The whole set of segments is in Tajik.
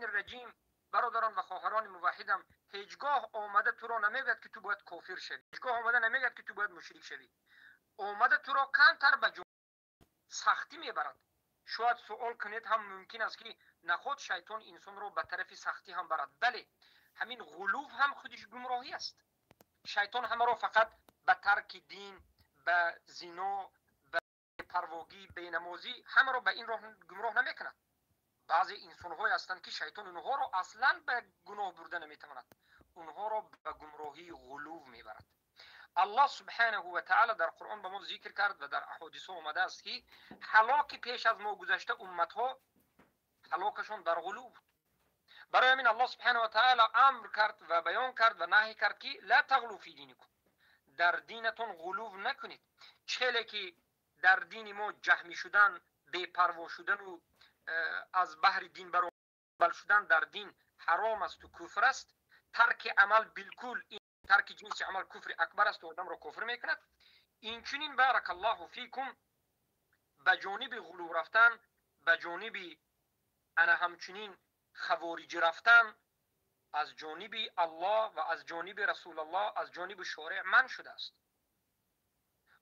Раҷим, бародарон ва хоҳарони муваҳҳидам, ҳеҷгоҳ омада туро намегӯяд, ки ту бояд кофир шавӣ, ҳеҷгоҳ омада намегӯяд, ки ту бояд мушрик шавӣ. Омада туро камтар ба сахтӣ мебарад. Шояд суол кунед ҳам мумкин аст, ки наход шайтон инсонро ба тарафи сахтӣ ҳам барад. Бале, ҳамин ғулув ҳам худиш гумроҳӣ аст. Шайтон ҳамаро фақат ба тарки дин, ба зино, ба бепарвогӣ, бенамозӣ ҳамаро ба ин роҳ гумроҳ намекунад. Баъзе инсонҳое ҳастанд, ки шайтон онҳоро аслан ба гуноҳ бурда наметавонад, онҳоро ба гумроҳии ғулув мебарад. Аллоҳ субҳанаҳу ва таъала дар Қуръон ба мо зикр кард ва дар аҳодисо омадааст, ки ҳалоки пеш аз мо гузашта умматҳо ҳалокашон дар ғулув буд. Барои ҳамин Аллоҳ субҳанаҳу ва таъала амр кард ва баён кард ва наҳй кард, ки ла тағлу фи диникум, дар динатон ғулув накунед. Челе ки дар дини мо ҷаҳмӣ шудан, бепарво шудану аз баҳри дин баробар шудан дар дин ҳаром асту куфр аст, тарки амал билкул, тарки ҷинси амал куфри акбар аст, одамро кофир мекунад. Инчунин, баракаллоҳу фикум, ба ҷониби ғулув рафтан, ба ҷониби ана ҳамчунин хавориҷ рафтан аз ҷониби Аллоҳ ва аз ҷониби Расулаллоҳ, аз ҷониби шореъ манъ шудааст.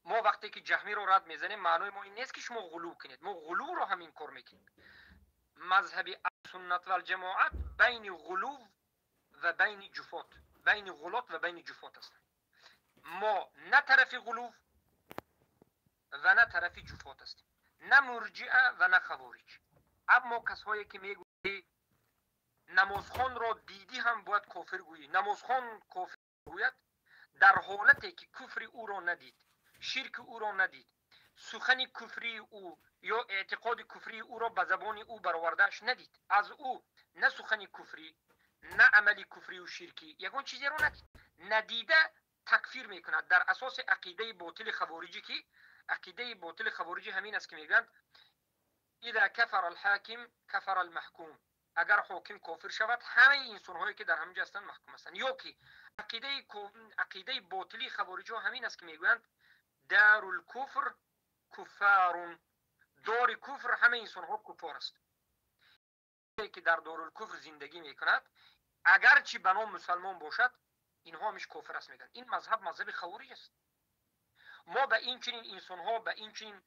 Мо вақте ки ҷаҳмиро рад мезанем, маънои мо ин нест, ки шумо ғулув кунед. Мо ғулувро ҳам инкор мекунем. Мазҳаби суннат валҷамоат байни ғулув ва байни ҷуфот, байни ғулот ва байни ҷуфот ҳастанд. Мо на тарафи ғулув ва на тарафи ҷуфот ҳастем, на мурҷиа ва на хавориҷ. Аммо касҳое ки мегӯянд, намозхонро дидӣ ҳам бояд кофир гӯӣ, намозхон кофир гӯяд, дар ҳолате ки куфри ӯро надид, ширки ӯро надид, сухани куфрии ӯ ё эътиқоди куфрии ӯро ба забони ӯ баровардааш надид, аз ӯ на сухани куфрӣ, на амали куфрию ширкӣ, ягон чизеро надид, надида такфир мекунад дар асоси ақидаи ботили хавориҷӣ, ки ақидаи ботили хавориҷӣ ҳамин аст, ки мегӯянд: иза кафара алҳоким кафара алмаҳкум, агар ҳоким кофир шавад, ҳамаи инсонҳое ки дар ҳаминҷо ҳастанд, маҳкум ҳастанд. Ё ки ақидаи ботилии хавориҷиҳо ҳамин аст, ки мегӯянд: дарулкуфр куффарун, дори куфр ҳамаи инсонҳо куффор аст. Ки дар дорулкуфр зиндагӣ мекунад, агарчи ба ном мусалмон бошад, инҳо ҳамиш кофир аст, мегӯянд. Ин мазҳаб мазҳаби хавориҷ аст. Мо ба ин чунин инсонҳо, ба ин чунин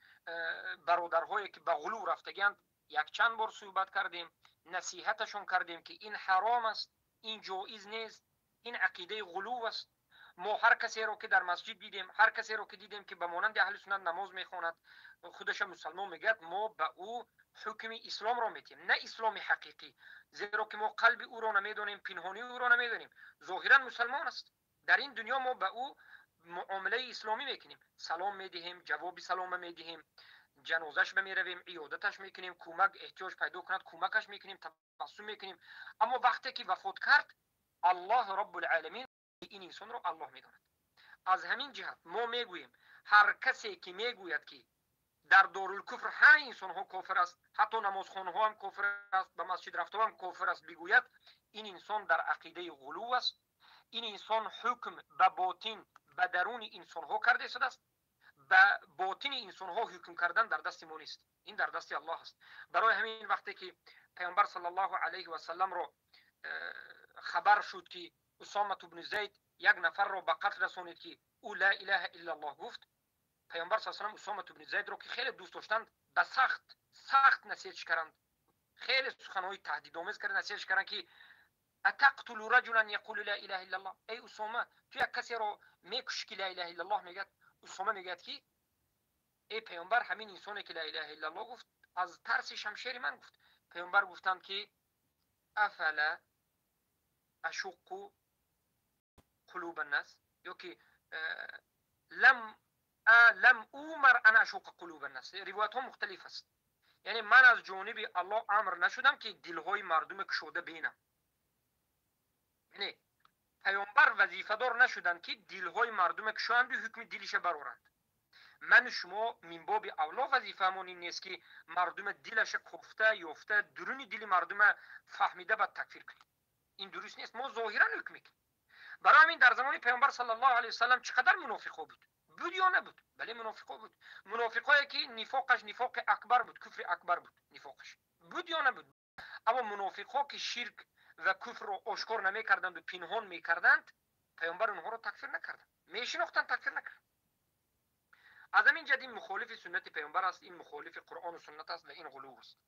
бародарҳое ки ба ғулув рафтагианд, якчанд бор суҳбат кардем, насиҳаташон кардем, ки ин ҳаром аст, ин ҷоиз нест, ин ақидаи ғулув аст. Мо ҳар касеро ки дар масҷид дидем, ҳар касеро ки дидем, ки ба монанди аҳли суннат намоз мехонад, худаша мусалмон мегӯяд, мо ба ӯ ҳукми исломро метиҳем, на исломи ҳақиқӣ, зеро ки мо қалби ӯро намедонем, пинҳонии ӯро намедонем. Зоҳиран мусалмон аст. Дар ин дунё мо ба ӯ муомилаи исломӣ мекунем, салом медиҳем, ҷавоби салома медиҳем, ҷанозаш ба меравем, иёдаташ мекунем, кӯмак эҳтиёҷ пайдо кунад, кӯмакаш мекунем, табассум мекунем. Аммо вақте ки вафот кард, Аллоҳ роббулъаламин, ин инсонро Аллоҳ медонад. Аз ҳамин ҷиҳат мо мегӯем, ҳар касе ки мегӯяд, ки дар дорулкуфр ҳамаи инсонҳо кофир аст, ҳатто намозхонҳо ҳам кофир аст, ба масҷид рафтаҳо ҳам кофир аст, бигӯяд, ин инсон дар ақидаи ғулув аст. Ин инсон ҳукм ба ботин, ба даруни инсонҳо карда истодааст. Ба ботини инсонҳо ҳукм кардан дар дасти мо нест, ин дар дасти Аллоҳ аст. Барои ҳамин вақте ки Паёмбар саллаллоҳу алайҳи васалламро хабар шуд, ки Усомат ибни Зайд як нафарро ба қатл расонид, ки ӯ ла илаҳа иллаллоҳ гуфт, Паёмбар са салам Усомат ибни Зайдро, ки хеле дӯст доштанд, ба сахт сахт насиҳатш карданд, хеле суханҳои таҳдидомез карда насиҳатш карданд, ки атақтулу раҷулан яқулу ла илаҳа иллаллоҳ, эй Усома, ту як касеро мекушӣ, ки ла илаҳа иллаллоҳ мегӯяд? Усома мегӯяд, ки эй Паёмбар, ҳамин инсоне ки ла илаҳа иллаллоҳ гуфт, аз тарси шамшери ман гуфт. Паёмбар гуфтанд, ки афала ашуққу қулуба ннас, ё ки лам умар ан ашуққа қулуба ннас. Ривоятҳо мухталиф аст. Яъне ман аз ҷониби Аллоҳ амр нашудам, ки дилҳои мардуме кушода бинам. Яъне паёмбар вазифадор нашуданд, ки дилҳои мардуме кушоянду ҳукми дилиша бароранд. Ману шумо минбоби авло вазифаамон ин нест, ки мардуме дилаша кофта ёфта, дуруни дили мардума фаҳмида, баъд такфир кунем. Ин дуруст нест. Мо зоҳиран ҳукм мекунем. Барои ҳамин дар замони Паёмбар саллаллоҳу алайҳи васаллам чӣ қадар мунофиқҳо буд? Буд ё набуд? Бале, мунофиқҳо буд. Мунофиқҳое ки нифоқаш нифоқи акбар буд, куфри акбар буд нифоқаш, буд ё набуд? Аммо мунофиқҳо ки ширк ва куфрро ошкор намекарданду пинҳон мекарданд, паёмбар онҳоро такфир накарданд. Мешинохтанд, такфир накарданд. Аз ҳамин ҷиҳат ин мухолифи суннати паёмбар аст, ин мухолифи Қуръону суннат аст ва ин ғулув аст.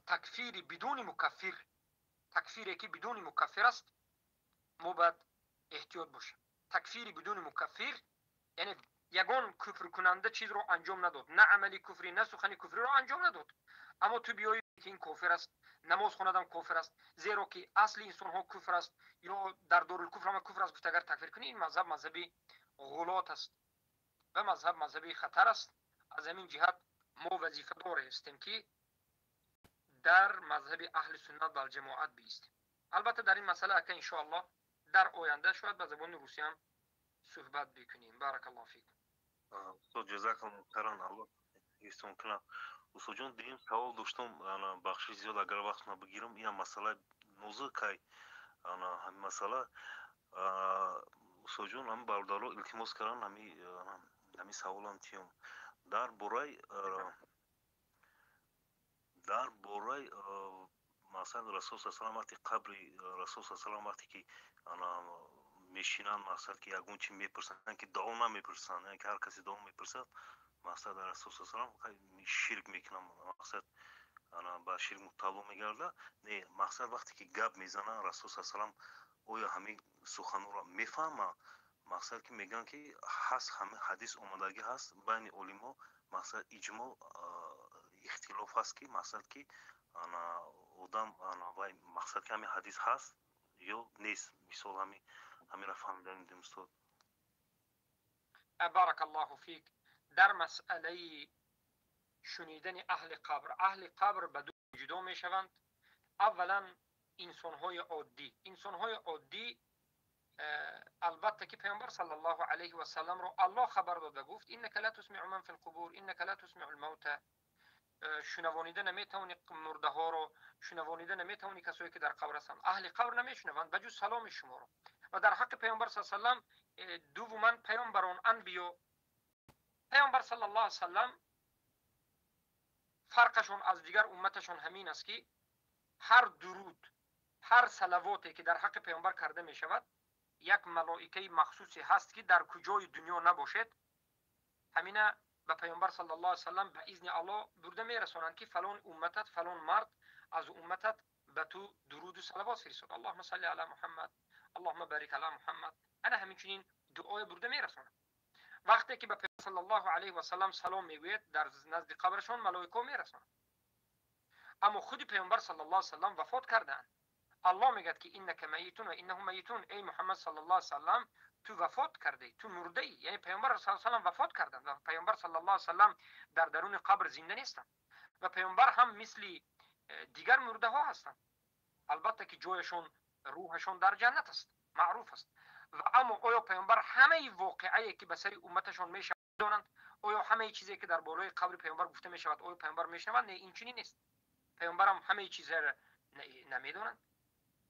Такфири бидуни мукаффир, такфире ки бидуни мукаффир аст, мо бояд эҳтиёт бошем. Такфири бидуни мукаффир, яъне ягон куфркунанда чизро анҷом надод, на амали куфрӣ, на сухани куфриро анҷом надод, аммо ту биёӣ ки ин кофир аст, намоз хонадам кофир аст, зеро ки асли инсонҳо куфр аст ё дар дорулкуфр ҳама куфр аст гуфта агар такфир кунӣ, ин мазҳаб мазҳаби ғулот аст ва мазҳаб мазҳаби хатар аст. Аз ҳамин ҷиҳат мо вазифадор ҳастем ки дар мазҳаби аҳли суннат валҷамоат биистем. Албатта дар ин масъала ака иншоаллоҳ дар оянда шояд ба забони русӣ ҳам суҳбат бикунем. Баракаллоҳу фикум. Устод, ҷазакаллоҳу хайран, Аллоҳ ҳифзтон кунад. Устодҷон, дуюм савол доштум, бахшиш зиёд агар вақт набигирам, ин масъала нозукай, ҳамин масъала. Устодҷон, ҳамин бародаро илтимос карданд, ҳамин саволам тиём дар бораи масалан Расул саллаллоҳу алайҳи вақти қабри Расул саллаллоҳу алайҳи вақте ки мешинанд, мақсад ки ягон чи мепурсанд, ки дуо намепурсанд, яъне ки ҳар касе дуо мепурсад, мақсад Расул саллаллоҳу алайҳи ширк мекунад, мақсад ба ширк мубтало мегардад. Не, мақсад вақте ки гап мезананд Расул саллаллоҳу алайҳи оё ҳамин суханҳоро мефаҳмад? Мақсад ки мегӯянд ки ҳаст ҳамин ҳадис омадагӣ ҳаст байни олимҳо, мақсад иҷмоъ ихтилоф ҳаст ки мақсад ки одам вай мақсад ки ҳамин ҳадис ҳаст ё нест. Мисол ҳаминро фаҳмиданидем устод. Баракаллоҳу фик. Дар масъалаи шунидани аҳли қабр, аҳли қабр ба ду ҷудо мешаванд. Аввалан инсонҳои оддӣ. Инсонҳои оддӣ албатта ки паёмбар саллаллоҳу алайҳи васалламро Аллоҳ хабар дода гуфт: иннака ла тусмиъу ман фил қубур, иннака ла тусмиъу лмавта. Шунавонида наметавони мурдаҳоро, шунавонида наметавони касое ки дар қабр ҳастанд. Аҳли қабр намешунаванд ба ҷуз саломи шуморо. Ва дар ҳаққи паёмбар саллаллоҳу алайҳи васаллам дуввуман паёмбарон анбиё. Паёмбар саллаллоҳу алайҳи васаллам фарқашон аз дигар умматашон ҳамин аст ки ҳар дуруд, ҳар салавоте ки дар ҳаққи паёмбар карда мешавад, як малоикаи махсусе ҳаст ки дар куҷои дунё набошед, ҳамина ба паёмбар саллаллоҳу алайҳи васаллам ба изни Аллоҳ бурда мерасонанд ки фалон умматат, фалон мард аз умматат ба ту дуруду салавот фиристод. Аллоҳумма салли ала Муҳаммад, Аллоҳумма барик ала Муҳаммад. Ана ҳаминчунин дуое бурда мерасонанд. Вақте ки ба паёмбар саллаллоҳу алайҳи васаллам салом мегӯяд, дар назди қабрашон малоикаҳо мерасонанд. Аммо худи паёмбар саллаллоҳу алайҳи васаллам вафот кардаанд. Аллоҳ мегӯяд ки иннака майитун ва иннаҳум майитун. Эй Муҳаммад саллаллоҳу алайҳи васаллам, ту вафот кардаӣ, ту мурдаӣ. Яъне паёмбар саллаллоҳу алайҳи васаллам вафот карданд ва паёмбар саллаллоҳу алайҳи васаллам дар даруни қабр зинда нестанд ва паёмбар ҳам мисли дигар мурдаҳо ҳастанд. Албатта ки ҷояшон, рӯҳашон дар ҷаннат аст, маъруф аст. Ва аммо оё паёмбар ҳамаи воқеае ки ба сари умматашон мешавад медонанд? Оё ҳамаи чизе ки дар болои қабри паёмбар гуфта мешавад, оё паёмбар мешунаванд? Не, ин чунин нест. Паёмбарам ҳамаи чизаро намедонанд.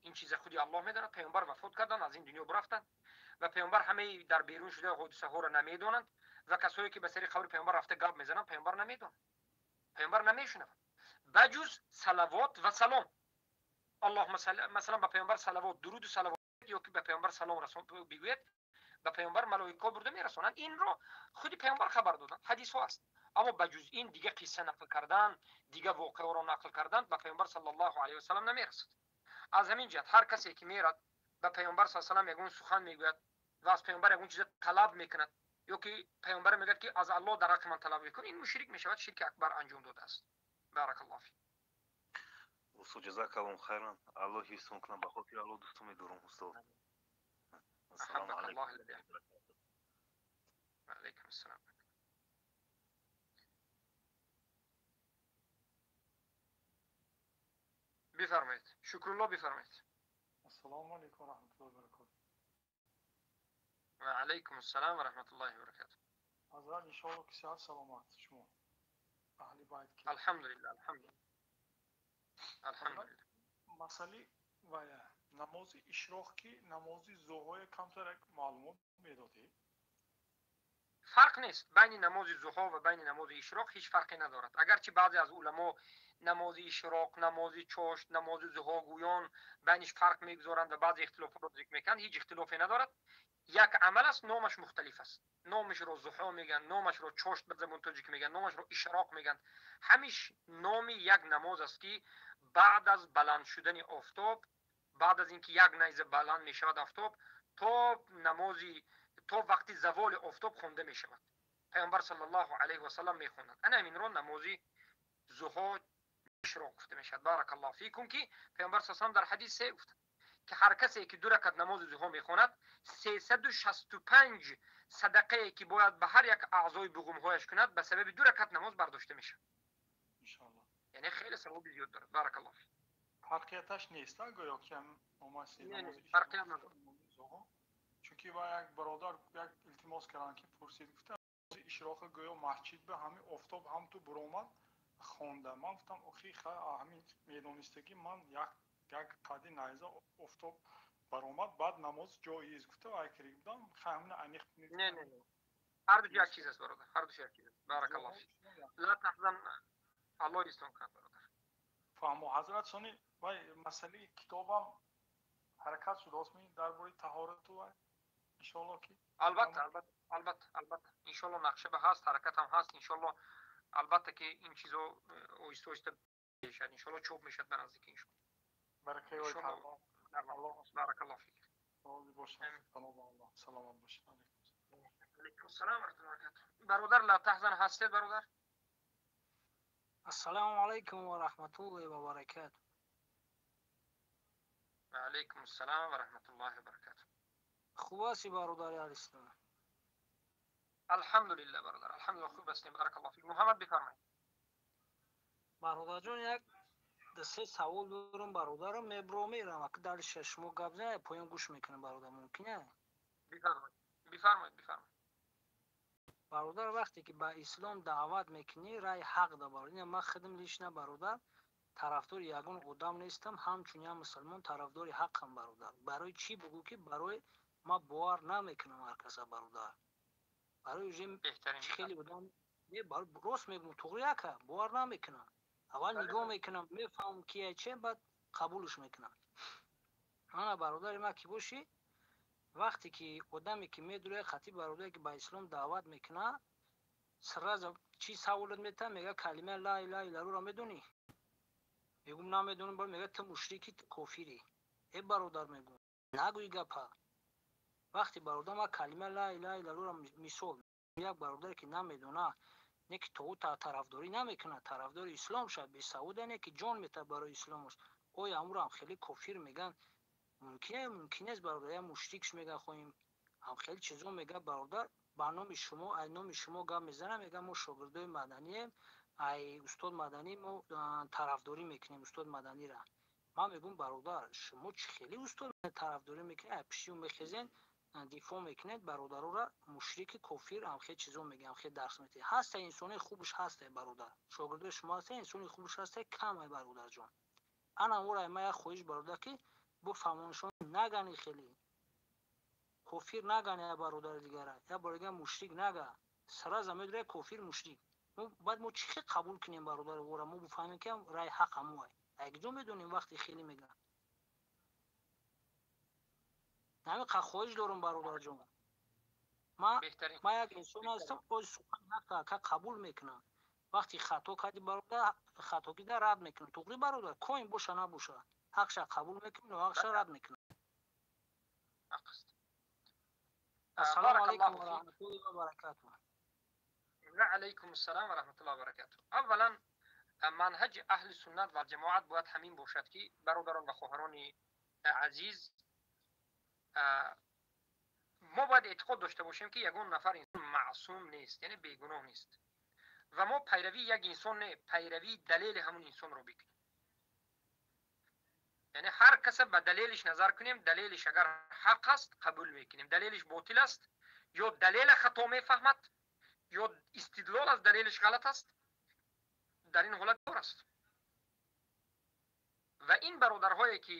Ин чиза худи Аллоҳ медонад. Паёмбар вафот карданд, аз ин дунё бурафтанд ва паёмбар ҳамаи дар берун шуда ҳодисаҳоро намедонанд ва касое ки ба сари қабри паёмбар рафта гап мезананд, паёмбар намедонанд, паёмбар намешунаванд ба ҷуз салавот ва салом. Аллоҳумма масалан ба паёмбар салавот, дуруду салавот ё ки ба паёмбар салом расон бигӯяд, ба паёмбар малоикаҳо бурда мерасонанд. Инро худи паёмбар хабар доданд, ҳадисҳо аст. Аммо ба ҷуз ин дига қисса нақл кардан, дига воқеаро нақл кардан ба паёмбар саллаллоҳу алайҳи васаллам намерасад. Аз ҳамин ҷиҳат ҳар касе ки мерад ба паёмбар саллаллоҳу алайҳи васаллам ягон сухан мегӯяд ва аз паёмбар ягон чиза талаб мекунад, ё ки паёмбар мегӯяд ки аз Аллоҳ дар ҳаққи ман талаб мекун, ин мушрик мешавад, ширки акбар анҷом додааст. Баракаллоҳу фик. Устод, ҷазакаллоҳу хайран, Аллоҳ ҳифзтон кунад. Ба хотири Аллоҳ дӯстон медорам устод. Ассалому алайкум. Ва алайкум ассалом. Бифармоед, Шукрулло, бифармоед. Ассалому алайкум ва раҳматуллоҳи ва баракотуҳ. Ва алайкум ассалом ва раҳматуллоҳи ва баракотуҳ. Ҳазрат, иншоаллоҳ ки сиҳат саломат шумо аҳли байт ки. Алҳамдулиллаҳ, алҳамдулиллаҳ, алҳамдулиллаҳ. Масъали вая намози ишроқ ки намози зуҳоя камтар як маълумот медодед? Фарқ нест байни намози зуҳо ва байни намози ишроқ, ҳеҷ фарқе надорад. Агарчи баъзе аз уламо намози ишроқ, намози чошт, намози зуҳогӯён байниш фарқ мегузоранд ва баъзе ихтилофотро зикр мекунанд. Ҳеҷ ихтилофе надорад. Як амал аст, номаш мухталиф аст. Номашро зуҳо мегӯянд, номашро чошт ба забони тоҷикӣ мегӯянд, номашро ишроқ мегӯянд. Ҳамиш номи як намоз аст, ки баъд аз баланд шудани офтоб, баъд аз ин ки як найза баланд мешавад офтоб, то намози то вақти заволи офтоб хонда мешавад. Паёмбар саллаллоҳу алайҳи васаллам мехонанд. Ана ҳаминро намози зуҳо, ишроқ гуфта мешавад. Баракаллоҳу фикум, ки паёмбар саллаллоҳу алайҳи васаллам дар ҳадис се гуфтанд, ки ҳар касе ки ду ракат намози зуҳо мехонад, 365 садақае ки бояд ба ҳар як аъзои буғумҳояш кунад, ба сабаби ду ракат намоз бардошта мешавад. Иншоаллоҳ. Яъне хеле савоби зиёд дорад. Баракаллоҳу фик. Фарқияташ нест, гӯё ки номаси Не, не, намози фарқият надорад. зуҳо? Чунки ва як бародар як илтимос карданд, ки пурсид, гуфта ишроқа гӯё масҷид ба ҳамин офтоб ҳам ту буромад хонда. Ман гуфтам, охи, ҳамин медонистагӣ ман як қадди найза офтоб баромад, баъд намоз ҷоиз гуфта вай кирик будам. Ҳамина аниқ. Не, не, не, ҳар душ як чиз аст, бародар, ҳар душ як чиз аст. Баракаллоҳу фик. Ла таҳзан, Аллоҳ ислом кунад, бародар. Фаҳмо, ҳазрат. Сони вай масъалаи китобам ҳаракат шудааст ми дар бораи таҳорату вай, иншоаллоҳ ки Албатта, албатта, албатта, албатта, иншоаллоҳ нақша ба ҳаст, ҳаракатам ҳаст, иншоаллоҳ. Албатта ки ин чизо оҳиста оҳиста мешавад, иншоаллоҳ, чоп мешавад ба наздики, иншоаллоҳ. Баракаи вай. Иншоаллоҳ. Баракаллоҳу фик. Розӣ бошад. Салом Аллоҳ, саломат бошед. Алайкум ассалом ва раҳматуллоҳи ва баракатуҳ. Бародар Ла таҳзан ҳастед, бародар? Ассалому алайкум ва раҳматуллоҳи ва баракатуҳ. Ва алайкум ассалом ва раҳматуллоҳи ва баракатуҳ. Хуб ҳасти, бародари алислом? Алҳамдулиллаҳ, бародар, алҳамдулиллаҳ, хуб ҳастем. Баракаллоҳу фик. Муҳаммад, бифармоед. Бародарҷон, як се савол дорам, бародарам. Мебро мерам, ака дарша шумо гап зана, поён гӯш мекунам, бародар, мумкин е? Бифармоед, бифармоед, бифармоед. Бародар, вақте ки ба ислом даъват мекунӣ, раи ҳақ да, бародар. Ман худам лично, бародар, тарафдори ягон одам нестам, ҳамчун як мусулмон тарафдори ҳақам, бародар. Барои чӣ бугӯ, ки барои ман бовар намекунам ҳар каса, бародар, барои уже хеле одам рост мегӯм, туғри ака, бовар намекунам. Аввал нигоҳ мекунам, мефаҳмам ки че, баъд қабулш мекунам. Ана, бародари ман, ки бошӣ, вақте ки одаме ки медуряд хати, бародаре ки ба ислом даъват мекунад, сразу чӣ саволот метаҳад? Мега: «Калимаи ла илаҳа иллаллоҳро медонӣ?» Мегӯм: «Намедонам». Мега: «Ту мушрики, кофирӣ». Э, бародар, мегӯм, нагӯи гапа. Вақте, бародар, ман калимаи ла илаҳа иллаллоҳро, мисол, як бародаре ки намедонад, не ки то ӯ тарафдорӣ намекунад, тарафдори ислом шавад, бесавода, не ки ҷон метаҳад барои исломаш, оя амуро хеле кофир мегӯянд? Мумкин, мумкин нест, бародар. Я мушрикш мега, хоҳем, ҳам хеле чизо мега, бародар. Ба номи шумо, ай номи шумо гап мезанам, мега: «Мо шогирдои Маданием, ай устод Маданӣ мо тарафдорӣ мекунем устод Маданира». Ман мегӯм: «Бародар, шумо чӣ хеле устод тарафдорӣ мекунед, ай пишти ӯ мехезен, дифоъ мекунед, бародароро мушрики, кофир, ҳам хел чизо мегӯям, хел дарс метиҳед?» Ҳаста инсони хубш ҳаста, бародар, шогирдои шумо ҳаста, инсони хубш ҳаста, камай, бародарҷон. Ана ора ма як хоҳиш, бародар, ки бифаҳмоншон, нагани хеле кофир, нагани я бародари дигара, я бори дигар мушрик нага. Сразу медуря кофир, мушрик. Баъд мо чӣ хел қабул кунем, бародари ора? Мо бифаҳмем, ки раи ҳақ ҳамоай, якҷо медонем, вақте хеле мега. Ҳамин хоҳиш дорам, бародарҷон. Ма як инсон ҳастам, оз сухан ка қабул мекунам. Вақте хато кардӣ, бародар, хатогида рад мекунам. Туғри, бародар, коин боша, набоша, ҳақша қабул мекунам, ноҳақша рад мекунам. Ассалому алайкум ва раҳматуллоҳи ва баракатуҳ. Ва алайкум ассалом ва раҳматуллоҳи ва баракатуҳ. Аввалан, манҳаҷи аҳли суннат ва ҷамоат бояд ҳамин бошад, ки, бародарон ва хоҳарони азиз, мо бояд эътиқод дошта бошем, ки ягон нафар инсон маъсум нест, яъне бегуноҳ нест, ва мо пайравии як инсон не, пайравии далели ҳамун инсонро бикунем. Яъне ҳар каса ба далелиш назар кунем. Далелиш агар ҳақ аст, қабул мекунем, далелиш ботил аст ё далела хато мефаҳмад, ё истидлол аз далелиш ғалат аст, дар ин ҳолат дор аст. Ва ин бародарҳое ки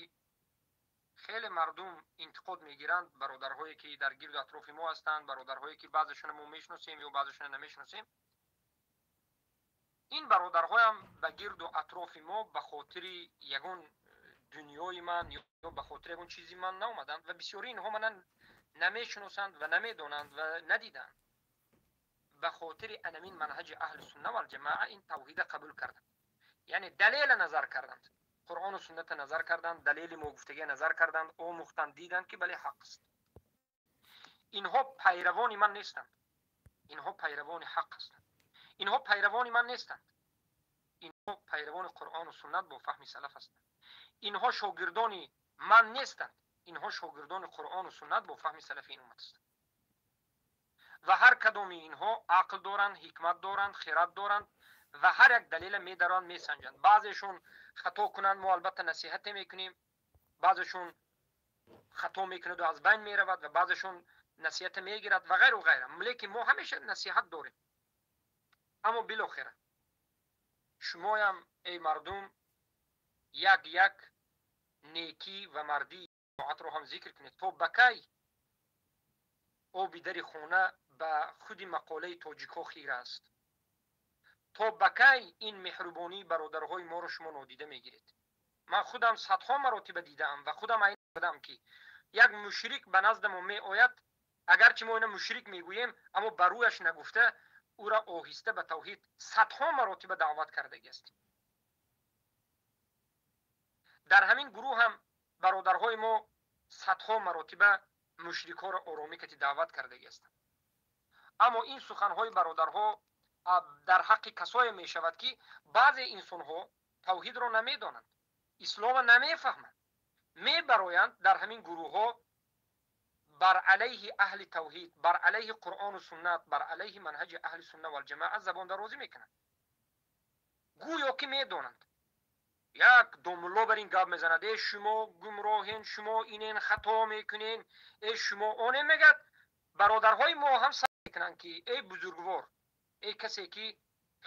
хеле мардум интиқод мегиранд, бародарҳое ки дар гирду атрофи мо ҳастанд, бародарҳое ки баъзешона мо мешиносем ё баъзешона намешиносем. Ин бародарҳоям ба гирду атрофи мо ба хотири ягон дунёи ман ё ба хотири ягон чизи ман наомаданд ва бисёри инҳо мана намешиносанд ва намедонанд ва надиданд. Ба хотири анамин манҳаҷи аҳли сунна валҷамоа ин тавҳида қабул карданд, яъне далела назар карданд, қуръону сунната назар карданд, далели мо гуфтагия назар карданд, омӯхтанд, диданд, ки бале, ҳақ аст. Инҳо пайравони ман нестанд, инҳо пайравони ҳақ ҳастанд. Инҳо пайравони ман нестанд, инҳо пайравони қуръону суннат бо фаҳми салаф ҳастанд. Инҳо шогирдони ман нестанд, инҳо шогирдони қуръону суннат бо фаҳми салафи ин уммат ҳастанд. Ва ҳар кадоми инҳо ақл доранд, ҳикмат доранд, хират доранд ва ҳар як далела медаранд, месанҷанд. Баъзешон хато кунанд, мо албатта насиҳате мекунем, баъзешон хато мекунаду аз байн меравад ва баъзешон насиҳата мегирад ва ғайру ғайра, лекин мо ҳамеша насиҳат дорем. Аммо билохира шумоям, эй мардум, як як некӣ ва мардии ҷамоатро ҳам зикр кунед. То ба кай оби дари хона ба худи мақолаи тоҷикҳо хира аст? То ба кай ин меҳрубонии бародарҳои моро шумо нодида мегиред? Ман худам садҳо маротиба дидаам ва худам айн будам, ки як мушрик ба назда мо меояд, агарчи мо ина мушрик мегӯем, аммо ба рӯяш нагуфта, ӯра оҳиста ба тавҳид садҳо маротиба даъват кардагӣ астем. Дар ҳамин гурӯҳ ҳам бародарҳои мо садҳо маротиба мушрикҳоро оромӣ кати даъват кардагӣ ҳастанд. Аммо ин суханҳои бародарҳо дар ҳаққи касое мешавад, ки баъзе инсонҳо тавҳидро намедонанд, ислома намефаҳманд, мебароянд, дар ҳамин гурӯҳҳо бар алайҳи аҳли тавҳид, бар алайҳи қуръону суннат, бар алайҳи манҳаҷи аҳли сунна валҷамоа забондарозӣ мекунанд, гӯё ки медонанд. Як домулло бар ин гап мезанад: «Э, шумо гумроҳен, шумо инен, хато мекунен, э, шумо онен», мегӯяд. Бародарҳои мо ҳам сар мекунанд, ки эй бузургвор, эй касе ки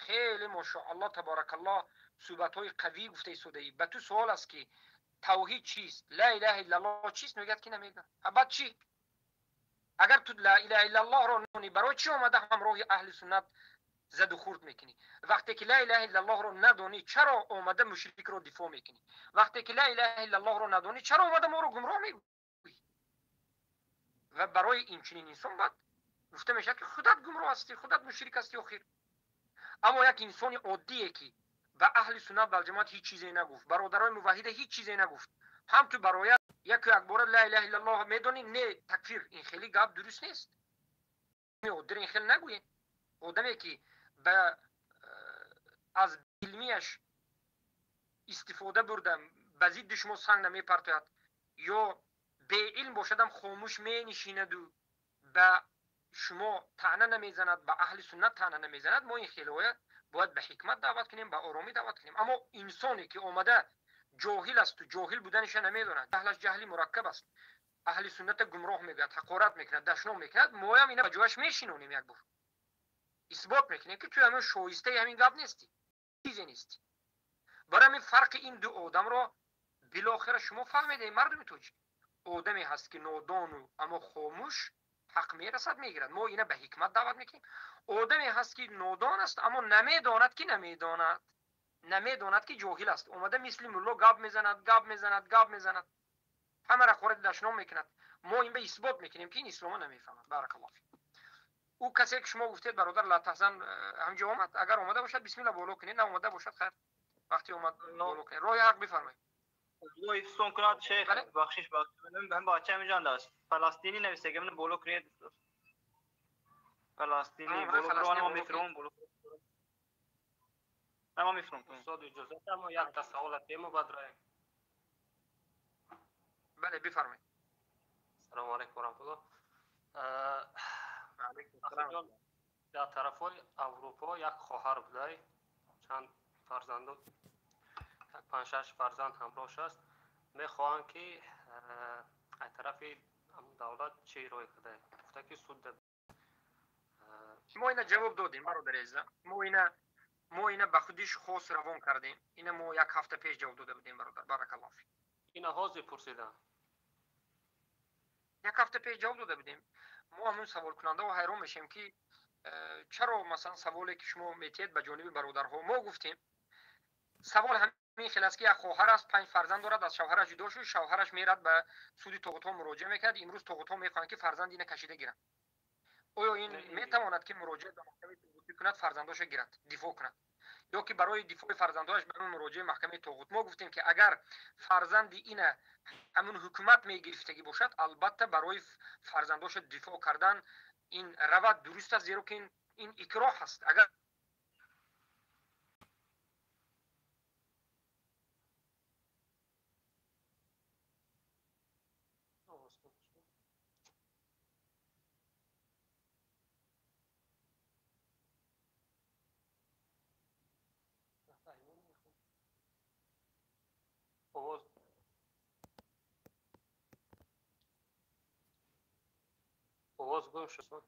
хеле мошоалло таборакаллоҳ суҳбатҳои қавӣ гуфта истодаӣ, ба ту суол аст, ки тавҳид чист, ла илаҳа иллаллоҳ чист? Мегӯяд, ки намедонам. Баъд чӣ? Агар ту ла илаҳа иллаллоҳро надонӣ, барои чӣ омада ҳамроҳи аҳли суннат заду хурд мекунӣ? Вақте ки ла илаҳа иллаллоҳро надонӣ, чаро омада мушрикро дифоъ мекунӣ? Вақте ки ла илаҳа иллаллоҳро надонӣ, чаро омада моро гумроҳ мегӯӣ? Ва барои инчунин инсон баъд гуфта мешавад, ки худат гумроҳ ҳастӣ, худат мушрик ҳастӣ охир. Аммо як инсони оддие, ки ба аҳли суннат валҷамоат ҳеҷ чизе нагуфт, бародарои муваҳида ҳеҷ чизе нагуфт, ҳам ту барояд яку якбора ла илаҳа иллаллоҳ медонӣ, не, такфир, ин хеле гап дуруст нест. Оддиро ин хеле нагӯед. Одаме ки ба аз илмияш истифода бурда, ба зидди шумо санг намепартояд ё беилм бошадам, хомӯш менишинаду ба шумо таъна намезанад, ба аҳли суннат таъна намезанад, мо ин хелоя бояд ба ҳикмат даъват кунем, ба оромӣ даъват кунем. Аммо инсоне ки омада ҷоҳил асту ҷоҳил буданиша намедонад, ҷаҳлаш ҷаҳли мураккаб аст, аҳли сунната гумроҳ мегӯяд, ҳақорат мекунад, дашном мекунад, моям ина ба ҷояш мешинонем, як бор исбот мекунем, ки ту ҳамин шоистаи ҳамин гап нестӣ, чизе нестӣ. Барои ҳамин фарқи ин ду одамро билохира шумо фаҳмедаед, мардуми тоҷик. Одаме ҳаст, ки нодону аммо хомӯш, ҳақ мерасад, мегирад, мо ина ба ҳикмат даъват мекунем. Одаме ҳаст, ки нодон аст, аммо намедонад, ки намедонад, намедонад, ки ҷоҳил аст, омада мисли мулло гап мезанад, гап мезанад, гап мезанад, ҳамаро ҳақорати дашном мекунад. Мо ин ба исбот мекунем, ки ин ислома намефаҳмад. Баракаллоҳ фик. Ӯ касе ки шумо гуфтед, бародар Латаҳзан, ҳамҷо омад. Агар омада бошад, бисмилла, боло кунед, наомада бошад, хайр, вақте омад, боло кунед. Роҳи ҳақ, бифармоед. Аллоҳ ҳифзтон кунад, шейх. Бахшиш, ҳам бача ҳамиҷонд аст, фаластинӣ нависага, мана боло кунед, фаластинӣ боло мефиром, боло ама мефиром. Устод, иҷозат, аммо якта савол тему баъд раем. Бале, бифармоед. Салому алайкум ва раҳматуллоҳ. Дар тарафҳои Аврупо як хоҳар будай, чанд фарзанду, як панҷ-шаш фарзанд ҳамроҳш аст. Мехоҳанд, ки аз тарафи давлат чӣ роҳе карда, гуфта, ки суд. Мо ина ҷавоб додем, бародари азизам. Мо ина ба худиш хос равон кардем. Ина мо як ҳафта пеш ҷавоб дода будем, бародар, баракаллоҳ фик. Ина ҳозир пурсидам. Як ҳафта пеш ҷавоб дода будем. Мо ҳамун саволкунандао ҳайрон мешавем, ки Чаро масалан саволе ки шумо метиҳед ба ҷониби бародарҳо мо гуфтем, савол ҳамин хел аст ки як хоҳар аст, 5 фарзанд дорад, аз шавҳараш ҷудо шуд, шавҳараш мерад ба суди тоғутҳо муроҷиа мекунад, имрӯз тоғутҳо мехоҳанд ки фарзанди ина кашида гиранд. Оё ин метавонад ки муроҷиат ба маҳкамаи тоғутӣ кунад, фарзандошо гирад, дифоъ кунад, ё ки барои дифои фарзандоаш ба муроҷиаи маҳкамаи тоғут? Мо гуфтем ки агар фарзанди ина ҳамун ҳукумат мегирифтагӣ бошад, албатта барои фарзандошо дифоъ кардан ин равад дуруст аст, зеро ки ин икроҳ аст. Агар овоз гум шуд.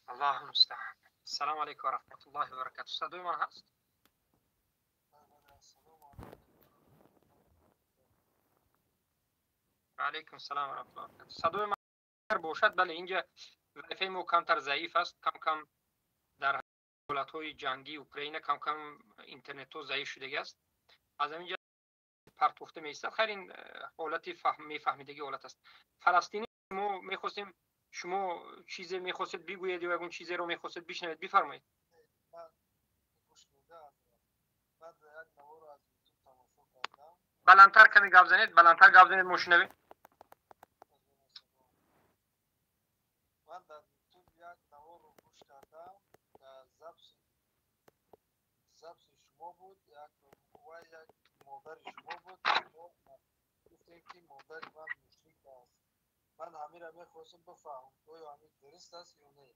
الله المستعان. السلام عليكم ورحمة الله وبركاته. صدوی من هست؟ علیکم السلام ورحمة الله وبركاته. صدوی من باشد؟ بله، اینجا وایفای مو کمتر ضعیف است، کم کم در حالت‌های جنگی اوکراین کم کم اینترنت ضعیف شده است، از اینجا پرتوفته می‌ایستد. خیر، این حالت میفهمیدگی حالت است. فلسطینی ما می‌خواستیم Шумо чизе мехостед бигӯед ё ягон чизеро мехостед бишнавед, бифармоед. Баландтар каме гап занед, баландтар гап занед, мо шунавем. Ман дар ютуб як наворро гӯш кардам, записи шумо буд, як як модари шумо буд. Гуфтем, ки модари ман мушрик аст. Ман ҳаминро мехостам бифаҳмам, оё ҳамин дуруст аст ё не?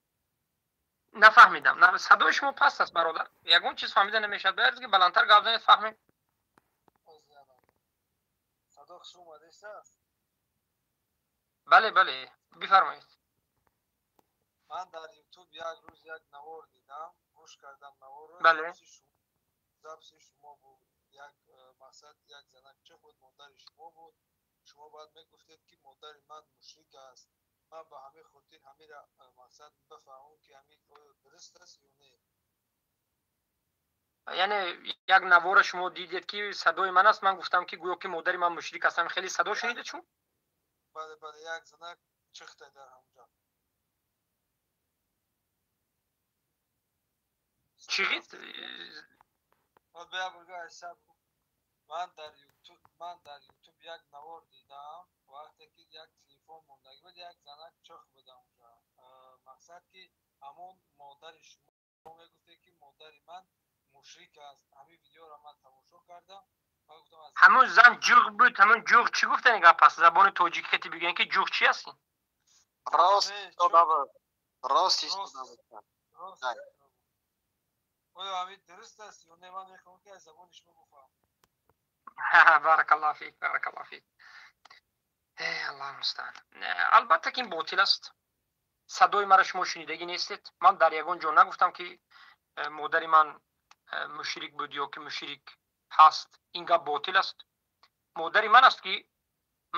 Нафаҳмидам, садои шумо паст аст, бародар, ягон чиз фаҳмида намешавад. Бояд ки баландтар гап занед, фаҳмем. Садо хуш омадааст? Бале, бале, бифармоед. Ман дар ютуб як рӯз як навор дидам, гӯш кардам наворро. Бале. Записи шумо буд, як мақсад як занакча буд, модари шумо буд. Шумо баъд мегуфтед, ки модари ман мушрик аст. Ман ба ҳамин хотир ҳаминро мақсад бифаҳмам, ки ҳамин оё дуруст аст ё не. Яъне як навора шумо дидед, ки садои ман аст, ман гуфтам, ки гӯё ки модари ман мушрик ҳастам. Хеле садо шунидед шумо? Бале, бале, як занак чихта дар ҳамҷо. Чиғид? Ман дар ютуб як навор дидам, вақте ки як телефон мондагӣ буд, як занак чох буда онҷо. Мақсад ки ҳамон модари шумо мегуфте, ки модари ман мушрик аст. Ҳамин видеоро ман тамошо кардам. Ҳамон зан ҷуғ буд. Ҳамон ҷуғ чӣ гуфтани гап аст? Забони тоҷикӣ кати бигӯян, ки ҷуғ чи аст? Рост, рост. Оё ҳамин дуруст аст ё не? Ман мехоҳам, ки аз забони шумо бифаҳмам. Баракаллоҳ фик, баракаллоҳ фик. Аллоҳ мустаан. Албатта ки ин ботил аст. Садои маро шумо шунидагӣ нестед. Ман дар ягон ҷо нагуфтам, ки модари ман мушрик буд ё ки мушрик ҳаст. Ин гап ботил аст. Модари ман аст, ки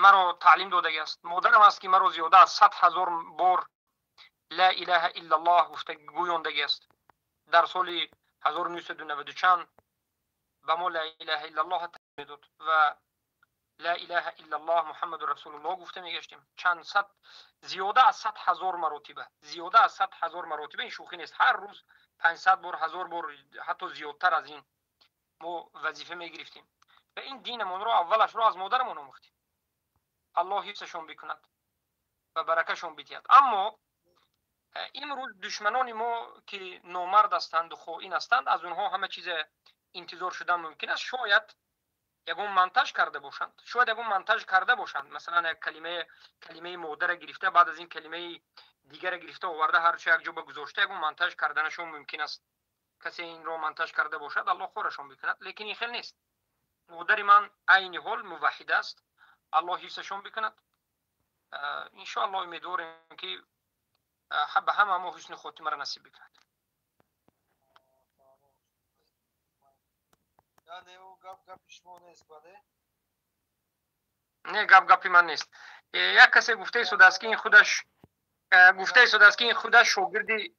маро таълим додагӣ аст. Модарам аст, ки маро зиёда аз 100 000 бор «Ла илаҳа иллаллоҳ» гуфта гӯёндагӣ аст. Дар соли 1990 чанд ба мо «Ла илаҳа иллаллоҳ» медод ва «Ла илаҳа иллаллоҳ Муҳаммаду расулуллоҳ» гуфта мегаштем чанд сад, зиёда аз 100 000 маротиба, зиёда аз 100 000 маротиба. Ин шӯхӣ нест. Ҳар рӯз 500 бор, 1000 бор, ҳатто зиёдтар аз ин мо вазифа мегирифтем ва ин динамонро аввалашро аз модарамон омӯхтем. Аллоҳ ҳифзашон бикунад ва баракашон бидиҳад. Аммо имрӯз душманони мо, ки номард ҳастанду хоин ҳастанд, аз онҳо ҳама чизе интизор шудан мумкин аст. Шояд ягон монтаж карда бошанд, шояд ягон монтаж карда бошанд. Масалан, як калимаи модара гирифта, баъд аз ин калимаи дигара гирифта оварда, ҳарчо якҷо ба гузошта, ягон монтаж карданашон мумкин аст. Касе инро монтаж карда бошад, Аллоҳ хорашон бикунад, лекин ин хел нест. Модари ман айни ҳол муваҳҳид аст, Аллоҳ ҳифзашон бикунад. Иншоаллоҳ, умедворем, ки ба ҳама мо ҳусни хотимаро насиб бикунад. Яъне ӯ гап гапи шумо нест, бале? Не, гап гапи ман нест. Як касе гуфта истодааст, ки ин худаш гуфта истодааст, ки ин худаш шогирди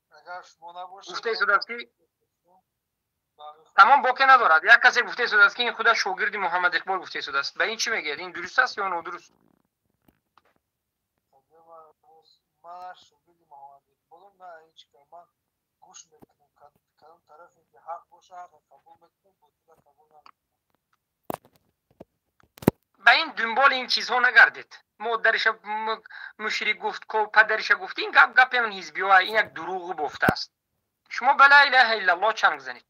Агар шумо набошед. Гуфта истодааст, ки тамом, боке надорад. Як касе гуфта истодааст, ки ин худаш шогирди Муҳаммад Иқбол гуфта истодааст. Ба ин чӣ мегӯяд? Ин дуруст аст ё нодуруст? Ман шогирди Муҳаммад Иқболам на, ҳеҷ. Ман гӯш мекунам, кадом тарафе ки ҳақ боша, ҳақа қабул мекунам, ботила қабул намекунам. Ба ин дунболи ин чизҳо нагардед. Модариша мушрик гуфт, падариша гуфт, ин гап гапи ҳизбиҳо, ин як дурӯғу бофта аст. Шумо ба «Ла илаҳа иллаллоҳ» чанг занед.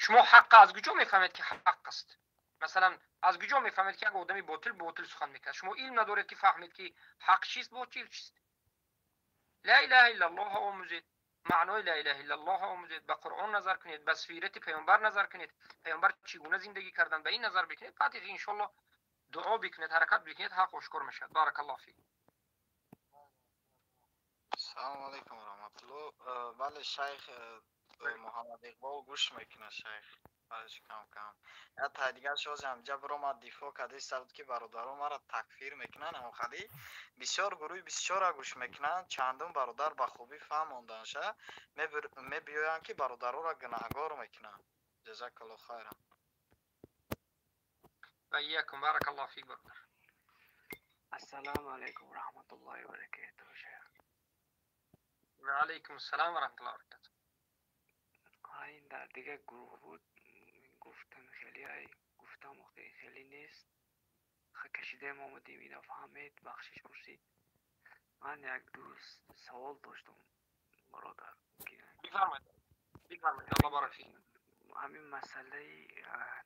Шумо ҳаққа аз куҷо мефаҳмед, ки ҳақ аст? Масалан, аз куҷо мефаҳмед, ки як одами ботил ботил сухан мекунад? Шумо илм надоред, ки фаҳмед, ки ҳақ чист, ботил чист. «Ла илаҳа иллаллоҳ» омӯзед, маънои «Ла илаҳа иллаллоҳ» омӯзед, ба Қуръон назар кунед, ба сирати паёмбар назар кунед, паёмбар чӣ гуна зиндагӣ карданд, ба ин назар бикунед. Баъд иншоаллоҳ дуо бикунед, ҳаракат бикунед, ҳақ ошкор мешавад. Баракаллоҳ фик. Салому алайкум раҳматулло. Бале, шайх Муҳаммад Иқбол гӯш мекунад, шайх барои кам кам. Я та дигар шози ҳамҷа биромад, дифоъ карда буд, ки бародарон маро такфир мекунанд. Ҳамхали бисёр гурӯҳи бисёра гӯш мекунанд. Чандум бародар ба хубӣ фаҳмонданша мебиёянд, ки бародаронро гунаҳгор мекунанд. Ҷазакалло хайран. Ва иякум, баракаллоҳ фик, бародар. Ассалому алайкум ва раҳматуллоҳи ва баракатуҳ, шайх. Ва алайкум ассалом ва раҳматуллоҳи ва баракатуҳ. Ин дар дигар гурӯҳ буд, гуфтам хеле ай гуфтам охе хеле нест. Кашидаем омадем, ина фаҳмед, бахшиш пурсид. Ман як ду савол доштам, бародар. Бифармоед. Бифармоед. Аллоҳ барак фик. Ҳамин масъалаи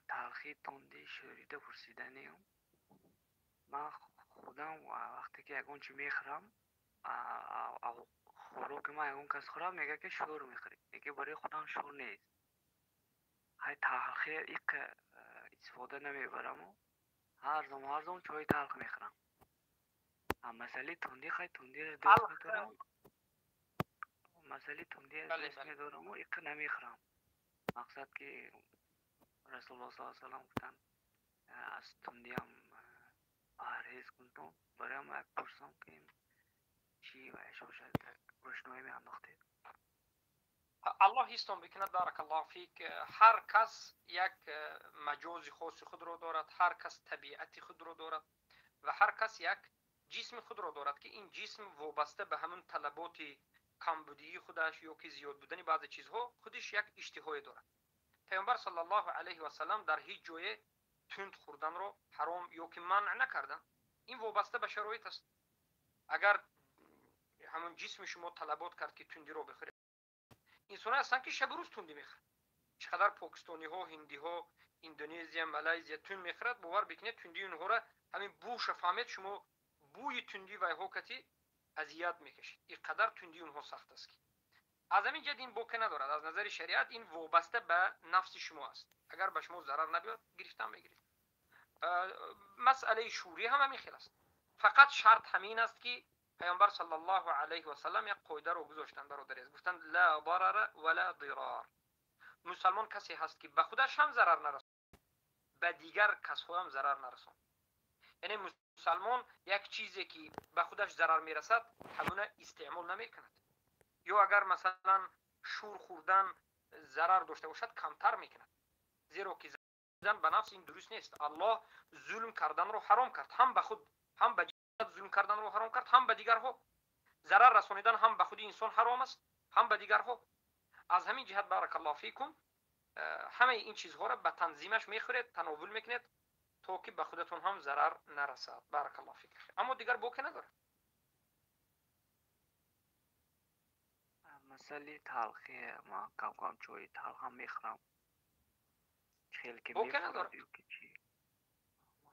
талхи тунди шӯрида пурсиданем. Ман худам вақте ки ягон чи мехӯрам, хӯроки ман ягон кас хӯрад, мегӯяд ки шӯр мехӯрӣ. Лекин барои худам шӯр нест. Ҳай талхи иқа истифода намебараму ҳар зам чойи талх мехӯрам. Масъалаи тундӣ хай тундиро дӯст медорам. Масъалаи тундиро дӯст медораму иқа намехӯрам. Мақсад ки Расулуллоҳ саллаллоҳу алайҳи васаллам гуфтанд аз тундиам парҳез кунтон. Бароям як пурсам ки чӣ ваяш бошад, рӯшноӣ меандохтед. Аллоҳ ҳистон бикунад, баракаллоҳу фик. Ҳар кас як маҷози хоси худро дорад, ҳар кас табиати худро дорад ва ҳар кас як ҷисми худро дорад, ки ин ҷисм вобаста ба ҳамун талаботи камбудии худаш ё ки зиёд будани баъзе чизҳо худиш як иштиҳое дорад. Паёмбар саллаллоҳу алайҳи васаллам дар ҳеҷ ҷое тунд хӯрданро ҳаром ё ки манъ накарданд. Ин вобаста ба шароит аст. Агар ҳамун ҷисми шумо талабот кард ки тундиро бихӯред, инсонҳое ҳастанд ки шабу рӯз тундӣ мехӯранд. Чӣ қадар покистониҳо, ҳиндиҳо, Индонезия, Малайзия тунд мехӯрад, бовар бикунед, тундии онҳоро ҳамин бӯша фаҳмед, шумо бӯи тундӣ вайҳо кати азият мекашед. Ин қадар тундии онҳо сахт аст ки аз ҳамин ҷиҳат ин боке надорад. Аз назари шариат ин вобаста ба нафси шумо аст. Агар ба шумо зарар набиёд, гирифтан мегиред. Масъалаи шӯрӣ ҳам ҳамин хел аст. Фақат шарт ҳамин аст ки паёмбар саллаллоҳу алайҳи васаллам як қоидаро гузоштанд, бародари азиз. Гуфтанд ла дарара ва ла дирор. Мусалмон касе ҳаст ки ба худаш ҳам зарар нарасонад, ба дигар касҳо ҳам зарар нарасонад. Яъне мусалмон як чизе ки ба худаш зарар мерасад, ҳамуна истеъмол намекунад. Ё агар масалан шӯр хӯрдан зарар дошта бошад, камтар мекунад. Зеро ки задан ба нафс ин дуруст нест. Аллоҳ зулм карданро ҳаром кард, ҳам ба худ, ҳам ба зулм карданро ҳаром кард, ҳам ба дигарҳо. Зарар расонидан ҳам ба худи инсон ҳаром аст, ҳам ба дигарҳо. Аз ҳамин ҷиҳат баракаллоҳу фикум ҳамаи ин чизҳоро ба танзимаш мехӯред, тановул мекунед то ки ба худатон ҳам зарар нарасад. Баракаллоҳу фик. Аммо дигар боке надорад. Масъалаи талхи ман кам-кам чойи талх ҳам мехӯрам. Хеле ки боке надорад.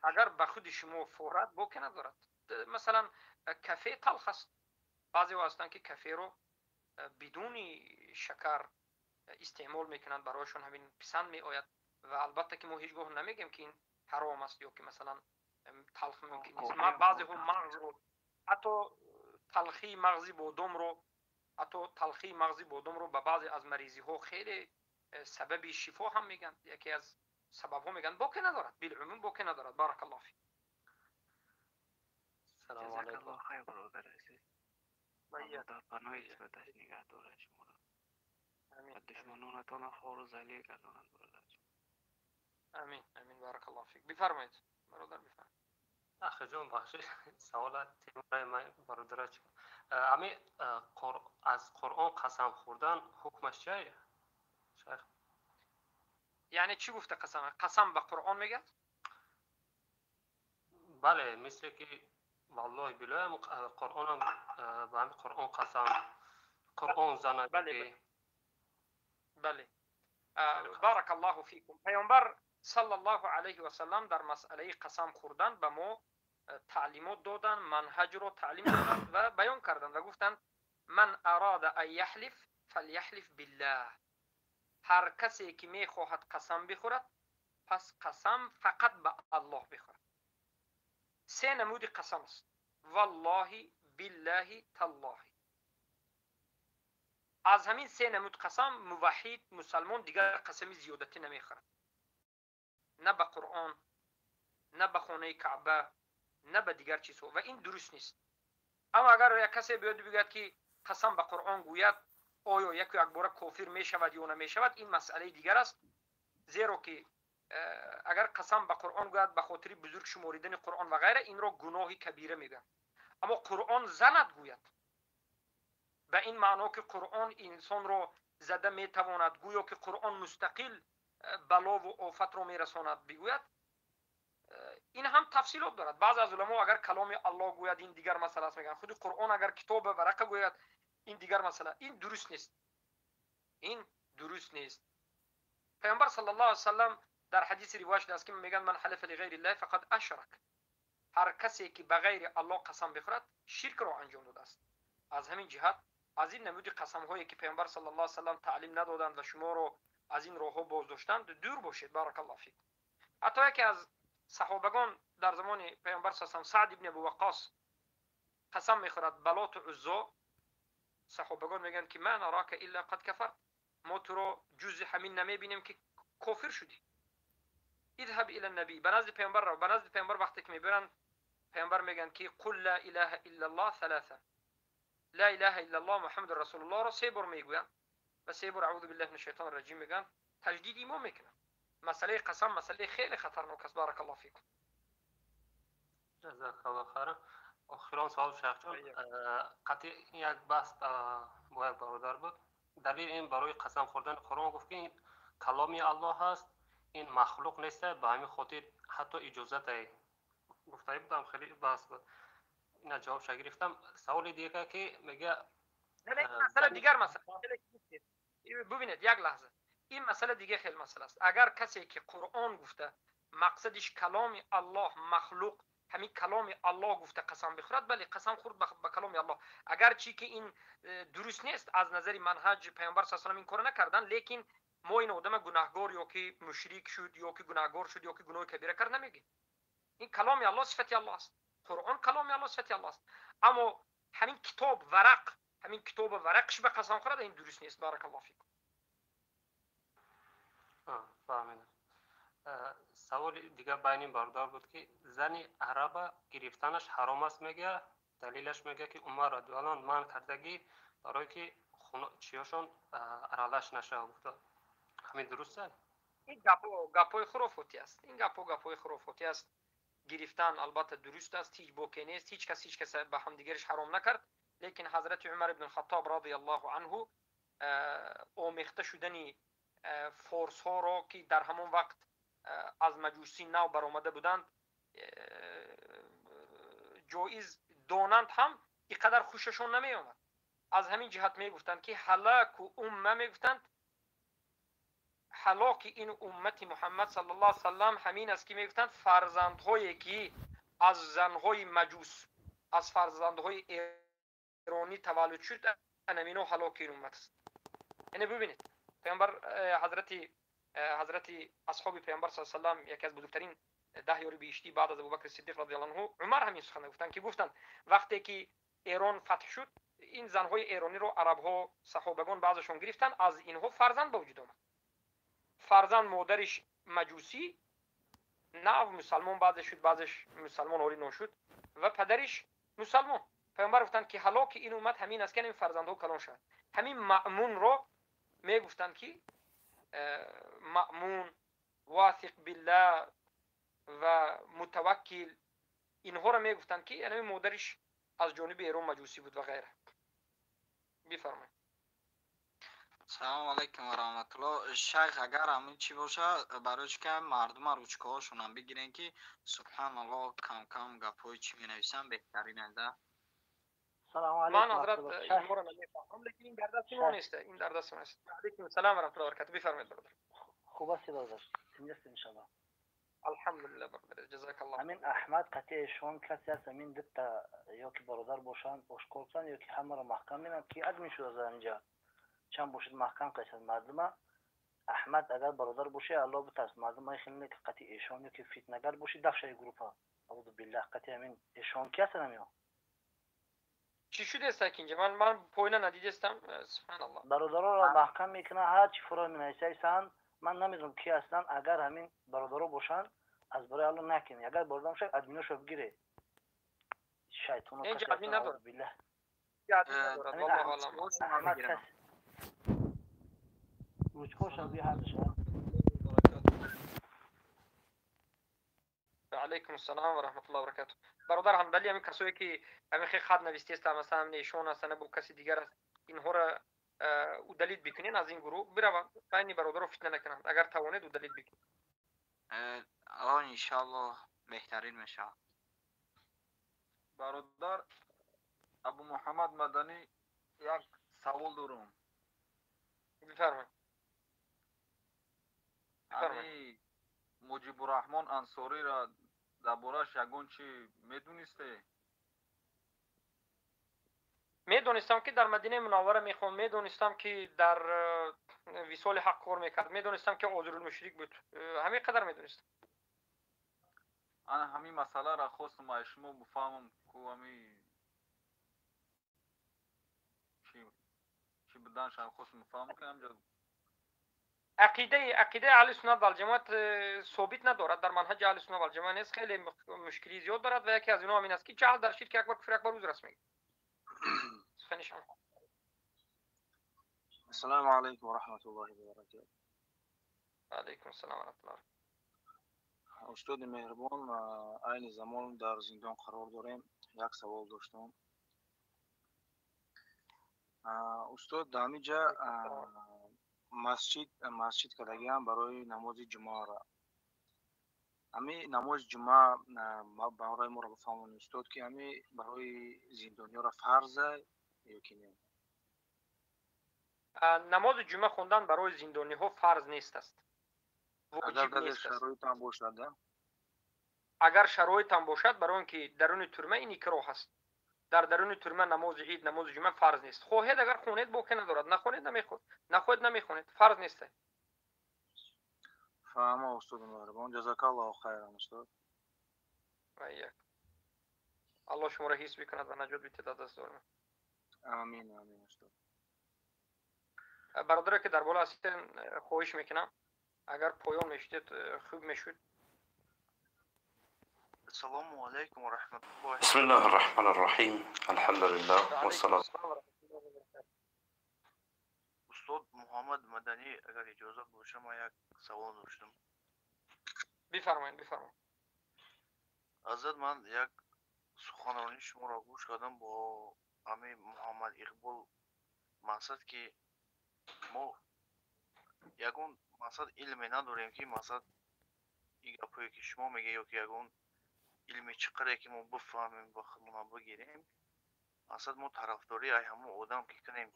Агар ба худи шумо форад, боке надорад. Масалан кафе талх аст. Баъзеҳо ҳастанд ки каферо бидуни шакар истеъмол мекунанд, барояшон ҳамин писанд меояд ва албатта ки мо ҳеҷ гоҳ намегӯем ки ин ҳаром аст ё ки масалан талх мумкин нест. Баъзеҳо мағзро, ҳатто талхии мағзи бодомро, ҳатто талхии мағзи бодомро ба баъзе аз маризиҳо хеле сабаби шифо ҳам мегӯянд, яке аз сабабҳо мегӯянд. Боке надорад, билумум боке надорад. Баракаллоҳу фик. Салому алайкум. Ҷазакаллоҳ хайр, бародари азиз. Аллоҳ дар паноҳи исматаш нигаҳ дорад шуморо. Амин. Ва душманонатонро хору залил гардонад, бародар. Амин, амин. Баракаллоҳу фик. Бифармоед, бародар, бифармоед. Ахи ҷон, бахшиш, савола темураи ман бародара чӣ? Ами аз Қуръон қасам хӯрдан ҳукмаш чие, шайх? Яъне чӣ гуфта қасам? Қасам ба Қуръон мегӯяд? Бале, мисле ки валлоҳи биллоҳи Қуръонам ба ҳамин Қуръон қасам, Қуръон занад. Бале, бале. Баракаллоҳу фикум. Паёмбар саллаллоҳу алайҳи васаллам дар масъалаи қасам хӯрдан ба мо таълимот доданд, манҳаҷро таълим доданд ва баён карданд ва гуфтанд: ман арада ан яҳлиф фаляҳлиф биллаҳ. Ҳар касе ки мехоҳад қасам бихӯрад, пас қасам фақат ба Аллоҳ бихӯрад. Се намуди қасам аст: валлоҳи, биллаҳи, таллоҳи. Аз ҳамин се намуд қасам муваҳҳид мусалмон дигар қасами зиёдатӣ намехӯрад. На ба Қуръон, на ба хонаи Каъба, на ба дигар чизҳо. Ва ин дуруст нест. Аммо агар як касе биёду бигӯяд ки қасам ба Қуръон гӯяд, оё яку якбора кофир мешавад ё намешавад, ин масъалаи дигар аст. Зеро ки Агар қасам ба Қуръон гӯяд ба хотири бузург шуморидани Қуръон ва ғайра, инро гуноҳи кабира мегӯянд. Аммо Қуръон занад гӯяд, ба ин маъно ки Қуръон инсонро зада метавонад, гӯё ки Қуръон мустақил балову офатро мерасонад бигӯяд, ин ҳам тафсилот дорад. Баъзе аз уламо агар каломи Аллоҳ гӯяд, ин дигар масъала аст мегӯянд. Худи Қуръон агар китоба варақа гӯяд, ин дигар масъала. Ин дуруст нест, ин дуруст нест. Паёмбар саллаллоҳу алайҳи васаллам дар ҳадиси ривоят шудааст ки мегӯянд: ман ҳалафа лиғайри иллаҳи фақад ашрак. Ҳар касе ки ба ғайри Аллоҳ қасам бихӯрад, ширкро анҷом додааст. Аз ҳамин ҷиҳат аз ин намуди қасамҳое ки паёмбар саллаллоҳу алайҳи васаллам таълим надоданд ва шуморо аз ин роҳҳо боздоштанд, дур бошед. Баракаллоҳу фикум. Ҳатто яке аз саҳобагон дар замони паёмбар саллаллоҳу алайҳи васаллам, Саъд ибни Абу Ваққос, қасам мехӯрад ба Лоту Уззо. Саҳобагон мегӯянд ки ма нарака илла қад кафарт, мо туро ҷузи ҳамин намебинем ки кофир шудӣ. Идҳаб ила набӣ, ба назди паёмбар рав. Ба назди паёмбар вақте ки мебаранд, паёмбар мегӯянд ки қул ла илаҳа иллаллоҳ саласа, ла илаҳа иллаллоҳ муҳаммаду расулуллоҳро се бор мегӯянд ва се бор аъузу биллаҳи мин шайтони раҷим мегӯянд, таҷдиди имон мекунанд. Масъалаи қасам масъалаи хеле хатарнок аст. Баракаллоҳу фикум. Ҷазакаллоҳу хайран. Охирон савол, шайхҷон, қатъи як баҳс бо як бародар буд. Далели ин барои қасам хӯрдани Қуръон гуфт ки ин каломи Аллоҳ аст, ин махлуқ нест, ба ҳамин хотир ҳатто иҷозате гуфтаи будам, хеле баҳс буд, ина ҷавобша гирифтам. Саволи дига ки мега масъала дигар масъала. Бубинед, як лаҳза, ин масъала дига хел масъала аст. Агар касе ки Қуръон гуфта мақсадиш каломи Аллоҳ махлуқ, ҳамин каломи Аллоҳ гуфта қасам бихӯрад, бале, қасам хӯрд ба каломи Аллоҳ. Агарчи ки ин дуруст нест, аз назари манҳаҷ паёмбар саллаллоҳу алайҳи васаллам ин корро накардан, лекин мо ин одама гунаҳгор ё ки мушрик шуд, ё ки гунаҳгор шуд, ё ки гуноҳи кабира кард намегӯем. Ин каломи Аллоҳ сифати Аллоҳ аст. Қуръон каломи Аллоҳ сифати Аллоҳ аст. Аммо ҳамин китоб варақ, ҳамин китоба варақш ба қасам хӯрад, ин дуруст нест. Баракаллоҳу фикум. Фаҳмидам. Саволи дигар байни бародар буд ки зани араба гирифтанаш ҳаром аст мегӯя. Далелаш мегӯя ки Умар радиаллоҳу анҳу манъ кардагӣ, барое ки чиёшон аралаш нашава гуфта. Ҳамин дуруст аст? Ин гапҳои хурофотӣ аст. Ин гапҳо гапҳои хурофотӣ аст. Гирифтан албатта дуруст аст, ҳеҷ боке нест, ҳеҷ кас ҳеҷ кас ба ҳамдигариш ҳаром накард. Лекин ҳазрати Умар ибн Хаттоб радиаллоҳу анҳу омехта шудани форсҳоро ки дар ҳамон вақт аз маҷусӣ нав баромада буданд ҷоиз донанд ҳам, ин қадар хушашон намеомад. Аз ҳамин ҷиҳат мегуфтанд ки ҳалаку умма, мегуфтанд ҳалоки ин уммати Муҳаммад саллаллоҳу алайҳи васаллам ҳамин аст ки мегуфтанд фарзандҳое ки аз занҳои маҷус, аз фарзандҳои эронӣ таваллуд шуд, анамино ҳалоки ин уммат аст. Яъне бубинед, паёмбар ҳазрати асҳоби паёмбар саллаллоҳу алайҳи васаллам, яке аз бузургтарин 10 ёри биҳиштӣ баъд аз Абубакри Сиддиқ радиаллоҳу анҳу, Умар ҳамин сухан гуфтанд ки гуфтанд вақте ки Эрон фатҳ шуд, ин занҳои эрониро арабҳо, саҳобагон баъзешон гирифтанд, аз инҳо фарзанд ба вуҷуд омад. Фарзанд модариш маҷусӣ, нав мусалмон баъзе шуд, баъзеш мусалмон ҳолӣ ношуд, ва падариш мусалмон. Паёмбар гуфтанд ки ҳалоки ин уммат ҳамин аст ки ин фарзандҳо калон шавад. Ҳамин маъмунро мегуфтанд ки маъмун, васиқ биллаҳ ва мутаваккил, инҳоро мегуфтанд ки ҳамин модариш аз ҷониби Эрон маҷусӣ буд ва ғайра. Бифармоед. Салому алайкум ва раҳматуллоҳ. Шайх, агар ҳамин чӣ боша, барои чӣ ки мардума ручкаҳошонам бигирен ки субҳаналлоҳ кам кам гапҳои чӣ менависам, беҳтарин да. Салому ман алайкум ҳазрат вараҳматуллоҳ. инҳоро намефаҳмам, лекин ин дар дасти мо нест, ин дар дасти мо нест. Алайкум салом ва раҳматуллоҳи ва баракатуҳ. Бифармоед, бародар. Хуб ҳастӣ, бародар? Зинда ҳастӣ, иншаллоҳ. Алҳамдулиллаҳ, бародар, ҷазакаллоҳ. Ҳамин Аҳмад қатъиашон касе ҳаст, ҳамин дутта ё ки бародар бошанд, ошкор кунанд, ё ки ҳамаро маҳкам менанд, ки админ шуда аз ҳаминҷа чанд бошед, маҳкам касад мардума. Аҳмад, агар бародар бошӣ, Аллоҳ битарс. Мардума хеле не ки қатъи эшон ё ки фитнагар бошӣ, дафшаи группа. Аузу биллаҳ, қатъи ҳамин эшон ки ҳастанд ҳамиҳо? Чӣ шудеста ки инҷа ман пойна надидестам, субҳаналлоҳ. Бародаронро маҳкам мекунанд, ҳар чӣ фуро менависанд, ман намедонам ки ҳастанд. Агар ҳамин бародаро бошанд, аз барои Аллоҳ накунед. Агар бародар бошад, админошо бигире. Шайтоно инҷа касе админ ҳастанд, надорад. аузу биллаҳ. Админ надорад, ҳамин валлоҳу алам. Аҳмад кас ручкошам би ҳардуша. Алайкум ассалом ва раҳматуллоҳи ва баракатуҳ. Бародар Ҳанбалӣ, ҳамин касое ки ҳамин хел хат навистеста, масалан нешон аст, бо каси дигар аст, инҳоро удалить бикунен аз ин гурӯҳ, бираванд, байни бародаро фитна накунанд. Агар тавонед, удалить бикунед. Аллоҳ, иншоаллоҳ, беҳтарин мешавад. Бародар Абу Муҳаммад Маданӣ, як савол дорам. Бифармоед. Ҳами Муҷибурраҳмон Ансориро дар борааш ягон чи медонисте? Медонистам, ки дар Мадинаи Мунаввара мехонд, медонистам, ки дар Висоли Ҳақ кор мекард, медонистам, ки Озирулмушрик буд. Ҳамин қадар медонистам. Ана ҳамин масъаларо хостум аз шумо бифаҳмам, ку ҳами чӣ буданша хостум бифаҳмам, ки ҳамҷо Ақидаи аҳли суннат валҷамоат собит надорад, дар манҳаҷи аҳли суннат валҷамоат нест, хеле мушкилии зиёд дорад ва яке аз инҳо ҳамин аст, ки ҷаҳл дар ширки акбар куфри акбар узр аст, мегӯяд. Сухани шумо. Ассалому алайкум ва раҳматуллоҳи ва баракатуҳ. Алайкум ассалом ва раҳматуллоҳ. Устоди меҳрубон, айни замон дар зиндон қарор дорем. Як савол доштам. Устод, дар ҳамин ҷа масҷид кардагиам барои намози ҷумъаро. Ҳами намози ҷумъа барои моро бифаҳмонед, устод, ки ҳами барои зиндониёро фарза ё ки не? Намози ҷумъа хондан барои зиндониҳо фарз нест аст. Агар Воҷиб дар нест аст. шароитам бошад, да? Агар шароитам бошад, барои он ки даруни тюрьма ин икроҳ аст. Дар даруни тюрьма намози ид, намози ҷумъа фарз нест. Хоҳед, агар хонед, боке надорад, нахонед, намехонед, нахоҳед, намехонед, фарз нест. Фаҳмо, устоди меҳрубон, ҷазакаллоҳу хайран, устод. Як Аллоҳ шуморо ҳифз бикунад ва наҷот бидиҳад аз даст золимон. Амин, амин, устод. Бародаре, ки дар боло ҳастен, хоҳиш мекунам, агар поён мешудед, хуб мешуд. السلام عليكم ورحمة الله. بسم الله الرحمن الرحيم، الحمد لله алайкум والصلاة ассалом ва раҳматуллоҳи ва баракатуҳ. Устод Муҳаммад Маданӣ, агар иҷозат боша, ман як савол доштам. Бифармоед, бифармоед. Ҳазрат, ман як суханронии шуморо гӯш кардам бо ҳамин Муҳаммад Иқбол. Мақсад, ки мо ягон, мақсад, илме надорем, ки, мақсад, ин гапҳое ки шумо мегӯед, ё ки ягон илми чӣ қадаре ки мо бифаҳмем, ба худмона бигирем. Мақсад, мо тарафдорӣ ай ҳамон одам ки кунем,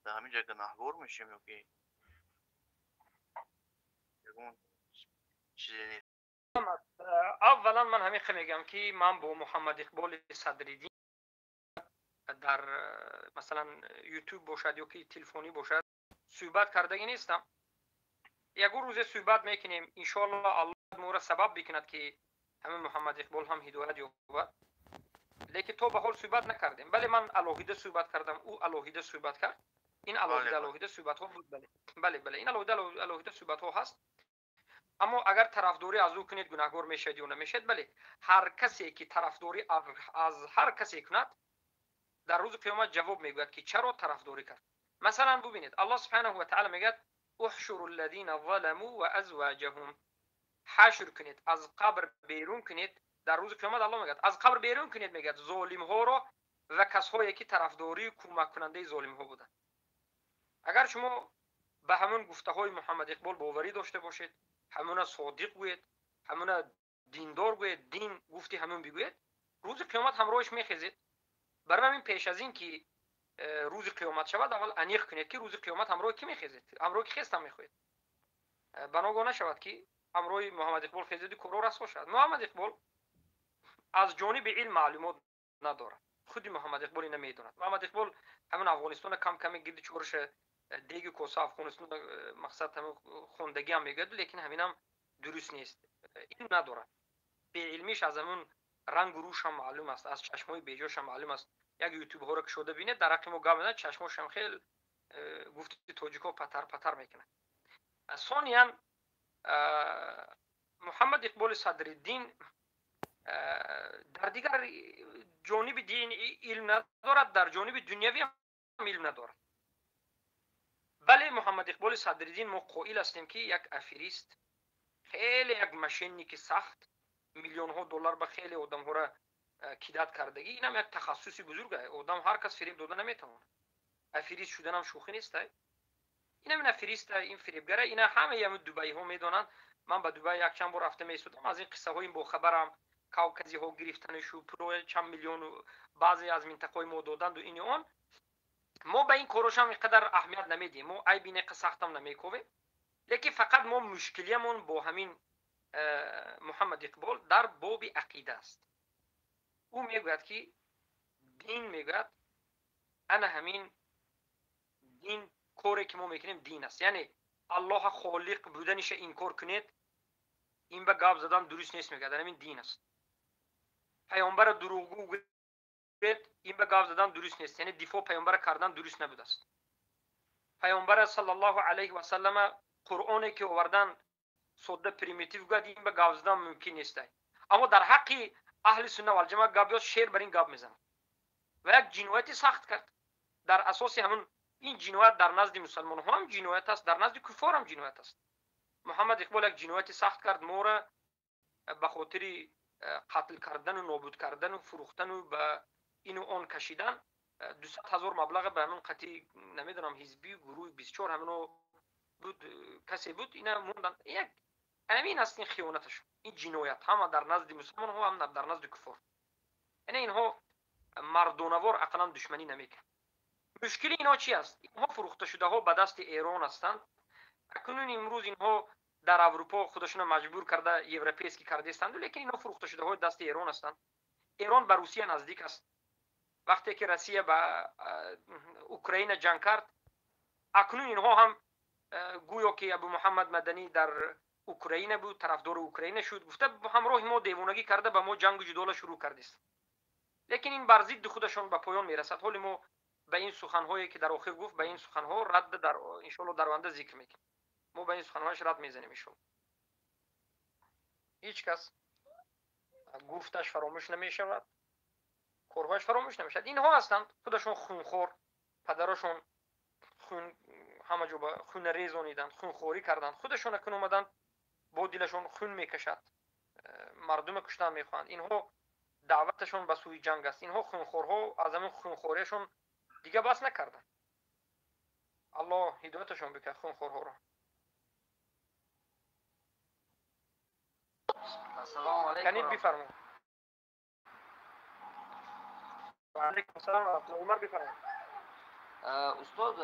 дар ҳамин ҷо гунаҳгор мешем ё ки ягон чизе нест? Аввалан, ман ҳамин хел мегӯям, ки ман бо Муҳаммад Иқболи Садриддин дар, масалан, Ютуб бошад ё ки телефонӣ бошад, суҳбат кардагӣ нестам. Ягон рӯзе суҳбат мекунем, иншоалло. Аллоҳ моро сабаб бикунад, ки ҳамин Муҳаммад Иқбол ҳам ҳидоят ёбад, лекин то ба ҳол суҳбат накардем. Бале, ман алоҳида суҳбат кардам, ӯ алоҳида суҳбат кард. Ин алоҳида алоҳида суҳбатҳо буд. Бале, ин алоҳида алоҳида суҳбатҳо ҳаст. Аммо агар тарафдорӣ аз ӯ кунед, гунаҳгор мешавед ё намешавед? Бале, ҳар касе ки тарафдорӣ аз ҳар касе кунад, дар рӯзи қиёмат ҷавоб мегӯяд, ки чаро тарафдорӣ кард. Масалан, бубинед, Аллоҳ субҳанаҳу ва таъала мегӯяд: احشروا الذين ظلموا وأزواجهم. ҳашр кунед, аз қабр берун кунед. Дар рӯзи қиёмат Аллоҳ мегӯяд: аз қабр берун кунед, мегӯяд, золимҳоро ва касҳое ки тарафдорию кӯмаккунандаи золимҳо буданд. Агар шумо ба ҳамон гуфтаҳои Муҳаммад Иқбол боварӣ дошта бошед, ҳамона содиқ гӯед, ҳамона диндор гӯед, дин гуфти ҳамон бигӯед, рӯзи қиёмат ҳамроҳиш мехезед. Барои ҳамин, пеш аз ин ки рӯзи қиёмат шавад, аввал аниқ кунед, ки рӯзи қиёмат ҳамроҳи кӣ мехезед, ҳамроҳи кӣ хестан мехоҳед. Баногоҳ нашавад, ки ҳамроҳи Муҳаммад Иқбол хезеду корро расво шавад. Муҳаммад Иқбол аз ҷониби илм маълумот надорад. Худи Муҳаммад Иқбол ина медонад. Муҳаммад Иқбол ҳамин Афғонистона кам ками гирди чораша деги коса Афғонистон, мақсад, ҳамин хондагиам мегӯяд, лекин ҳаминам дуруст нест, илм надорад. Беилмиш аз ҳамун рангу рӯшам маълум аст, аз чашмҳои беҷошам маълум аст. Як ютубҳоро кушода бинед, дар ҳаққи мо гап мезанад, чашмошам хел, гуфти тоҷикҳо, патар патар мекунад. Сониян, Муҳаммад Иқболи Садриддин дар дигар ҷониби дин илм надорад, дар ҷониби дунявӣ ҳам илм надорад. Бале, Муҳаммад Иқболи Садриддин, мо қоил ҳастем, ки як аферист, хеле як мошенники сахт. Миллионҳо доллар ба хеле одамҳоро кидат кардагӣ. Инам як тахассуси бузург. Одам ҳар кас фиреб дода наметавонад. Аферист шуданам шӯхӣ нест. Инам ин аферист, ин фиребгара, ина ҳамаи ҳамин дубайиҳо медонанд. Ман ба Дубай якчанд бор рафта меистодам, аз ин қиссаҳои бохабарам. Кавказиҳо гирифтанишу пулои чанд миллиону баъзе аз минтақаҳои мо доданду ини он. Мо ба ин корошам ин қадар аҳамият намедиҳем, мо айби неқа сахтам намековем, лекин фақат мо мушкилиямон бо ҳамин Муҳаммад Иқбол дар боби ақида аст. Ӯ мегӯяд, ки дин, мегӯяд, ана ҳамин дин, коре ки мо мекунем, дин аст. Яъне Аллоҳа холиқ буданиша инкор кунед, ин ба гап задан дуруст нест, мегӯяд, ҳамин дин аст. Паёмбара дурӯғгӯ гӯед, ин ба гап задан дуруст нест, яъне дифоъ паёмбара кардан дуруст набудааст. Паёмбара саллаллоҳу алайҳи васаллама Қуръоне ки овардан содда примитив гӯяд, ин ба гап задан мумкин нест. Аммо дар ҳаққи аҳли сунна валҷамоа гап ёд, шер бар ин гап мезанад ва як ҷинояти сахт кард. Дар асоси ҳамун ин ҷиноят дар назди мусалмонҳо ҳам ҷиноят аст, дар назди куффор ҳам ҷиноят аст. Муҳаммад Иқбол як ҷинояти сахт кард моро ба хотири қатл кардану нобуд кардану фурӯхтану ба ину он кашидан 200 000 маблаға ба ҳамин қатъи, намедонам, ҳизби гурӯҳи 24 ҳамино буд, касе буд, ина мондан. Як ҳамин аст ин хиёнаташон, ин ҷиноят ҳама дар назди мусалмонҳо, ҳам дар назди куффор. Яъне инҳо мардонавор ақаллан душманӣ намекунанд. Мушкили инҳо чи аст? Инҳо фурӯхташудаҳо ба дасти Эрон ҳастанд. Акнун имрӯз инҳо дар Аврупо худашонро маҷбур карда европейский кардаистанду, лекин инҳо фурӯхташудаҳои дасти Эрон ҳастанд. Эрон ба Русия наздик аст. Вақте ки Россия ба Украина ҷанг кард, акнун инҳо ҳам гӯё ки Абу Муҳаммад Маданӣ дар Украина буд, тарафдори Украина шуд, гуфта ҳамроҳи мо девонагӣ карда, ба мо ҷангу ҷудола шурӯъ кардест. Лекин ин бар зидди худашон ба поён мерасад. Ҳоли мо ба ин суханҳое ки дар охир гуфт, ба ин суханҳо радд дар иншоалло дар оянда зикр мекунем. Мо ба ин суханҳояш рад мезанем иншоалло. Ҳеҷ кас гуфташ фаромӯш намешавад, корҳояш фаромӯш намешавад. Инҳо ҳастанд худашон хунхор, падарошон хун ҳама ҷо ба хуна резониданд, хунхорӣ карданд. Худашон акун омаданд, бо дилашон хун мекашад, мардума куштан мехоҳанд. Инҳо даъваташон ба сӯи ҷанг аст. Инҳо хунхорҳо аз ҳамин хунхориашон дига бас накарданд. Аллоҳ ҳидояташон бикард хунхорҳоро. Канид, бифармо. Алайкум ассалом ва раҳматуллоҳ. Умар, бифармо. Устод,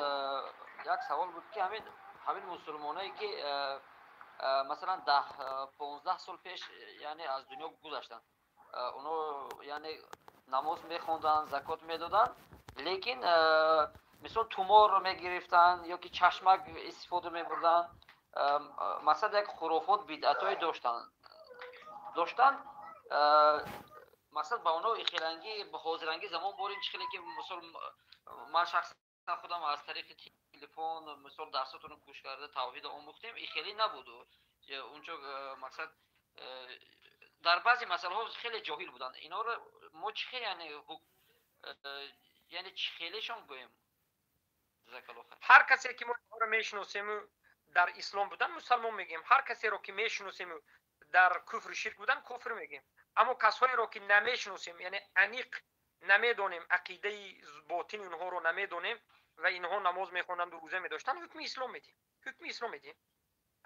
як савол буд, ки ҳамин мусулмонае ки масалан 10-15 сол пеш, яъне аз дунё гузаштанд, оно яъне намоз мехонданд, закот медоданд, лекин мисол туморро мегирифтанд ё ки чашмак истифода мебурданд, масалан як хурофот, бидъатҳое доштанд. Мақсад ба оно хелангӣ ҳозирангӣ замон борем, чӣ хеле ки мисол ман шахсан худам аз тариқи телефон мисол дарсотонро гӯш карда тавҳидо омӯхтем, и хеле набуд унҷо. Мақсад дар баъзе масъалаҳо хеле ҷоҳил буданд. Инҳоро мо чӣ хел, яъне чӣ хелешон гӯем? Ҳар касе ки мо инҳоро мешиносему дар ислом будан, мусалмон мегӯем. Ҳар касеро ки мешиносему дар куфру ширк будан, кофир мегӯем. Аммо касҳоеро ки намешиносем, яъне аниқ намедонем, ақидаи ботини онҳоро намедонем ва инҳо намоз мехонанду рӯза медоштанд, ҳукми ислом медиҳем, ҳукми ислом медиҳем.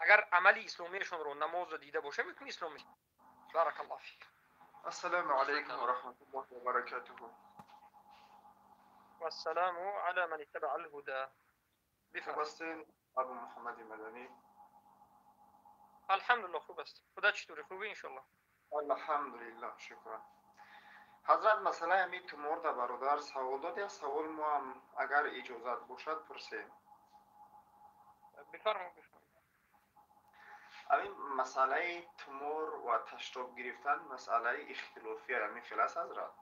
Агар амали исломиашонро, намозро дида бошем, ҳукми ислом медиҳем. Баракаллоҳу фик. Ассалому алайкум ва раҳматуллоҳи ва баракатуҳу. Вассаламу ала ман иттабаа алҳуда. Хуб ҳастед, Абу Муҳаммади Маданӣ? Алҳамдулиллоҳ, хуб аст. Худо чӣ хубӣ, иншоаллоҳ? Алҳамдулиллоҳ, шукран. Ҳазрат, масъалаи ҳамин тумор да бародар савол дод, як савол мо ҳам агар иҷозат бошад пурсем. Бифармо, бифармо. Ҳамин масъалаи тумор ва ташроб гирифтан масъалаи ихтилофия, ҳамин хел аст, ҳазрат?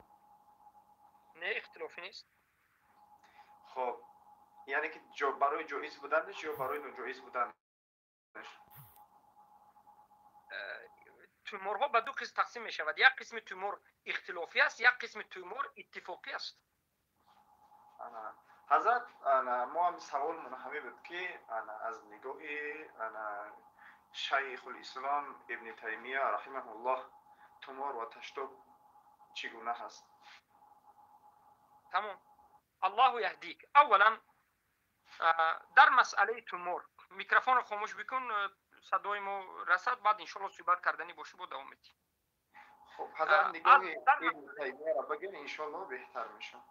Не, ихтилофӣ нест. Хоб, яъне ки барои ҷоиз буданаш ё барои ноҷоиз буданаш? Туморҳо ба ду қисм тақсим мешавад: як қисми тумор ихтилофӣ аст, як қисми тумор иттифоқӣ аст. Ҳазрат, мо ҳам саволмон ҳамин буд, ки аз нигоҳи Шайхулислом Ибни Таймия раҳимаҳуллоҳ тумор ва таштоб чӣ гуна ҳаст? Тамом, Аллоҳу яҳдик. Аввалан дар масъалаи тумор микрофонро хомӯш бикун, садои мо расад, баъд иншоалло суҳбат карданӣ бошӣ, бо давом медиҳем. Хуб, ҳазрат, нигоҳи Ибни Таймияро бигир, иншоалло беҳтар мешавад.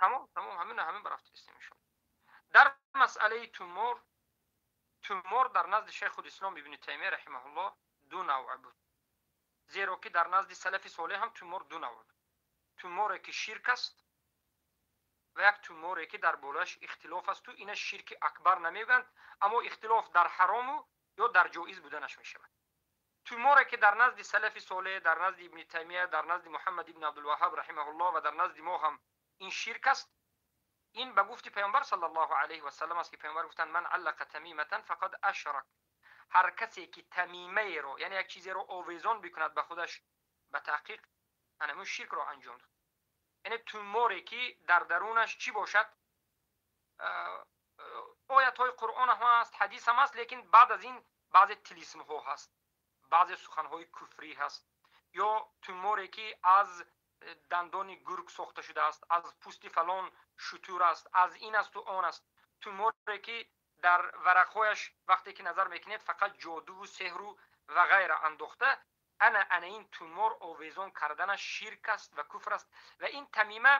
Тамом, тамом, ҳамин ҳамин барафтистем иншоалло. Дар масъалаи тумор, тумор дар назди Шайхулислом Ибни Таймия раҳимаҳуллоҳ ду навъ буд, зеро ки дар назди салафи солеҳ ҳам тумор ду навъ буд: туморе ки ширк аст ва як туморе ки дар болояш ихтилоф асту ина ширки акбар намегӯянд, аммо ихтилоф дар ҳарому ё дар ҷоиз буданаш мешавад. Туморе ки дар назди салафи солеҳ, дар назди Ибни Таймия, дар назди Муҳаммад ибни Абдулваҳҳаб раҳимаҳуллоҳ ва дар назди мо ҳам ин ширк аст, ин ба гуфти Паёмбар саллаллоҳу алайҳи васаллам аст, ки Паёмбар гуфтанд: ман аллақа тамиматан фақад ашрак. Ҳар касе ки тамимаеро, яъне як чизеро овезон бикунад ба худаш, ба таҳқиқ ана ҳамун ширкро анҷом дод. Яъне туморе ки дар дарунаш чӣ бошад, оятҳои Қуръон ҳам ҳаст, ҳадис ҳам ҳаст, лекин баъд аз ин баъзе тилисмҳо ҳаст, баъзе суханҳои куфрӣ ҳаст, ё туморе ки аз дандони гург сохта шудааст, аз пӯсти фалон шутур аст, аз ин асту он аст, туморе ки дар варақҳояш вақте ки назар мекунед фақат ҷодуву сеҳру ва ғайра андохта, ана ин тумор овезон карданаш ширк аст ва куфр аст. Ва ин тамима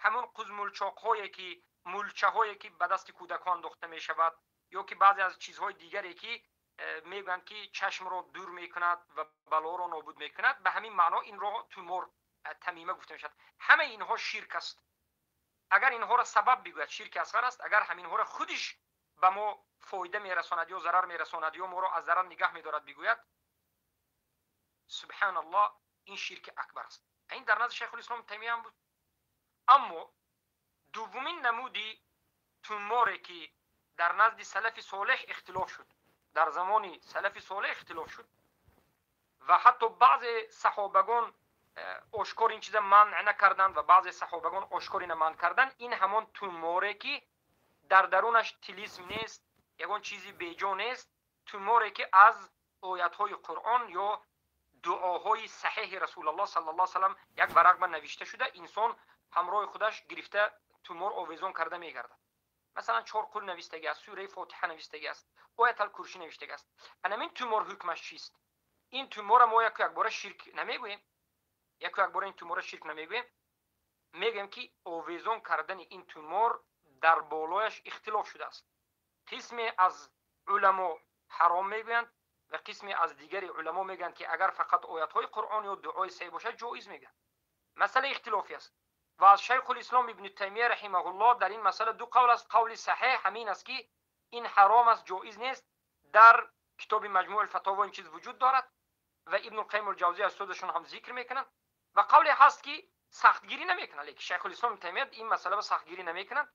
ҳамон қузмулчоқҳое ки мулчаҳое ки ба дасти кӯдакон андохта мешавад, ё ки баъзе аз чизҳои дигаре ки мегӯянд ки чашмро дур мекунад ва балоро нобуд мекунад, ба ҳамин маъно инро тумор тамима гуфта мешавад. Ҳамаи инҳо ширк аст. Агар инҳоро сабаб бигӯяд, ширки асғар аст. Агар ҳаминҳоро худиш ба мо фоида мерасонад ё зарар мерасонад ё моро аз зарар нигаҳ медорад бигӯяд, субҳаналлоҳ, ин ширки акбар аст. Ин дар назди Шайхулислом Таймия ҳам буд. Аммо дуввумин намуди туморе ки дар назди салафи солеҳ ихтилоф шуд, дар замони салафи солеҳ ихтилоф шуд ва ҳатто баъзе саҳобагон ошкор ин чиза манъ накарданд ва баъзе саҳобагон ошкор ина манъ карданд, ин ҳамон туморе ки дар дарунаш тилисм нест, ягон чизи беҷо нест, туморе ки аз оятҳои Қуръон ё дуоҳои саҳеҳи Расулаллоҳ саллаллоҳу алайҳи васаллам як варақба навишта шуда, инсон ҳамроҳи худаш гирифта тумор овезон карда мегардад. Масалан, чор қул навиштагӣ аст, сураи Фотиҳа навиштагӣ аст, оятал курсӣ навиштагӣ аст. Анамин тумор ҳукмаш чист? Ин тумора мо яку якбора ширк намегӯем, яку якбора ин тумора ширк намегӯем, мегӯем ки овезон кардани ин тумор дар болояш ихтилоф шудааст. Қисме аз уламо ҳаром мегӯянд ва қисме аз дигари уламо мегӯянд ки агар фақат оятҳои Қуръон ё дуои саҳеҳ бошад, ҷоиз мегӯянд. Масъала ихтилофӣ аст ва аз Шайхулислом Ибни Таймия раҳимаҳуллоҳ дар ин масъала ду қавл аст. Қавли саҳеҳ ҳамин аст ки ин ҳаром аст, ҷоиз нест. Дар китоби Маҷмӯъ алфатово ин чиз вуҷуд дорад ва Ибнулқайим алҷавзия устодашон ҳам зикр мекунанд. Ва қавле ҳаст ки сахтгирӣ намекунанд, лекин Шайхулислом Ибни Таймия ин масъала ба сахтгирӣ намекунанд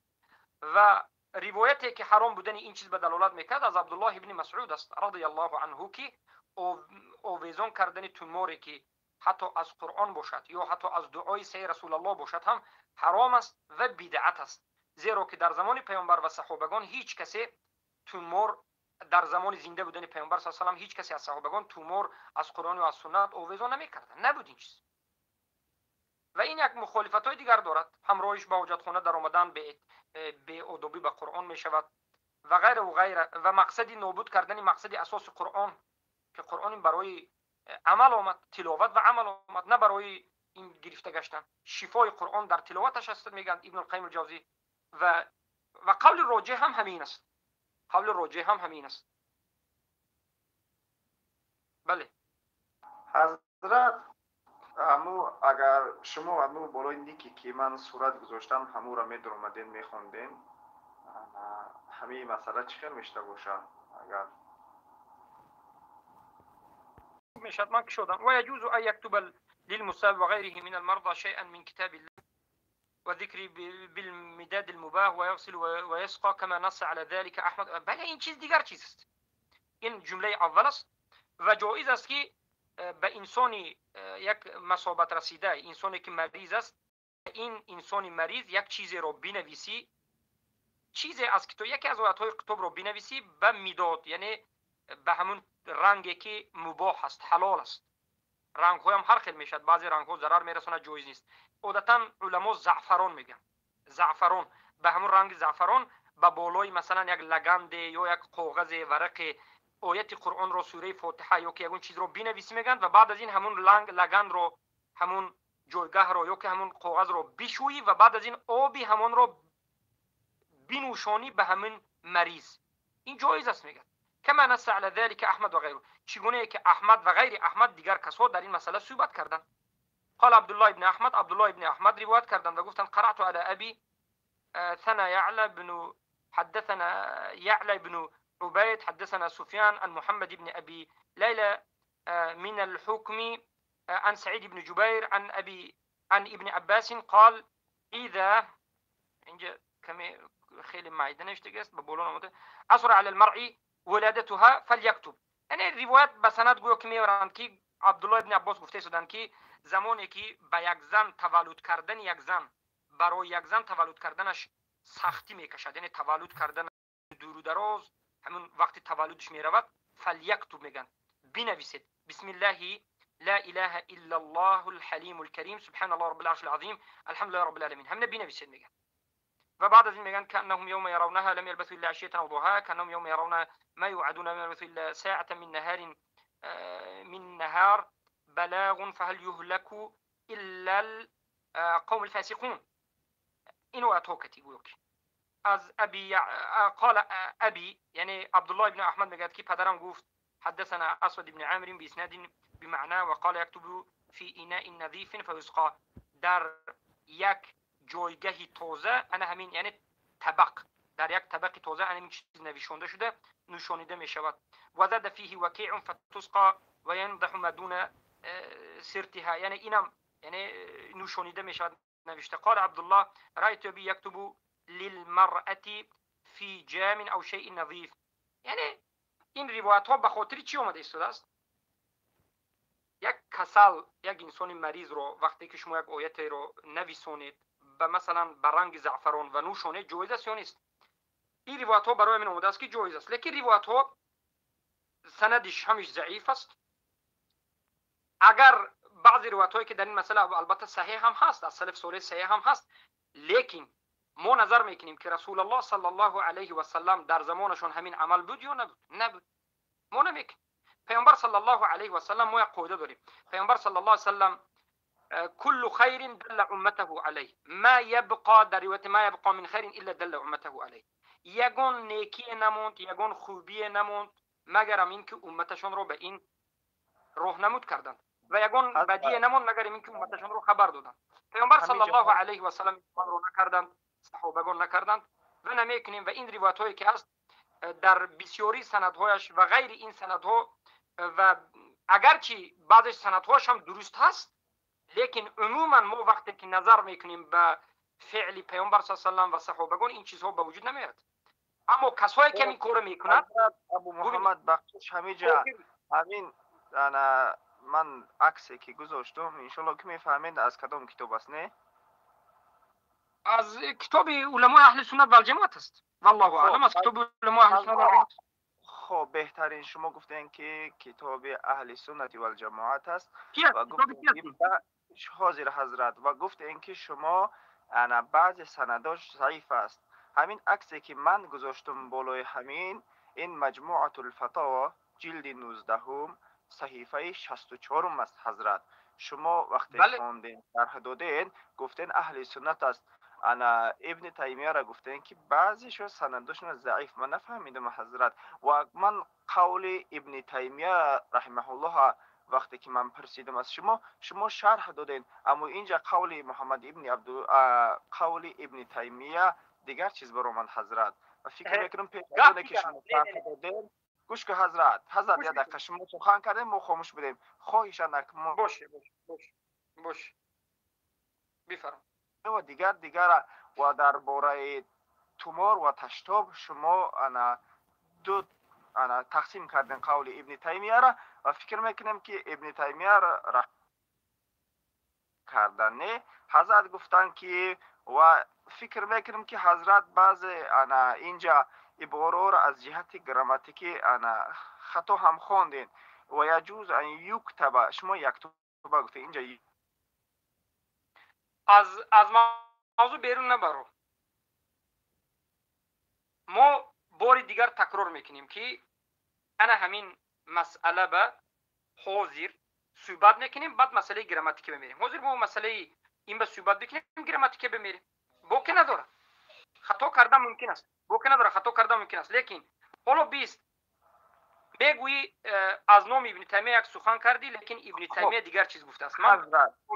ва ривояте ки ҳаром будани ин чиз ба далолат мекард аз Абдуллоҳ ибни Масъуд аст радиаллоҳу анҳу, ки овезон кардани туморе ки ҳатто аз Қуръон бошад ё ҳатто аз дуои саҳеҳи Расулаллоҳ бошад ҳам ҳаром аст ва бидъат аст, зеро ки дар замони Паёмбар ва саҳобагон ҳеҷ касе тумор, дар замони зинда будани Паёмбар саллаллоҳу алайҳи васаллам ҳеҷ касе аз саҳобагон тумор аз Қуръон ё аз суннат овезон намекарданд, набуд ин чиз. Ва ин як мухолифатҳои дигар дорад, ҳамроҳиш ба ҳоҷатхона даромадан беодобӣ ба Қуръон мешавад ва ғайра ва ғайра. Ва мақсади нобуд кардани мақсади асоси Қуръон, ки Қуръон ин барои амал омад, тиловат ва амал омад, на барои ин гирифта гаштан. Шифои Қуръон дар тиловаташ аст, мегӯянд Ибнулқайим алҷавзӣ. Ва қавли роҷеҳ ҳам ҳамин аст, қавли роҷеҳ ҳам ҳамин аст. Бале ҳазрат, ҳаму агар шумо ҳаму болои нике ки ман сурат гузоштам ҳамуро медаромаден мехондем, ҳамин масъала чӣ хел мешуда бошад? Агар мешавад, ман кушодам. Ва яҷузу ан яктуба лилмусаб ва ғайриҳи мин алмарда шайъан мин китабилла ва зикри билмидад алмубах ва яғсил ва ясқа кама насса ала залика Аҳмад. Бале, ин чиз дигар чиз аст. Ин ҷумлаи аввал аст ва ҷоиз аст ки ба инсони як масобат расида, инсоне ки мариз аст, ин инсони мариз як чизеро бинависӣ, чизе аз китоб, яке аз оятҳои китобро бинависӣ ба мидод, яъне ба ҳамун ранге ки мубоҳ аст, ҳалол аст, Рангҳоям ҳар хел мешавад, баъзе рангҳо зарар мерасонад, ҷоиз нест. Одатан уламо заъфарон мегӯянд. Заъфарон, ба ҳамун ранги заъфарон ба болои, масалан, як лаганде ё як коғазе, варақе, ояти қуръонро, сураи Фотиҳа ё ки ягон чизро бинависӣ мегӯянд, ва баъд аз ин ҳамун лаганро, ҳамун ҷойгаҳро ё ки ҳамун коғазро бишӯӣ ва баъд аз ин оби ҳамонро бинӯшонӣ ба ҳамин мариз. Ин ҷоиз аст, мегӯяд. كما نص على ذلك أحمد وغيره، چگونه که احمد و غیر احمد، دیگر کسها در این مسئله صحبت کردند. قال عبد الله بن احمد، عبدالله بن احمد روایت کردند و گفتند: قرأت على ابي ثنا يعلى بن حدثنا يعلى بن عبيد حدثنا سفيان عن محمد بن ابي ليلى من الحكم عن سعيد بن جبير عن ابي عن ابن عباس قال اذا اینجا کمی خیلی معیده نوشته است، به بالا آمده، عثر على المرء ولادتها فليكتب. یعنی روایت به سند گویا که میورند که عبدالله ابن عباس گفته شدند که زمانی که به یک زن تولد کردن، یک زن برای یک زن تولد کردنش سختی میکشد، یعنی تولد کردن دور و دراز، همون وقتی تولدش میرود، فليكتب میگن، بنویسید، بسم الله لا اله الا الله الحلیم الكریم سبحان الله رب العرش العظیم الحمد لله رب العالمین. همینه بنویسید میگن. و بعد از این میگن كأنهم يوم يرونها لم يلبثوا الا عشية او ضحاها، كأنهم يوم يرون ما يوعدون لم يلبثوا الا ساعة من نهار بلاغ فهل يهلك الا القوم الفاسقون. اینو اتوکتی گویا از ابی قال ابی، یعنی عبدالله بن احمد میگه که پدرم گفت: حدثنا اسود بن عامر باسناد بمعنى وقال يكتب في اناء نظيف فيسقى. در یک جایگاهی تازه، انا همین، یعنی طبق، در یک طبق تازه انا همین چیز نویشونده شده نوشانیده می شود. وزاد فيه وكيع فتسقى وينضح ما دون سرتها. یعنی اینم یعنی نوشانیده می شود نوشته. قال عبد الله رأيت أبي يكتب للمرأة في جام أو شيء نظيف. یعنی این روایت ها به خاطر چی آمده ایستاده است؟ یک کسل، یک انسان مریض رو وقتی که شما یک آیت رو نویسونید به مثلا به رنگ زعفران و نوشانید، جایز است یا نیست؟ این روایت ها برای من آمده است که جایز است، لیکن روایت ها سندش همیش ضعیف است. اگر بعضی روایت هایی که در این مسئله البته صحیح هم هست، از سلف صالح صحیح هم هست، لیکن ما نظر میکنیم که رسول الله صلی الله علیه و سلم در زمانشون همین عمل بود یا نبود؟ نبود. ما نمیکنیم. پیامبر صلی الله علیه و سلم، ما یک قاعده داریم، پیامبر صلی الله علیه و سلم كل خير دل امته عليه ما يبقى، در روایت ما يبقى من خير الا دل امته عليه. یگان نیکی نموند، یگان خوبی نموند مگر این که امتشان رو به این راهنمود کردند و یگان بدی نموند مگر این که امتشان رو خبر دادند. پیامبر صلی الله علیه و سلم رو نکردند، صحابگان نکردند و نمیکنیم. و این روایت هایی که هست در بسیاری سندهایش و غیر این سندها و اگرچه بعضی سندهاش هم درست هست، لیکن عموما ما وقتی که نظر میکنیم به فعل پیامبر صلی الله علیه و صحابگان، این چیزها به وجود نمیاد. اما کسایی که این کار میکنند ابو محمد، بخشش، همینجا همین انا من عکسی که گذاشتم، انشالله که میفهمید از کدام کتاب است، نه؟ از کتاب علمای اهل سنت و الجماعت است، والله اعلم، از کتاب علمای اهل سنت و الجماعت. خب، بهترین. شما گفتین که کتاب اهل سنت و الجماعت است و گفتین حاضر حضرت و گفتین که شما انا بعض سنداش ضعیف است. همین عکسی که من گذاشتم بالای همین، این مجموعه الفتاوا جلد 19 صحیفه 64 است. حضرت، شما وقتی خواندین، شرح دادین، گفتین اهل سنت است. انا ابن تیمیه را گفتین که بعضیشو سندشون ضعیف. من نفهمیدم حضرت. و من قول ابن تیمیه رحمه الله وقتی که من پرسیدم از شما، شما شرح دادین، اما اینجا قول محمد ابن عبد قول ابن تیمیه دیگر چیز برا من حضرت. و فکر میکنم پیش که شما شرح دادین، گوش که حضرت، حضرت، یه دقیقه. شما سخن کردیم، ما خاموش بودیم. خواهشاً. باشه باشه باشه باشه، بفرم. و دیگر دیگر و درباره تومار و تشتاب شما انا دو انا تقسیم کردن قول ابن تیمیه را و فکر میکنم که ابن تیمیه را کردن، نه؟ حضرت گفتن که و فکر میکنم که حضرت بعض انا اینجا عباره را از جهت گراماتیکی انا خطا هم خواندین. و یجوز ان یکتب، شما یکتب Гуфта инҷа аз мавзӯъ берун набаро. Мо бори дигар такрор мекунем, ки ана ҳамин масъала ба ҳозир суҳбат мекунем, баъд масъалаи грамматика бимерем. Ҳозир мо масъалаи ин ба суҳбат бикунем, грамматика бимерем. Боке надорад, хато кардан мумкин аст. Боке надорад, хато кардан мумкин аст. Лекин ҳоло бист мегӯӣ, аз номи Ибни Таймия як сухан кардӣ, лекин Ибни Таймия дигар чиз гуфтааст. Ман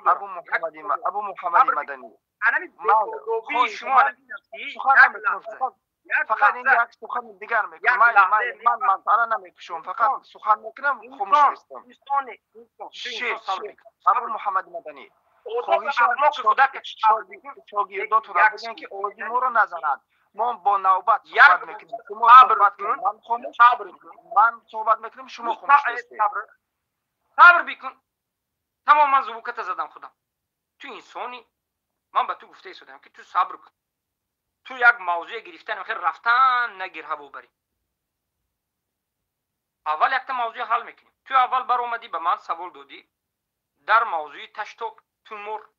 Абу Муҳаммади Маданӣ, шумо фақат ин як сухани дигар мекунам. Ман масъала намекушам, фақат сухан мекунам, хомӯш местам. Абу Муҳаммади Маданӣ, хоҳишам шогирдотонро бигӯянд, ки овози моро назананд. Мо бо навбат суҳбат мекунем. Шумо суҳбат кунед, ман хомӯш, ман суҳбат мекунем, шумо хомӯш нестед. Сабр бикун. Тамом, ман звуката задам худам. Ту инсонӣ, ман ба ту гуфта истодам, ки ту сабр кун. Ту як мавзӯе гирифтан, хел рафтан нагир, ҳаво барӣ. Аввал якта мавзӯе ҳал мекунем. Ту аввал баромадӣ, ба ман савол додӣ дар мавзӯи таштоб, тумор.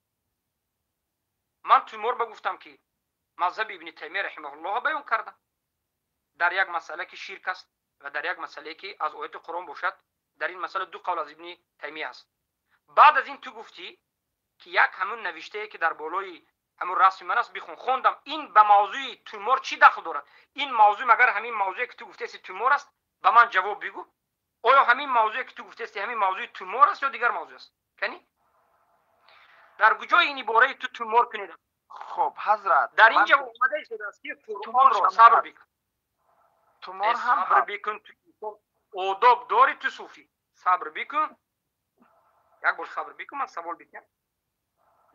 Ман тумор ба гуфтам, ки мазҳаби Ибни Таймия раҳимаҳуллоҳ баён кардам дар як масъала, ки ширк аст, ва дар як масъалае, ки аз ояти Қуръон бошад, дар ин масъала ду қавл аз Ибни Таймия аст. Баъд аз ин ту гуфтӣ, ки як ҳамун навиштае, ки дар болои ҳамун расми ман аст, бихон. Хондам. Ин ба мавзӯи тумор чӣ дахл дорад? Ин мавзӯъ магар ҳамин мавзӯе, ки ту гуфтаисти, тумор аст? Ба ман ҷавоб бигӯ, оё ҳамин мавзӯе, ки ту гуфтаисти, ҳамин мавзӯи тумор аст ё дигар мавзӯъ аст? Кани, дар куҷои ин ибораи ту тумор кунед? Хуб, ҳазрат, дар ин ҷо омада истодааст, ки Қуръонро, сабр бикун. Тумор ҳам сабр бикун. Ту одоб дорӣ, ту суфӣ, сабр бикун, як бор сабр бикун, ман савол бикунам.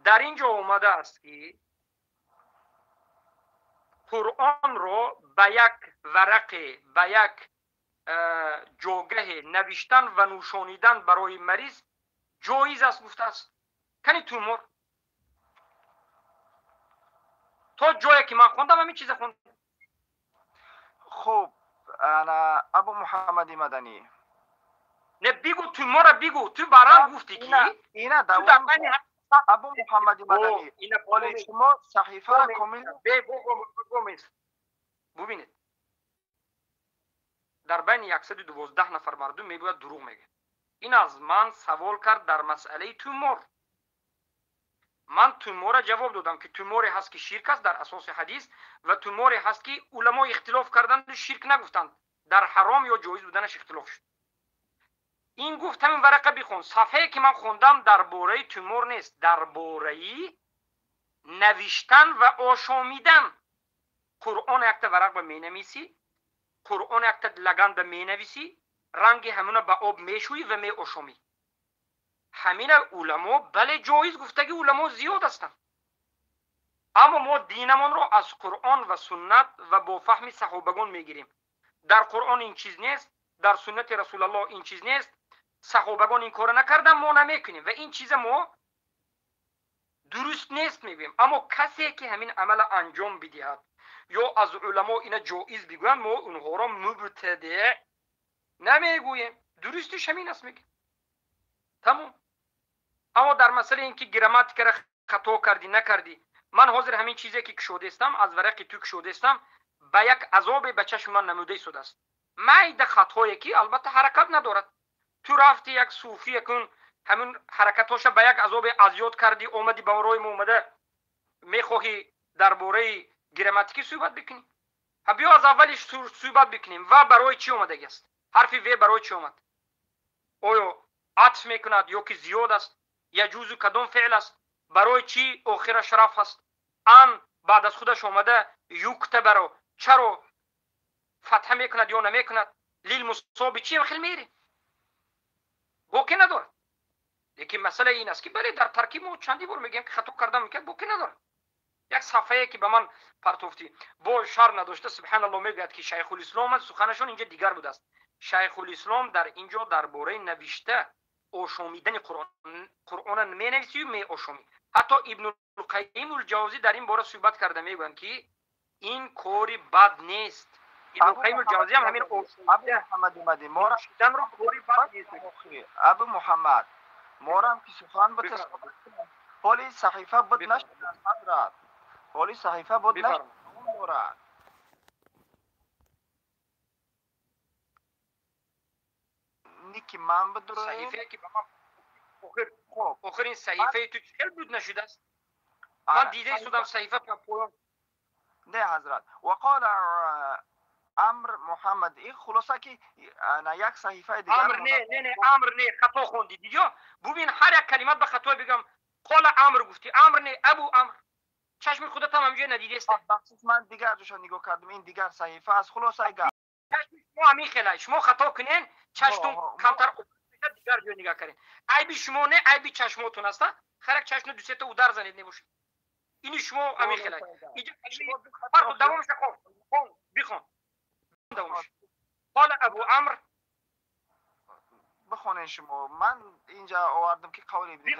Дар ин ҷо омадааст, ки Қуръонро ба як варақе, ба як ҷогаҳе навиштан ва нӯшонидан барои мариз ҷоиз аст, гуфтааст. Кани тумор? То ҷое ки ман хондам, ҳамин чиза хондам. Хуб, ана Абу Муҳаммади Маданӣ, не, бигӯ, тумора бигӯ. Ту баран гуфтӣ, ки ина давом. Абу Муҳаммади Маданӣ, ҳоли шумо саҳифаро комил бубинед, дар байни 112 нафар мардум мебояд дурӯғ мегӯяд. Ин аз ман савол кард дар масъалаи тумор. Ман тумора ҷавоб додам, ки туморе ҳаст, ки ширк аст дар асоси ҳадис, ва туморе ҳаст, ки уламо ихтилоф карданду ширк нагуфтанд, дар ҳаром ё ҷоиз буданаш ихтилоф шуд. Ин гуфт, ҳамин варақа бихон. Сафҳае, ки ман хондам, дар бораи тумор нест, дар бораи навиштан ва ошомидан. Қуръон якта варақ ба менависӣ, Қуръон якта лаган ба менависӣ, ранги ҳамуна ба об мешӯӣ ва меошомӣ. Ҳамина уламо бале ҷоиз гуфтаги уламо зиёд ҳастанд, аммо мо динамонро аз Қуръон ва суннат ва бо фаҳми саҳобагон мегирем. Дар Қуръон ин чиз нест, дар суннати Расулаллоҳ ин чиз нест, саҳобагон ин корро накардан, мо намекунем ва ин чиза мо дуруст нест мегӯем. Аммо касе, ки ҳамин амала анҷом бидиҳад ё аз уламо ина ҷоиз бигӯянд, мо онҳоро мубтадеъ намегӯем, дурустиш ҳамин аст мегӯем, тамом. Аммо дар масъалаи ин ки грамматикаро хато кардӣ, накардӣ, ман ҳозир ҳамин чизе, ки кушодаистам, аз варақи ту кушодаистам, ба як азобе ба чашми ман намуда истодааст, майда хатҳое, ки албатта ҳаракат надорад. Ту рафти як суфия кун, ҳамин ҳаракатҳоша ба як азобе азёд кардӣ, омадӣ ба рои мо омада мехоҳӣ дар бораи грамматикӣ суҳбат бикунӣ. Ҳа, биё аз аввалиш суҳбат бикунем. Ва барои чӣ омадаги аст? Ҳарфи в барои чӣ омад? Оё атф мекунад ё ки зиёд аст? Яҷузу кадом феъл аст? Барои чӣ охираш раф аст? Ан баъд аз худаш омада юктабаро чаро фатҳа мекунад ё намекунад? Лилмусоби чиам хел мере, боке надорад. Лекин масъала ин аст, ки бале, дар таркиб мо чанди бор мегӯем, ки хато кардан мумкин, боке надорад. Як сафҳае, ки ба ман партофтӣ, бо шарм надошта, субҳаналлоҳ, мегӯяд, ки Шайхулислом суханашон инҷа дигар будааст. Шайхулислом дар инҷо дар бораи навишта ошомидани Қуръон, Қуръона менависию меошомӣ. Ҳатто Ибнулқайимулҷавзӣ дар ин бора суҳбат карда мегӯянд, ки ин кори бад нест. Ибнулқайимулҷавзӣ ҳам ҳамин Абу Муҳаммад, ошомиданро кори бад нест. Абу Муҳаммад, Морам ки сухан бите ҳоли саҳифа буд нашуд ҳазрат. Ҳоли саҳифа буд нашуд дорад. Ники ман бидурем. Саҳифае ки ба ман охир охир ин саҳифаи ту чӣ буд нашудааст? Ман дида истодам саҳифа поён. Не ҳазрат. Вақола Амр Муҳаммад ин хулоса ки на як саҳифаи дигар Амр не не не Амр не хато хондӣ дидё? Бубин ҳар як калимат ба хато бигам. Қола Амр гуфтӣ. Амр не Абу Амр. Чашми худат ҳам ҳамҷоя надидест. Бахшиш ман дигар ҷоша нигоҳ кардам. Ин дигар саҳифа аст. Хулосаи гап. Чашми шумо ҳамин хела. Шумо хато кунен, чаштон камтар дигар ҷо нигоҳ карден. Айби шумо не, айби чашмотон аст. Харак чашмно ду сета удар занед небошад. Ини шумо ҳамин хела. Иҷа фарқ давомша хон. Хон, бихон. Давомш. Қола Абу Амр бихонен шумо. Ман инҷа овардам ки қавли ибни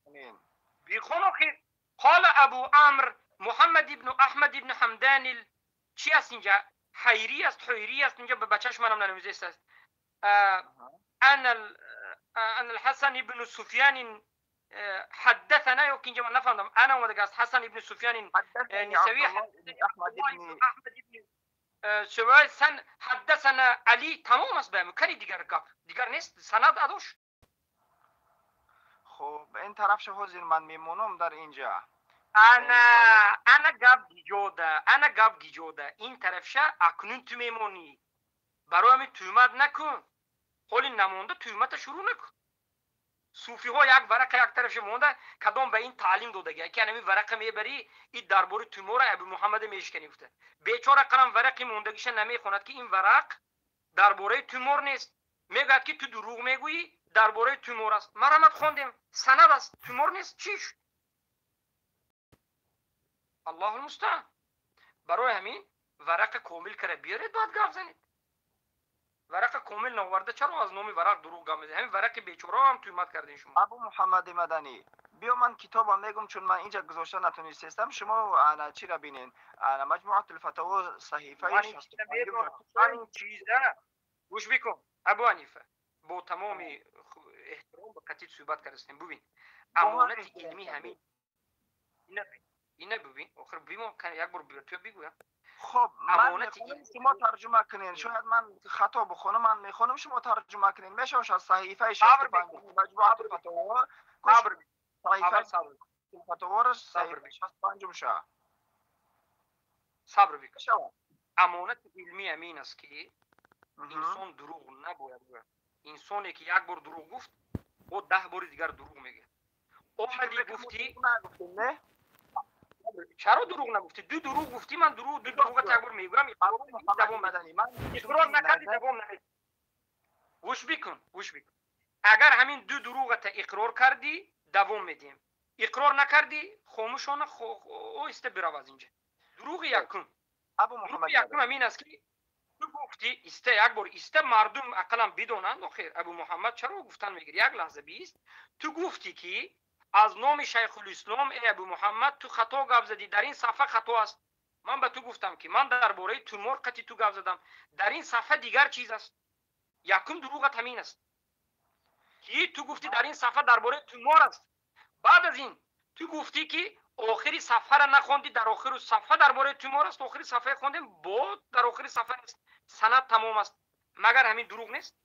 Таймия. Бихон охир. Қола Абу Амр Муҳаммад ибн Аҳмад ибн Ҳамдан чи аст инҷа? Ҳайрӣ аст, ҳуйрӣ аст инҷа ба чашм манам нанависта аст. أنا الحسن ابن سفيان حدثنا يو كينجا من نفهم أنا ودقاس حسن ابن سفيان نسوي أحمد ابن سوال سن حدثنا علي تمام است بهم کاری دیگر گپ دیگر نیست سند ادوش. خب این طرف شو حاضر من میمونم در اینجا. انا گپ گیجوده انا گپ گیجوده این طرف شه اکنون تو میمونی برای همین تهمت نکن. ҳоли намонда туҳмата шурӯъ накун. Суфиҳо як варақа як тарафша монда кадом ба ин таълим додага ки анами варақа мебарӣ и дар бори тумора Абу Муҳаммада мешиканӣ гуфта. Бечора қалам варақи мондагиша намехонад ки ин варақ дар бораи тумор нест. Мегӯяд ки ту дурӯғ мегӯӣ дар бораи тумор аст. Марамат хондем санад аст тумор нест чӣ шуд? Аллоҳу мустаан. Барои ҳамин варақа комил кара биёред баъд гап занед. Варақа комил наоварда чаро аз номи варақ дурӯғ гап мезанед? Ҳамин варақи бечораро ҳам туҳмат кардем шумо. Абу Муҳаммади Маданӣ биё ман китобам мегум чун ман инҷа гузошта натонистестам шумо ана чира бинен. Ана Маҷмуатул Фатаво саҳифаи 65. Ин чиза гӯш бикун Абу Ҳанифа бо тамоми эҳтиром ба қатъи суҳбат кардастем. Бубин амонати илмӣ ҳамин ина бубин охир бимон як бор ту бигӯям. خب من میخونم شما ترجمه کنین. شاید من خطا بخونم من میخونم شما ترجمه کنین. میشه از صحیفه 65 مجموعه فتاوا صحیفه فتاوا صحیفه 65 میشه. صبر بکن. امانت علمی امین است که انسان دروغ نباید گفت. انسانی که یک بار دروغ گفت او 10 بار دیگر دروغ میگه. اومدی گفتی نه چرا دروغ نگفتی؟ دو دروغ گفتی من دروغ دو دروغ یک بار میگم دوام مدنی من اقرار نکردی دوام نمیدی. گوش بکن گوش بکن. اگر همین دو دروغت اقرار کردی دوام میدیم. اقرار نکردی خاموشانه اوسته برو از اینجا. دروغ یکم ابو محمد یکم همین است که تو گفتی ایسته یک بار ایسته مردم اقلا بدونند. خیر ابو محمد چرا گفتن میگیری؟ یک لحظه بیست. تو گفتی که از نام شیخ الاسلام ای ابو محمد تو خطا گپ زدی در این صفحه خطا است. من به تو گفتم که من درباره تومار قطعی تو گپ زدم در این صفحه دیگر چیز است. یکم دروغت همین است که تو گفتی در این صفحه درباره تومار است. بعد از این تو گفتی که آخری صفحه را نخوندی در آخر صفحه درباره تومار است. آخری صفحه خوندیم بود در آخری صفحه نیست. سند تمام است. مگر همین دروغ نیست؟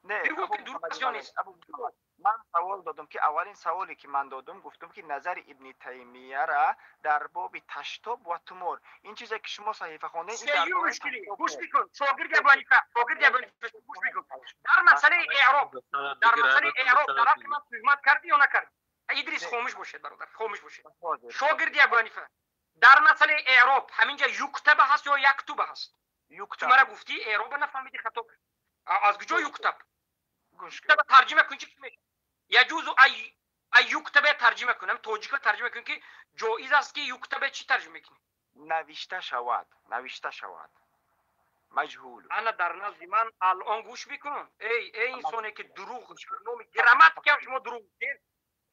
نه بگو که دروغ است یا نیست؟ من سوال دادم که اولین سوالی که من دادم گفتم که نظر ابن تیمیه را در باب تشتاب و تومار این چیزی که شما صحیفه خوندین این در گوش بکن شاگرد ابو حنیفه شاگرد ابو حنیفه گوش بکن. در مسئله اعراب در مسئله اعراب در حق من تهمت کردی یا نکردی؟ ادریس خاموش باشید برادر خاموش باشید. شاگرد ابو حنیفه در مسئله اعراب همینجا یکتب هست یا یکتب هست؟ یکتب. تو مرا گفتی اعراب نفهمیدی خطا. از کجا یکتب؟ گوش کن. ترجمه کن چی میشه؟ یجوز ای یکتب ترجمه کنم توجیه ترجمه کن که جایز است که یکتب چی ترجمه کنی؟ نوشته شود نوشته شود مجهول. انا در نزد من الان گوش بکن ای انسانی که دروغ نام گراماتیک هم شما دروغ گفتین.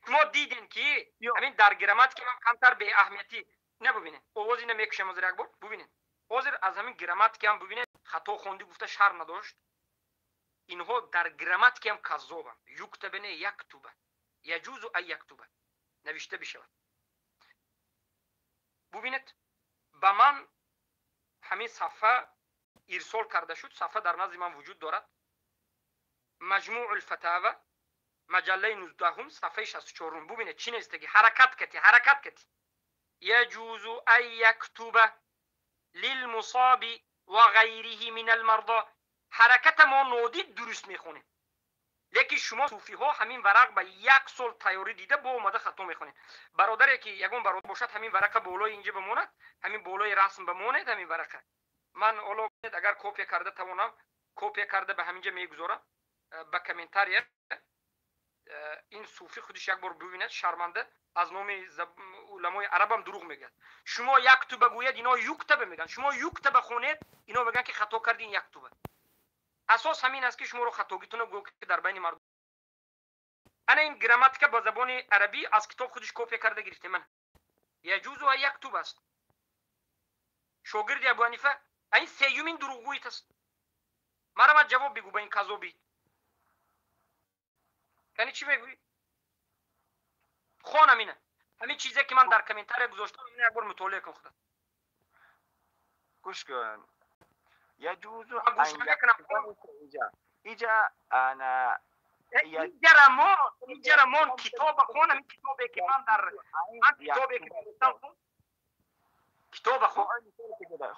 شما دیدین که همین در گراماتیک هم کمتر به اهمیتی نه ببینین. آواز اینو میکشم از یک بار ببینین. حاضر از همین گراماتیک هم ببینین خطا خوندی گفته شرم نداشت. Инҳо дар грамматикаам каззобанд. Юктаба не, яктуба. Яҷузу ан яктуба. Навишта бишавад. Бубинед, ба ман ҳамин сафҳа ирсол карда шуд. Сафҳа дар назди ман вуҷуд дорад. Маҷмӯъул фатава, маҷаллаи 19-ум, сафҳаи 64-ум. Бубинед, чӣ навистаги? Ҳаракат кати, ҳаракат кати. Яҷузу ан яктуба лилмусаби ва ғайриҳи мин алмарда. Ҳараката мо нодид дуруст мехонем, лекин шумо суфиҳо ҳамин варақ ба як сол тайёрӣ дида бо омада хато мехонед. Бародаре ки ягон бародар бошад, ҳамин варақа болои инҷа бимонад, ҳамин болои расм бимонед. Ҳамин варақа ман ҳоло агар копия карда тавонам, копия карда ба ҳаминҷа мегузорам ба комментария. Ин суфӣ худиш як бор бибинад, шарманда, аз номи уламои арабам дурӯғ мегӯяд. Шумо яктуба гӯяд, ино юктаба мегӯянд. Шумо юктаба хонед, ино мегӯянд ки хато карди, ин яктуба. Асос ҳамин аст ки шуморо хатогитона гӯ ки дар байни мардум. Ана ин грамматика ба забони арабӣ аз китоб худиш копия карда гирифтем. Ман яҷузу ан яктуб аст. Шогирди Абу Ҳанифа, ин сеюмин дурӯғгӯит аст. Марамат ҷавоб бигӯ ба ин казобӣ. Яъне чӣ мегӯӣ? Хон ҳамина. Ҳамин чизе ки ман дар комментария гузоштам, ҳамина як бор мутолиа кун худат. Гӯш кун. Яҷузу Ман гӯш намекунам. Иҷа ана иҷарамон, иҷарамон китоба хон, ҳамин китобе ки ман дар ман китобе ки гузоштам хон. Китоба хон.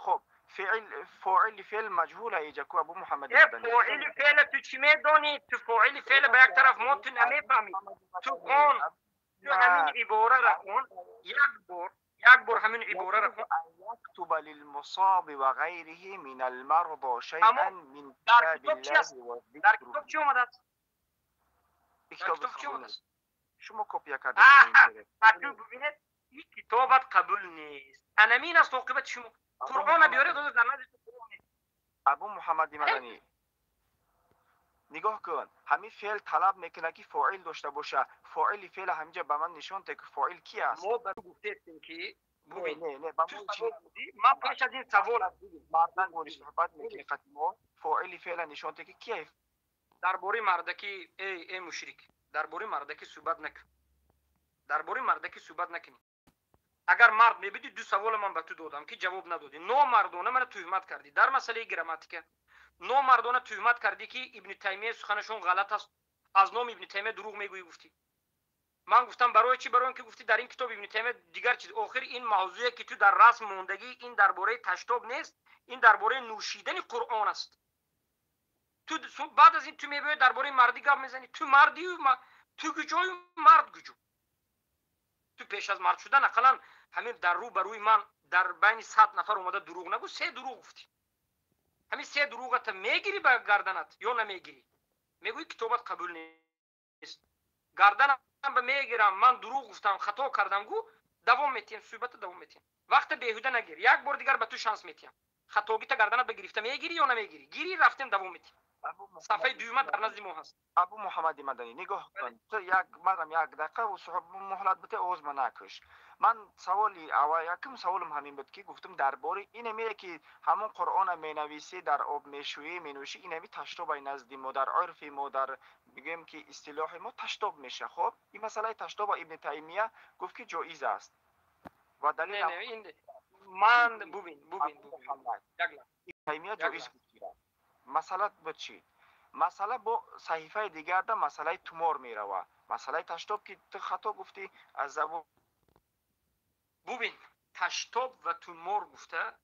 Хуб, феъл фоили феъл маҷҳула иҷа ку, Абу Муҳаммад. Фоили феъла ту чӣ медонӣ? Ту фоили феъла ба як тараф мон, ту намефаҳмӣ. Ту хон, ту ҳамин ибораро хон, як бор, як бор ҳамин ибораро хон. Яктуба лилмусаби ва ғайриҳи мин алмарда шайъан мин Дар китоб чи аст? Дар китоб чӣ омадааст? Дар китоб чӣ омадааст? Шумо копия кардед. Ту бибинед, ин китобат қабул нест. Анамин аст оқибати шумо. Қуръона биёред, дар назди ту Қуръон нест. Абу Муҳаммади Маданӣ, нигоҳ кун, ҳамин феъл талаб мекунад ки фоил дошта боша. Фоили феъла ҳаминҷа ба ман нишон те ки фоил ки аст. Мо ба ту гуфтестем ки бубин, не, не, ба ту мо савол додӣ, ман пеш аз ин савол мардак бори суҳбат мекунӣ қати мо, фоили феъла нишон те ки кие. Дар бораи мардакӣ, эй, эй мушрик, дар бораи мардакӣ суҳбат накун. Дар бораи мардакӣ суҳбат накунӣ. Агар мард мебудӣ, ду савола ман ба ту додам ки ҷавоб надодӣ. Номардона мана туҳмат кардӣ дар масъалаи грамматика. Номардона туҳмат кардӣ ки Ибни Таймия суханашон ғалат аст, аз номи Ибни Таймия дурӯғ мегӯӣ гуфтӣ. Ман гуфтам барои чӣ? Барои он ки гуфтӣ дар ин китоб Ибни Таймия дигар чиз. Охир ин мавзӯе ки ту дар расм мондагӣ, ин дар бораи таштоб нест, ин дар бораи нӯшидани Қуръон аст. Ту баъд аз ин ту мебиёӣ дар бораи мардӣ гап мезанӣ. Ту мардию ту куҷою мард куҷо? Ту пеш аз мард шудан ақаллан ҳамин дар рӯ ба рӯи ман дар байни 100 нафар омада дурӯғ нагӯ. Се дурӯғ гуфтӣ. Ҳамин се дурӯғата мегирӣ ба гарданат ё намегирӣ? Мегӯӣ китобат қабул нест. Гарданам ба мегирам, ман дурӯғ гуфтам, хато кардам гӯ, давом метиҳем, суҳбата давом метиҳем. Вақта беҳуда нагир. Як бор дигар ба ту шанс метиҳам. Хатогита гарданат ба гирифта мегирӣ ё намегирӣ? Гирӣ, рафтем, давом метиҳем. Сафҳаи дуюма дар назди мо ҳаст. Абу Муҳаммади Маданӣ, нигоҳ кун, ту як марам як дақиқа муҳлат бите, овозма накуш. Ман саволи аввал, якум саволам ҳамин буд ки гуфтам дар бораи инамие ки ҳамон Қуръона менависӣ, дар об мешӯӣ, менӯшӣ, инами таштобай назди мо, дар урфи мо, дар бигӯем ки истилоҳи мо таштоб меша. Хоб, ин масъалаи таштоба Ибни Таймия гуфт ки ҷоиз аст ва далел ман бубин, бубин, бубин. Таймия ҷоиз гуфт. Масъала буд чӣ? Масъала бо саҳифаи дигарда масъалаи тумор мерава. Масъалаи таштоб ки ту хато гуфтӣ аз забон. Бубин, таштоб ва тумор гуфта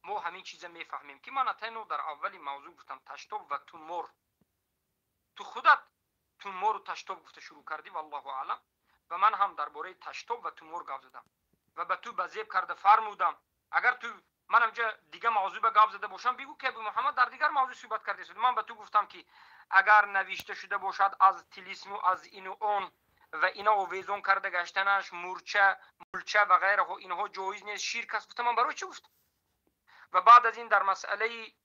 мо ҳамин чиза мефаҳмем ки ман атайно дар аввали мавзӯъ гуфтам таштоб ва тумор. Ту худат тумору таштоб гуфта шурӯъ кардӣ, валлоҳу аълам, ва ман ҳам дар бораи таштоб ва тумор гап задам ва ба ту ба зеб карда фармудам. Агар ту ман ҳамҷа дига мавзӯъ ба гап зада бошам, бигӯ ки Абу Муҳаммад дар дигар мавзӯъ суҳбат кардааст. Ман ба ту гуфтам ки агар навишта шуда бошад аз тилисму аз ину он ва ина овезон карда гаштанаш, мурча, мулча ва ғайраҳо, инҳо ҷоиз нест, ширк аст. Гуфтам ман барои чӣ гуфтам? Ва баъд аз ин дар масъалаи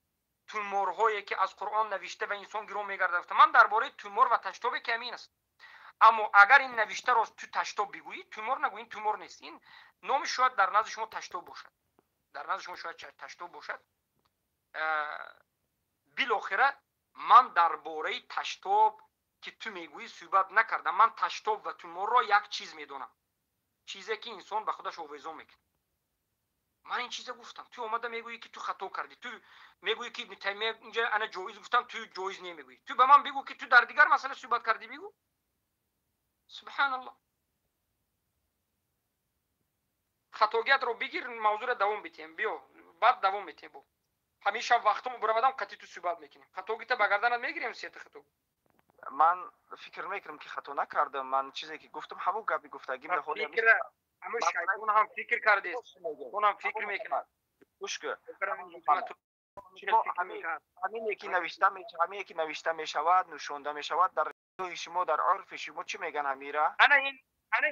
туморҳое ки аз Қуръон навишта ва инсон гиром мегардад, гуфтам ман дар бораи тумор ва таштобе ки ҳамин аст. Аммо агар ин навиштаро ту таштоб бигӯӣ, тумор нагӯ, ин тумор нест. Ин номи шояд дар назди шумо таштоб бошад. Дар назди шумо шояд таштоб бошад. Билохира Ман дар бораи таштоб, ки ту мегӯӣ, суҳбат накардам. Ман таштоб ва туморро як чиз медонам, чизе ки инсон ба худаш овезон мекунад. Ман ин чиза гуфтам, ту омада мегӯӣ, ки ту хато кардӣ. Ту мегӯӣ, ки ибни Таймия инҷа ана ҷоиз гуфтам, ту ҷоиз немегӯӣ. Ту ба ман бигӯ, ки ту дар дигар масъала суҳбат кардӣ, бигӯ. Субҳаналлоҳ. Хатогиятро бигир, мавзӯъро давом битиҳем. Биё, баъд давом метиҳем. Бо ҳамеша вақтому буравадам, қатъи ту суҳбат мекунем. Хатогита ба гарданат мегирем, сета хатоги. Ман фикр мекунам, ки хато накардам. Ман чизе ки гуфтам, ҳамон гапи гуфтагим. Ҳамон шайтон ҳам фикр кардест, он ҳам фикр мекунад. Гӯш кун, ҳамине ки навишта мешавад, нӯшонда мешавад, дар шумо, дар урфи шумо чӣ меган ҳамира? Ана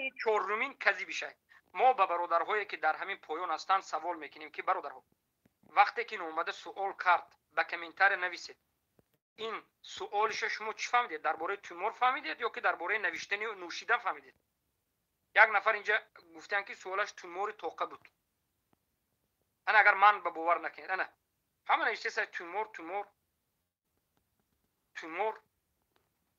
ин чорумин казиби шайт. Мо ба бародарҳое, ки дар ҳамин поён ҳастанд, савол мекунем, ки бародарҳо, вақте ки ин омада суол кард, ба комментария нависед, ин суолиша шумо чӣ фаҳмидед? Дар бораи тумор фаҳмидед ё ки дар бораи навиштани нӯшидан фаҳмидед? Як нафар инҷа гуфтанд, ки суолаш тумори тоқа буд. Ана, агар ман ба бовар накунед, ана ҳама навиштеса: тумор, тумор, тумор.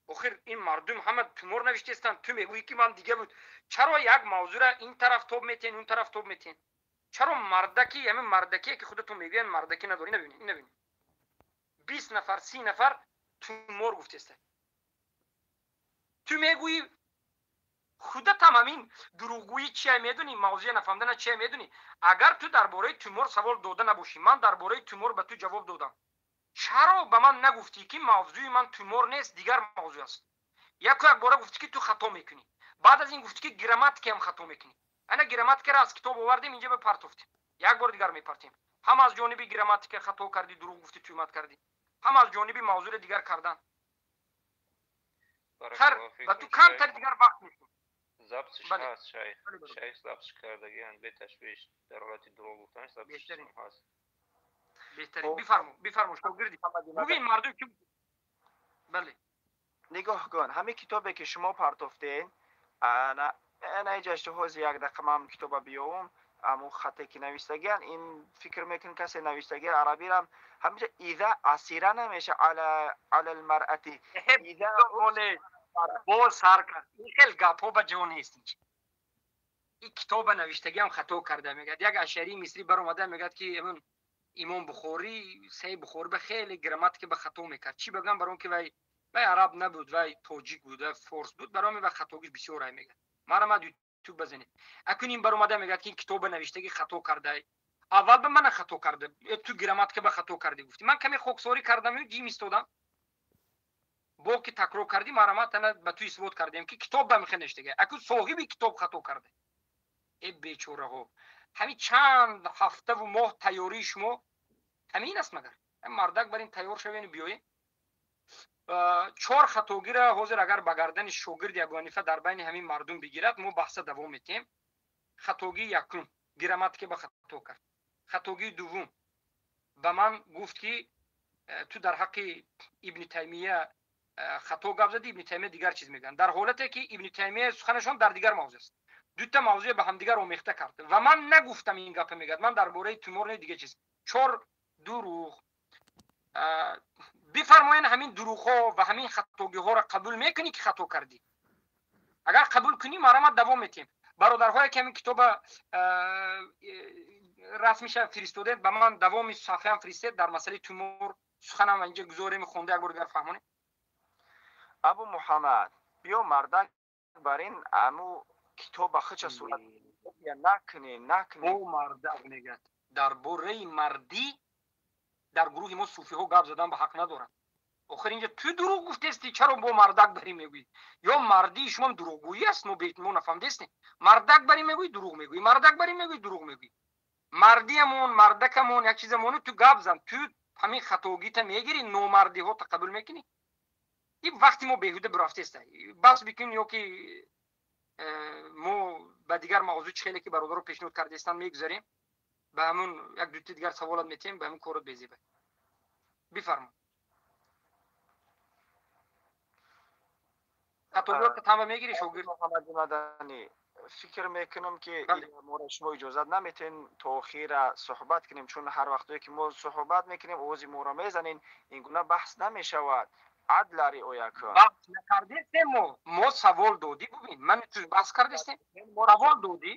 Охир ин мардум ҳама тумор навиштестанд, ту мегӯӣ, ки ман дига буд. Чаро як мавзӯра ин тараф тоб метиҳен, он тараф тоб метиҳен? Чаро мардаки, ҳамин мардакие, ки худатон мегӯянд, мардакӣ надорӣ? Ина бибинед, ина бибинед, 20 нафар, 30 нафар тумор гуфтеста. Ту мегӯӣ, худатам ҳамин дурӯғгӯӣ чия медонӣ, мавзӯя нафаҳмидана чия медонӣ. Агар ту дар бораи тумор савол дода набошӣ, ман дар бораи тумор ба ту ҷавоб додам, чаро ба ман нагуфтӣ, ки мавзӯи ман тумор нест, дигар мавзӯ аст? Яку якбора гуфтӣ, ки ту хато мекунӣ. Баъд аз ин гуфтӣ, ки грамматикаам хато мекунӣ. Ана грамматикаро аз китоб овардем, инҷа бипартофтем, як бори дигар мепартем. Ҳам аз ҷониби грамматика хато кардӣ, дурӯғ гуфтӣ, туҳмат кардӣ, ҳам аз ҷониби мавзӯи дигар кардан. Хар ба ту камтар дигар вақт мешуд. Записш ҳаст, шайх. Шайх запис кардагианд, беташвиш, дар ҳолати дурӯғ гуфтанаш записш ҳаст. Беҳтарин, бифармо, бифармо, шогирди. Бубин, мардум ки, бале. Нигоҳ кун, ҳамин китобе, ки шумо партофтед, ана иҷа ҳози як дақиқа ман китоба биёвум. Аму хате ки навиштагиан, ин фикр мекун, касе навиштаги арабирам ҳамиҷа иза асира намеша ала лмаръати. Боз сар кард. Ин хел гапҳо ба ҷо нест. Ин китоба навиштагиам хато карда, мегӯяд. Як ашарии мисрӣ баромада мегӯяд, ки амн имом Бухорӣ, Саи Бухорӣ ба хеле грамматика ба хато мекард. Чӣ багам? Барон ки вай араб набуд, вай тоҷик буд, вай форс буд, барои вай хатогиш бисёр ай, мегӯяд. Марамад ютуб базанед. Акун ин баромада мегӯяд, ки ин китоба навиштагӣ хато карда. Аввал ба мана хато карда, ту грамматика ба хато кардӣ гуфтӣ. Ман каме хоксорӣ кардам, ҷим истодам. Бо ки такрор кардӣ, марамат, ана ба ту исбот кардем, ки китоб ба михе навиштага. Акун соҳиби китоб хато карда. Э бечораҳо, ҳамин чанд ҳафтаву моҳ тайёрии шумо ҳамин аст магар? Мардак бар ин тайёр шавен, биёем. Чор хатогира ҳозир агар ба гардани шогирди Абу Ҳанифа дар байни ҳамин мардум бигирад, мо баҳса давом метиҳем. Хатогии якум: грамматика ба хато кард. Хатогии дуввум: ба ман гуфт, ки ту дар ҳаққи Ибни Таймия хато гап задӣ, Ибни Таймия дигар чиз мегӯянд, дар ҳолате ки Ибни Таймия суханашон дар дигар мавзӯъ аст. Дута мавзӯе ба ҳамдигар омехта кард ва ман нагуфтам ин гапа, мегӯяд, ман дар бораи тумор не, дига чиз. Чор дурӯғ. Бифармоян, ҳамин дурӯғҳо ва ҳамин хатогиҳоро қабул мекунӣ, ки хато кардӣ? Агар қабул кунӣ, марамат, давом метиҳем. Бародарҳое, ки ҳамин китоба расмиша фиристодед ба ман, давоми сафҳаам фиристед, дар масъалаи тумор суханам инҷа гузорем, хонда як бор дигар фаҳмонем. Абу Муҳаммад, биё, мардак бар ин аму китоба хича сурат накунӣ, накунӣ. О мардак, мегӯяд, дар бораи мардӣ дар гурӯҳи мо суфиҳо гап задан ба ҳақ надоранд. Охир инҷа ту дурӯғ гуфтести, чаро бо мардак барӣ мегӯӣ? Ё мардии шумо дурӯғгӯӣ аст? Мо нафаҳмидестем. Мардак барӣ мегӯӣ, дурӯғ мегӯӣ, мардак барӣ мегӯӣ, дурӯғ мегӯӣ. Мардиамон, мардакамон як чизамон, ту гап зан. Ту ҳамин хатогита мегирӣ, номардиҳота қабул мекунӣ? И вақти мо беҳуда бирафтеста. Бас бикун ё ки мо ба дигар мавзӯъ, чӣ хеле ки бародаро пешниҳод кардастанд, мегузарем. Ба ҳамун як дути дигар саволат метиҳем, ба ҳамин корот безеба. Бифармо, хатогиҳота тама мегирӣ, шогирд. Муҳаммади Маданӣ, Фикр мекунам, ки моро шумо иҷозат наметен то охира суҳбат кунем, чун ҳар вақтое ки мо суҳбат мекунем, овози моро мезанен. Ин гуна баҳс намешавад. Адла риоя кун. Баҳс накардестем мо. Мо савол додӣ, бубин, ман ту баҳс кардестем? Савол додӣ,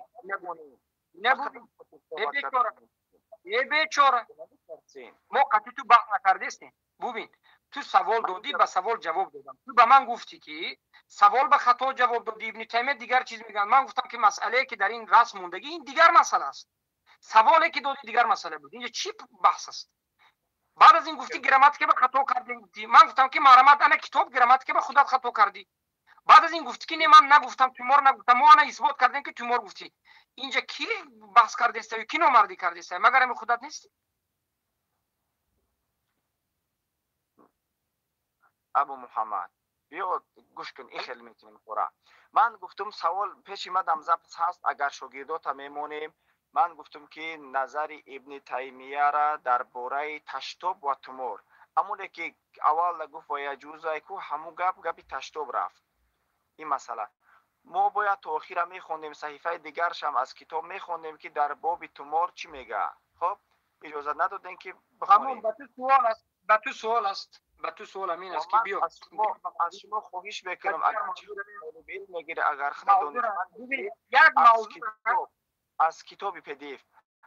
набудӣ. Э бечора, э бечора, мо қатъи ту баҳс накардестем. Бубин, ту савол додӣ, ба савол ҷавоб додам. Ту ба ман гуфтӣ, ки савол ба хато ҷавоб додӣ, Ибни Таймия дигар чиз мегӯянд. Ман гуфтам, ки масъалае, ки дар ин расм мондагӣ, ин дигар масъала аст. Саволе, ки додӣ, дигар масъала буд. Инҷа чӣ баҳс аст? Баъд аз ин гуфтӣ, грамматика ба хато кардем, гуфтӣ. Ман гуфтам, ки марҳамат, ана китоб, грамматика ба худат хато кардӣ. Баъд аз ин гуфтӣ, ки не, ман нагуфтам, тумор нагуфтам. Мо ана исбот кардем, ки тумор гуфтӣ. Инҷа ки баҳс кардеста, ки номардӣ кардеста? Магар ами худат нестӣ? Абу Муҳаммад, биё, гӯш кун, ин хел мекунем. Хора, ман гуфтум, савол пеши мадам запис ҳаст, агар шогирдота мемонем. Ман гуфтум, ки назари Ибни Таймияра дар бораи таштоб ва тумор, амоне ки аввал гуфт ва яҷузай ку, ҳамун гап гапи таштоб рафт. Ин масъала мо бояд то охира мехондем, саҳифаи дигаршам аз китоб мехондем, ки дар боби тумор чӣ мега. Хоб, иҷозат надодем, ки бихонем. Ба ту суол аст, ба ту суол аст, ба ту суол амин аст, ки биё. Аз шумо хоҳиш мекунам, агар мегире, агар як мавзӯъ аз китоби PDF,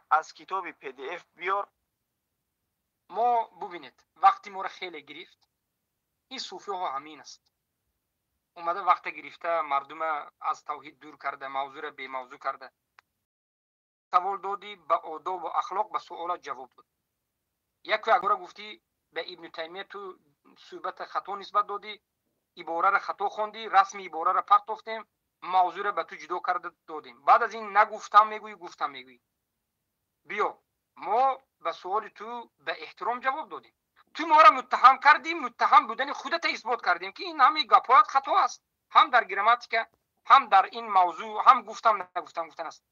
аз китоби PDF биёр. Мо, бубинед, вақти моро хеле гирифт. Ин суфиҳо ҳамин аст, омада вақта гирифта, мардума аз тавҳид дур карда, мавзӯъро бемавзӯъ карда. Савол додӣ, ба одобу ахлоқ ба суолат ҷавоб дод. Яку якбора гуфтӣ, ба Ибну Таймия ту суҳбата хато нисбат додӣ, ибораро хато хондӣ, расми ибораро партофтем, мавзӯъро ба ту ҷудо карда додем. Баъд аз ин нагуфтам мегӯӣ, гуфтам мегӯӣ. Биё, мо ба суоли ту ба эҳтиром ҷавоб додем. Ту моро муттаҳам кардӣ, муттаҳам будани худата исбот кардем, ки ин ҳами гапҳоят хато аст, ҳам дар грамматика, ҳам дар ин мавзӯъ, ҳам гуфтам нагуфтам гуфтан аст.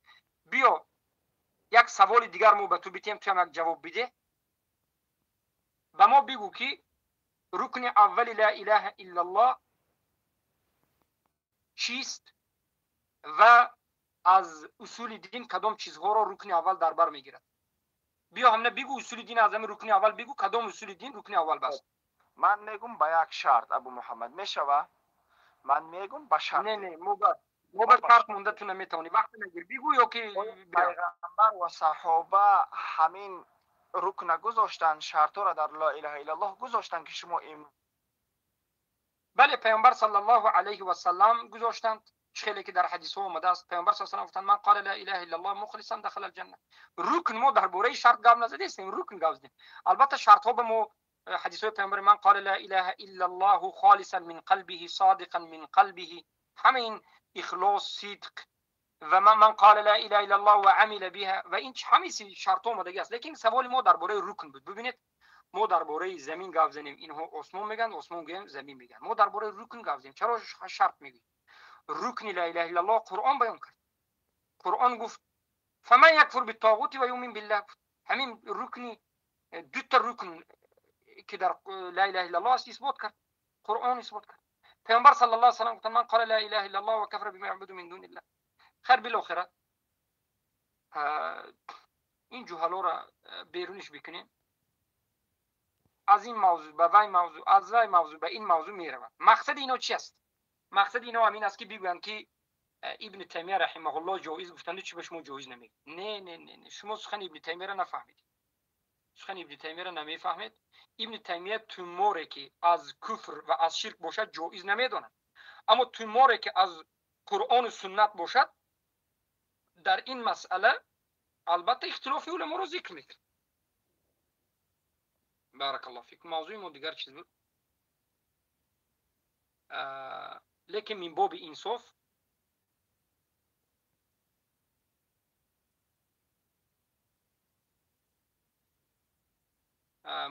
Биё, як саволи дигар мо ба ту битем, ту ҳам як ҷавоб бидеҳ. Ба мо бигӯ, ки рукни аввали ла илаҳа иллаллоҳ чист ва аз усули дин кадом чизҳоро рукни аввал дар бар мегирад. Биё, ҳамна бигӯ, усули дин аз ҳами рукни аввал бигӯ, кадом усули дин рукни аввал баст. Ман мегум ба як шарт, Абу Муҳаммад, мешава? Ман мегум ба шарт. Не, не, мо ба шарт монда ту наметавонӣ. Вақт нагир, бигӯ ё ки пайғамбар ва саҳоба ҳамин рукна гузоштанд, шартҳоро дар ла илаҳа иллаллоҳ гузоштанд, ки шумо им Бале, пайғамбар саллаллоҳу алайҳи васаллам гузоштанд. Хеле ки дар ҳадисҳо омадааст, пайғамбар саллаллоҳу алайҳи гуфтанд: ман қала ла илаҳа иллаллоҳ мухлисан дахала алҷанна. Рукн, мо дар бораи шарт гап назадестем, рукн гап задем. Албатта, шартҳо ба мо ҳадисҳои пайғамбар: ман қала ла илаҳа иллаллоҳу холисан мин қалбиҳи, содиқан мин қалбиҳи, ҳама ин ихлос, сидқ ва ман қала ла илаҳа иллаллоҳ ва амила биҳа, ва ин ҳамаи шартҳо омадагӣ аст. Лекин саволи мо дар бораи рукн буд. Бубинед, мо дар бораи замин гап занем, инҳо осмон мегӯянд, осмон гӯем, замин мегӯянд. Мо дар бораи рукн гап занем, чаро шарт мегӯем? Рукни ла илаҳа иллаллоҳ Қуръон баён кард. Қуръон гуфт: фаман якфур биттоғути ва юмин биллаҳ. Ҳамин рукни, дута рукн, ки дар ла илаҳа иллаллоҳ аст, исбот кард Қуръон, исбот кард. Пайғамбар саллаллоҳу алайҳи васаллам гуфтанд: ман қала ла илаҳа иллаллоҳ ва кафара бима юъбаду мин дуниллаҳ. Хайр, билохира ин ҷуҳалоро беруниш бикунем. Аз ин мавзӯъ ба вай мавзӯъ, аз вай мавзӯъ ба ин мавзӯъ мераванд. Мақсади ино чи аст? Мақсади ино ҳамин аст, ки бигӯянд, ки Ибни Таймия раҳимаҳуллоҳ ҷоиз гуфтанду, чи ба шумо ҷоиз намегӯяд. Не, не, не, не, шумо сухани Ибни Таймияро нафаҳмидед, сухани Ибни Таймияро намефаҳмед. Ибни Таймия туморе, ки аз куфр ва аз ширк бошад, ҷоиз намедонад, аммо туморе, ки аз Қуръону суннат бошад, дар ин масъала албатта ихтилофи уламоро зикр мекунад. Баракаллоҳу фикум. Мавзӯи мо дигар чиз буд, лекин мин боби инсоф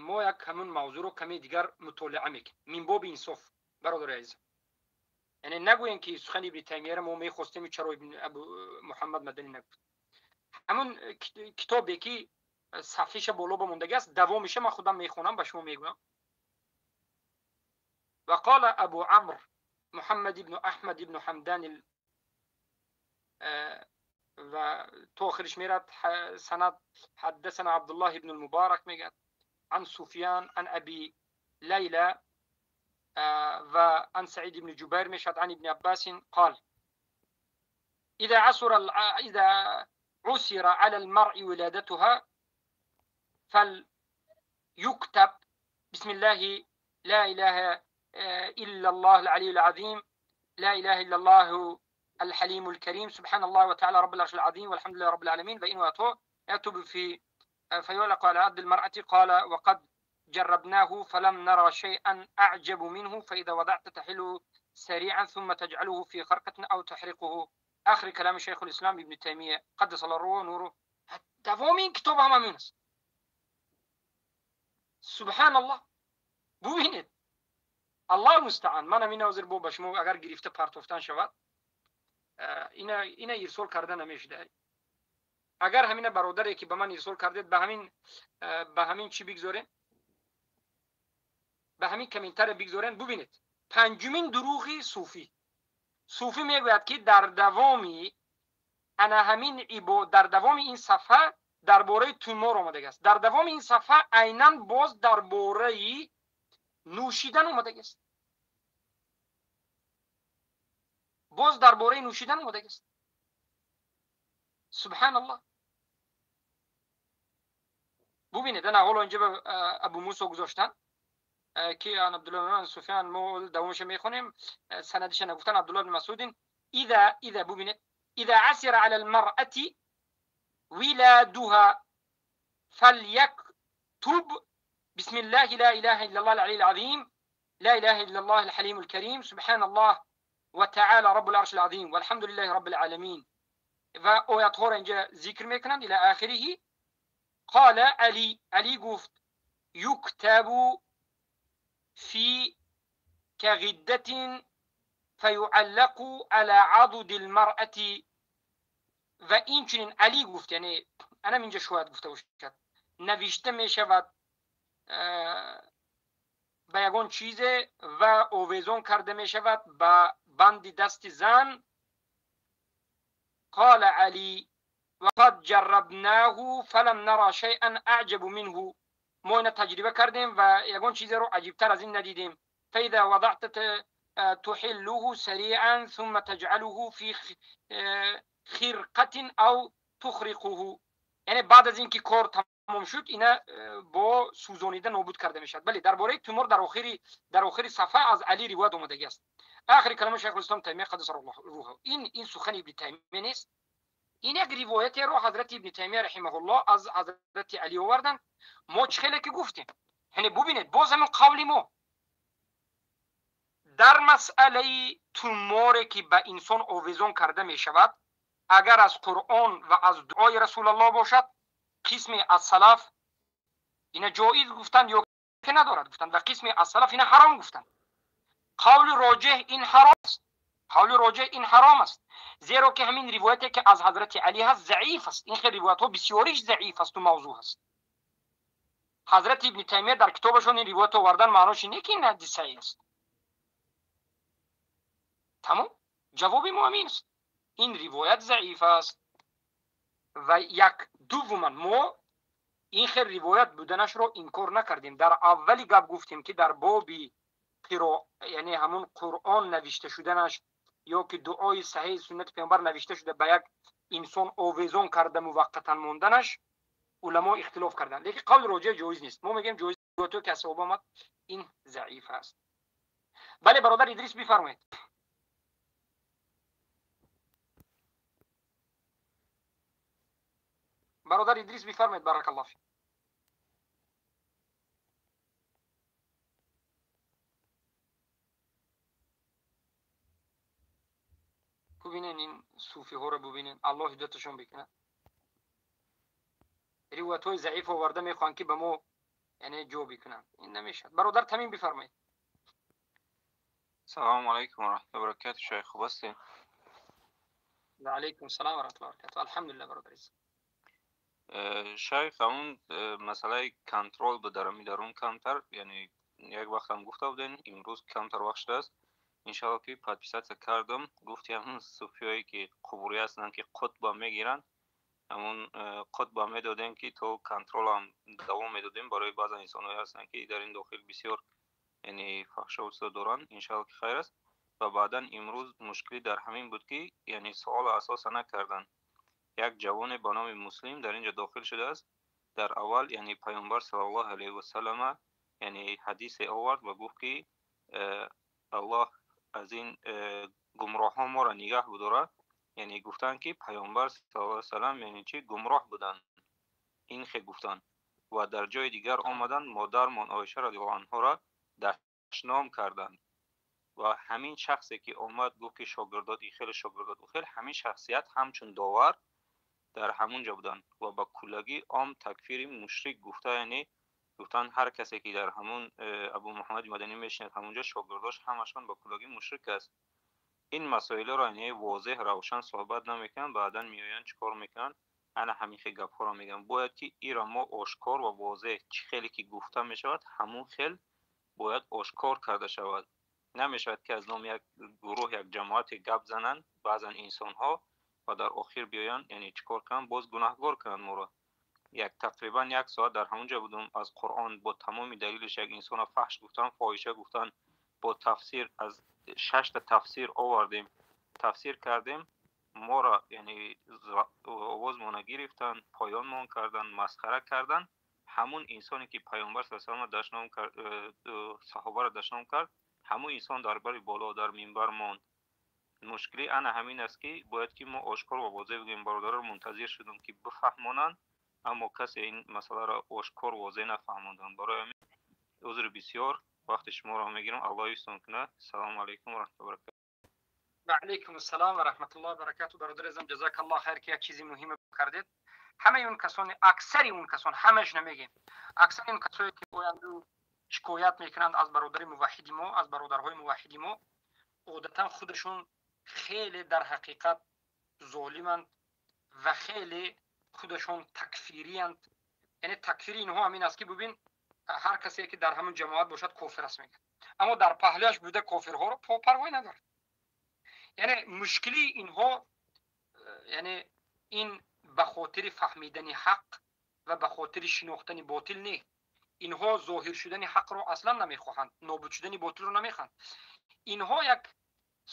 мо як ҳамун мавзӯъро каме дигар мутолиа мекунем. Мин боби инсоф, бародари азизам, яъне нагӯем, ки сухани Ибни Таймияро мо мехостем, чаро Абу Муҳаммад Маданӣ нагуфт. Ҳамун китобе, ки сафҳиша боло ба мондагӣ аст, давомиша ман худам мехонам, ба шумо мегӯям. وقال أبو عمرو محمد بن أحمد بن حمدان و تا آخرش میرد سند حدثنا عبدالله ابن المبارک میگه عن سفیان عن ابی لیلی و عن سعید بن جبیر میشد عن ابن عباس قال اذا عسر على المرء ولادتها فليكتب بسم الله لا اله الا الله العلي العظيم لا اله الا الله الحليم الكريم سبحان الله وتعالى رب العرش العظيم والحمد لله رب العالمين فإن يكتب في فيعلق على عبد المرأة قال وقد جربناه فلم نرى شيئا أعجب منه فإذا وضعت تحله سريعا ثم تجعله في خرقة أو تحرقه. آخر كلام شيخ الإسلام ابن تيمية قدس الله روحه ونوره. دوام این کتاب هم همین است. سبحان الله. ببینید الله المستعان. من همین حاضر با شما اگر گرفته پرتوفتن شود اینا ارسال کرده نمیشده. اگر همین برادری که به من ارسال کردید به همین چی بگذارین، به همین کامنتر بگذارین. ببینید پنجمین دروغی صوفی. صوفی میگوید که در دوامی انا همین در دوام این صفحه درباره تومار آمده است. در دوام این صفحه عینا باز درباره نوشیدن آمده است. باز درباره نوشیدن آمده است. سبحان الله. ببینید انا حالا اینجا ابو موسی گذاشتن که عن عبدالله بن سفیان ما دوامش میخونیم سندش نگفتن عبدالله بن مسعود اذا ببینید اذا عسر على المرأة ولادها فليكتب بسم الله لا اله الا الله العلي العظيم لا اله الا الله الحليم الكريم سبحان الله وتعالى رب العرش العظيم والحمد لله رب العالمين و آیات ها را اینجا ذکر میکنند الى آخره. قال علی، علی گفت یکتب في كغدة فيعلق على عضد المرأة. و این چنین علی گفت، یعنی انا اینجا شاید گفته باشد نوشته می شود به یگان چیز و آویزان کرده می شود به بند دست زن. قال علی وقد جربناه فلم نرى شيئا اعجب منه. ما اینو تجربه کردیم و یگان چیز رو عجیبتر از این ندیدیم. فاذا وضعت تحله سریعا ثم تجعله في خرقة او تخرقه. یعنی بعد از اینکه کار تمام شد اینا با سوزانیده نابود کرده میشد. بله درباره تومار در آخر صفحه از علی روایت آمده است. آخر کلام شیخ الاسلام تیمیه قدس الله روحه. این سخن ابن تیمیه نیست. این یک روایت رو حضرت ابن تیمیه رحمه الله از حضرت علی آوردن. ما چه که گفتیم، یعنی ببینید باز همون قول ما در مسئله توماری که به انسان آویزان کرده می شود اگر از قرآن و از دعای رسول الله باشد قسمی از سلف اینا جایز گفتند یا که ندارد گفتند و قسمی از سلف اینا حرام گفتند. قول راجح این حرام است. قول راجح این حرام است، زیرا که همین روایتی که از حضرت علی هست ضعیف است. این خیلی روایت ها بسیاریش ضعیف است و موضوع است. حضرت ابن تیمیه در کتابشون این روایت آوردن، معناش اینه که این حدیث صحیح است. تمام جواب ما همین است، این روایت ضعیف است. و یک دوما ما این خیلی روایت بودنش رو انکار نکردیم. در اولی گپ گفتیم که در باب یعنی همون قرآن نوشته شدنش یا که دعای صحیح سنت پیامبر نوشته شده به یک انسان آویزان کرده موقتا ماندنش علما اختلاف کردن، لیکن قول راجع جایز نیست. ما میگیم جایز تو که صحابه آمد این ضعیف است. بله برادر ادریس بفرمایید. برادر ادریس بفرمایید. بارک الله فیک. ببینین این صوفی ها رو ببینین، الله هدایتشون بکنه. روایت های ضعیف آورده میخوان که به ما یعنی جو بکنن، این نمیشه. برادر تمیم بفرمایید. سلام علیکم و رحمت الله و برکاته. شیخ خوب هستین؟ و علیکم السلام و رحمت الله و برکاته. الحمدلله برادر. شیخ همون مسئله کنترل به درمی درون کمتر، یعنی یک وقت هم گفته بودین، امروز کمتر وقت شده است. Иншалло ки подписаться кардам. Гуфти ҳамун суфиёе ки қубурӣ ҳастанд, ки қутба мегиранд, ҳамун қутба медодем, ки то контролам давом медодем. Барои баъзан инсонҳое ҳастанд, ки дар ин дохил бисёр, яъне, фаҳшо доранд. Иншалло ки хайр аст. Ва баъдан имрӯз мушкилӣ дар ҳамин буд, ки, яъне, суолро асоса накарданд. Як ҷавоне ба номи Муслим дар ин ҷо дохил шудааст. Дар аввал, яъне, Паёмбар саллаллоҳу алайҳи васаллама, яъне, ҳадисе овард ва гуфт, ки Аллоҳ аз ин гумроҳҳо моро нигаҳ бидорад. Яъне, гуфтанд, ки Паёмбар саллаллоҳу салам, яъне чи, гумроҳ буданд, ин хел гуфтанд. Ва дар ҷои дигар омаданд, модармон Оиша радиаллоҳу анҳоро дашном карданд. Ва ҳамин шахсе ки омад, гуфт, ки шогирдот и хеле, шогирдот ӯ хел, ҳамин шахсият ҳамчун довар дар ҳамун ҷо буданд ва ба куллагӣ ом такфири мушрик гуфта, яъне, гуфтанд, ҳар касе ки дар ҳамун Абу Муҳаммади Маданӣ мешинад, ҳамунҷо шогирдош ҳамашон ба куллагӣ мушрик аст. Ин масоиларо, яъне, возеҳ, равшан суҳбат намекунанд. Баъдан меоянд, чӣ кор мекунанд? Ана ҳамин хел гапҳоро мегӯянд. Бояд ки иро мо ошкор ва возеҳ, чӣ хеле ки гуфта мешавад, ҳамун хел бояд ошкор карда шавад. Намешавад, ки аз номи як гурӯҳ, як ҷамоате гап зананд баъзан инсонҳо ва дар охир биёянд, яъне, чӣ кор кунанд, боз гунаҳгор кунанд моро. Як тақрибан як соат дар ҳамон ҷо будум. Аз Қуръон бо тамоми далилиш як инсона фаҳш гуфтан, фоҳиша гуфтан, бо тафсир, аз шашта тафсир овардем, тафсир кардем. Моро, яъне, овозмона гирифтанд, поёнмон карданд, масхара карданд. Ҳамун инсоне ки Паёмбар са салам дашном кард, саҳобаро дашном кард, ҳамун инсон дар бари боло дар минбар монд. Мушкилӣ ана ҳамин аст, ки бояд ки мо ошкор ва возеҳ бигӯем. Бародарро мунтазир шудум, ки бифаҳмонанд, аммо касе ин масъаларо ошкор, возеҳ нафаҳмонданд. Барои ҳамин узри бисёр, вақти шуморо мегирам. Аллоҳ ҳифзтон кунад. Салому алайкум ва раҳматуллоҳи баракату. Ва алайкум ассалом ва раҳматуллоҳи баракату. Бародари азизам, ҷазакаллоҳ хайр, ки як чизи муҳиме кардед. Ҳамаи он касоне, аксари он касон, ҳамааш намегем, аксари он касое ки оянду шикоят мекунанд аз бародари муваҳҳиди мо, аз бародарҳои муваҳҳиди мо, одатан худашон хеле дар ҳақиқат золиманд ва хеле худашон такфириянд. Яъне, такфири инҳо ҳамин аст, ки бубин, ҳар касе ки дар ҳамон ҷамоат бошад, кофир аст мегӯяд, аммо дар паҳлӯяш буда кофирҳоро парвой надорад. Яъне, мушкилии инҳо, яъне, ин ба хотири фаҳмидани ҳақ ва ба хотири шинохтани ботил не. Инҳо зоҳир шудани ҳақро аслан намехоҳанд, нобуд шудани ботилро намехоҳанд. Инҳо як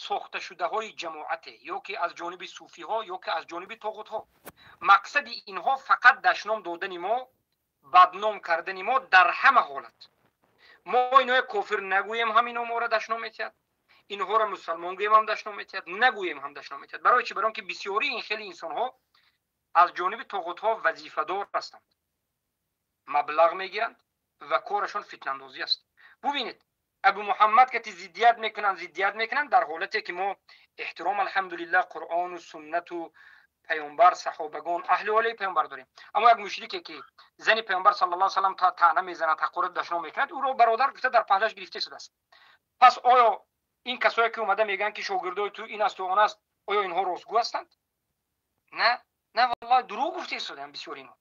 сохташудаҳои ҷамоате, ё ки аз ҷониби суфиҳо, ё ки аз ҷониби тоғутҳо. Мақсади инҳо фақат дашном додани мо, бадном кардани мо дар ҳама ҳолат. Мо иноя кофир нагӯем ҳам, ино моро дашном метиҳад, инҳоро мусалмон гӯем ҳам, дашном метиҳад, нагӯем ҳам, дашном метиҳад. Барои чӣ? Барои он ки бисёрии ин хели инсонҳо аз ҷониби тоғутҳо вазифадор ҳастанд, маблағ мегиранд ва корашон фитнаандозӣ аст. Бубинед, Абу Муҳаммад кати зиддият мекунанд, зиддият мекунанд, дар ҳолате ки мо эҳтиром, алҳамдулиллаҳ, Қуръону суннату паёмбар, саҳобагон, аҳли олаи паёмбар дорем. Аммо як мушрике ки зани паёмбар саллаллоҳу алайҳи васаллам таъна мезанад, ҳақорат, дашном мекунад, ӯро бародар гуфта дар паҳлаш гирифта шудааст. Пас оё ин касое ки омада мегӯянд, ки шогирдои ту ин асту он аст, оё инҳо ростгӯ ҳастанд? На, на, валлоҳ, дурӯғ гуфта истодаанд бисёри инҳо.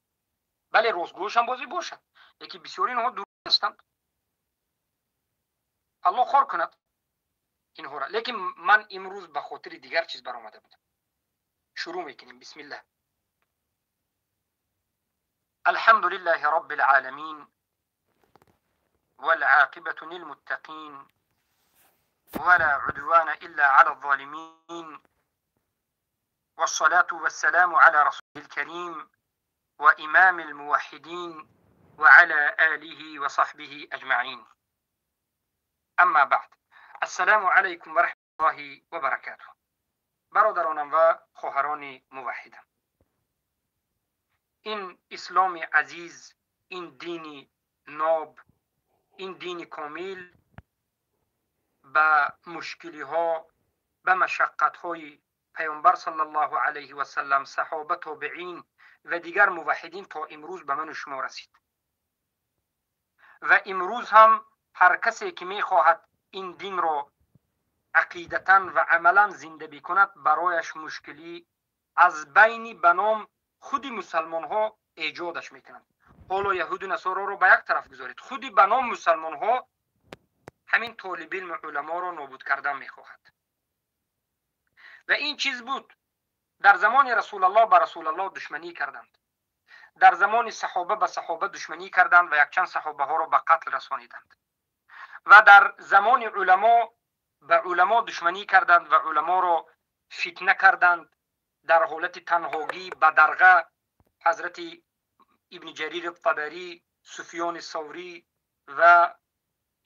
Бале, ростгӯшам бозӣ бошад, лекин бисёри инҳо дурӯғ ҳастанд. Аллоҳ хор кунад инҳоро. Лекин ман имрӯз ба хотири дигар чиз баромада будам. Шурӯъ мекунем. Бисмиллаҳ. الحمد لله رب العالمين والعاقبة للمتقين ولا عدوان إلا على الظالمين والصلاة والسلام على رسوله الكريم وإمام الموحدين وعلى آله وصحبه أجمعين، أما بعد، السلام عليكم ورحمة الله وبركاته. برادرانم و خواهران موحدم، این اسلام عزیز، این دین ناب، این دین کامل به مشکلی ها، به مشقت های پیامبر صلی الله علیه و سلم، صحابه، تابعین و دیگر موحدین تا امروز به من و شما رسید. و امروز هم هر کسی که میخواهد این دین را عقیدتا و عملا زنده بکند، برایش مشکلی از بین بنام خود مسلمان ها ایجادش میکنند. حالا یهود و نصارا رو به یک طرف گذارید، خودی به نام مسلمان ها ҳамин толибилму уламоро нобуд кардан мехоҳад. Ва ин чиз буд. Дар замони Расулаллоҳ ба Расулаллоҳ душманӣ карданд, дар замони саҳоба ба саҳоба душманӣ карданд ва якчанд саҳобаҳоро ба қатл расониданд, ва дар замони уламо ба уламо душманӣ карданд ва уламоро фитна карданд дар ҳолати танҳогӣ ба дарға. Ҳазрати Ибни Ҷарир Табарӣ, Суфёни Саврӣ ва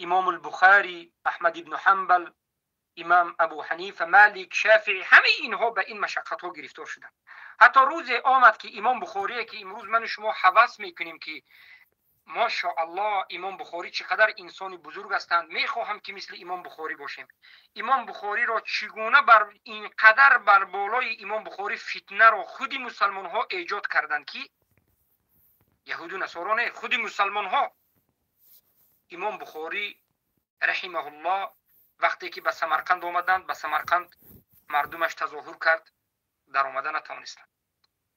Имом Албухарӣ, Аҳмад ибну Ҳанбал, имам Абу Ҳанифа, Малик, Шафиӣ, ҳамаи инҳо ба ин машаққатҳо гирифтор шуданд. Ҳатто рӯзе омад, ки Имом Бухорие, ки имрӯз ману шумо ҳавас мекунем, ки машоаллоҳ, Имом Бухорӣ чӣ қадар инсони бузург ҳастанд, мехоҳам, ки мисли Имом Бухорӣ бошем. Имом Бухориро чӣ гуна бар ин қадар бар болои Имом Бухорӣ фитнаро худи мусалмонҳо эҷод карданд, ки яҳуду насоро не, худи мусалмонҳо. Имом Бухорӣ раҳимаҳуллоҳ вақте ки ба Самарқанд омаданд, ба Самарқанд мардумаш тазоҳур кард, даромада натавонистанд.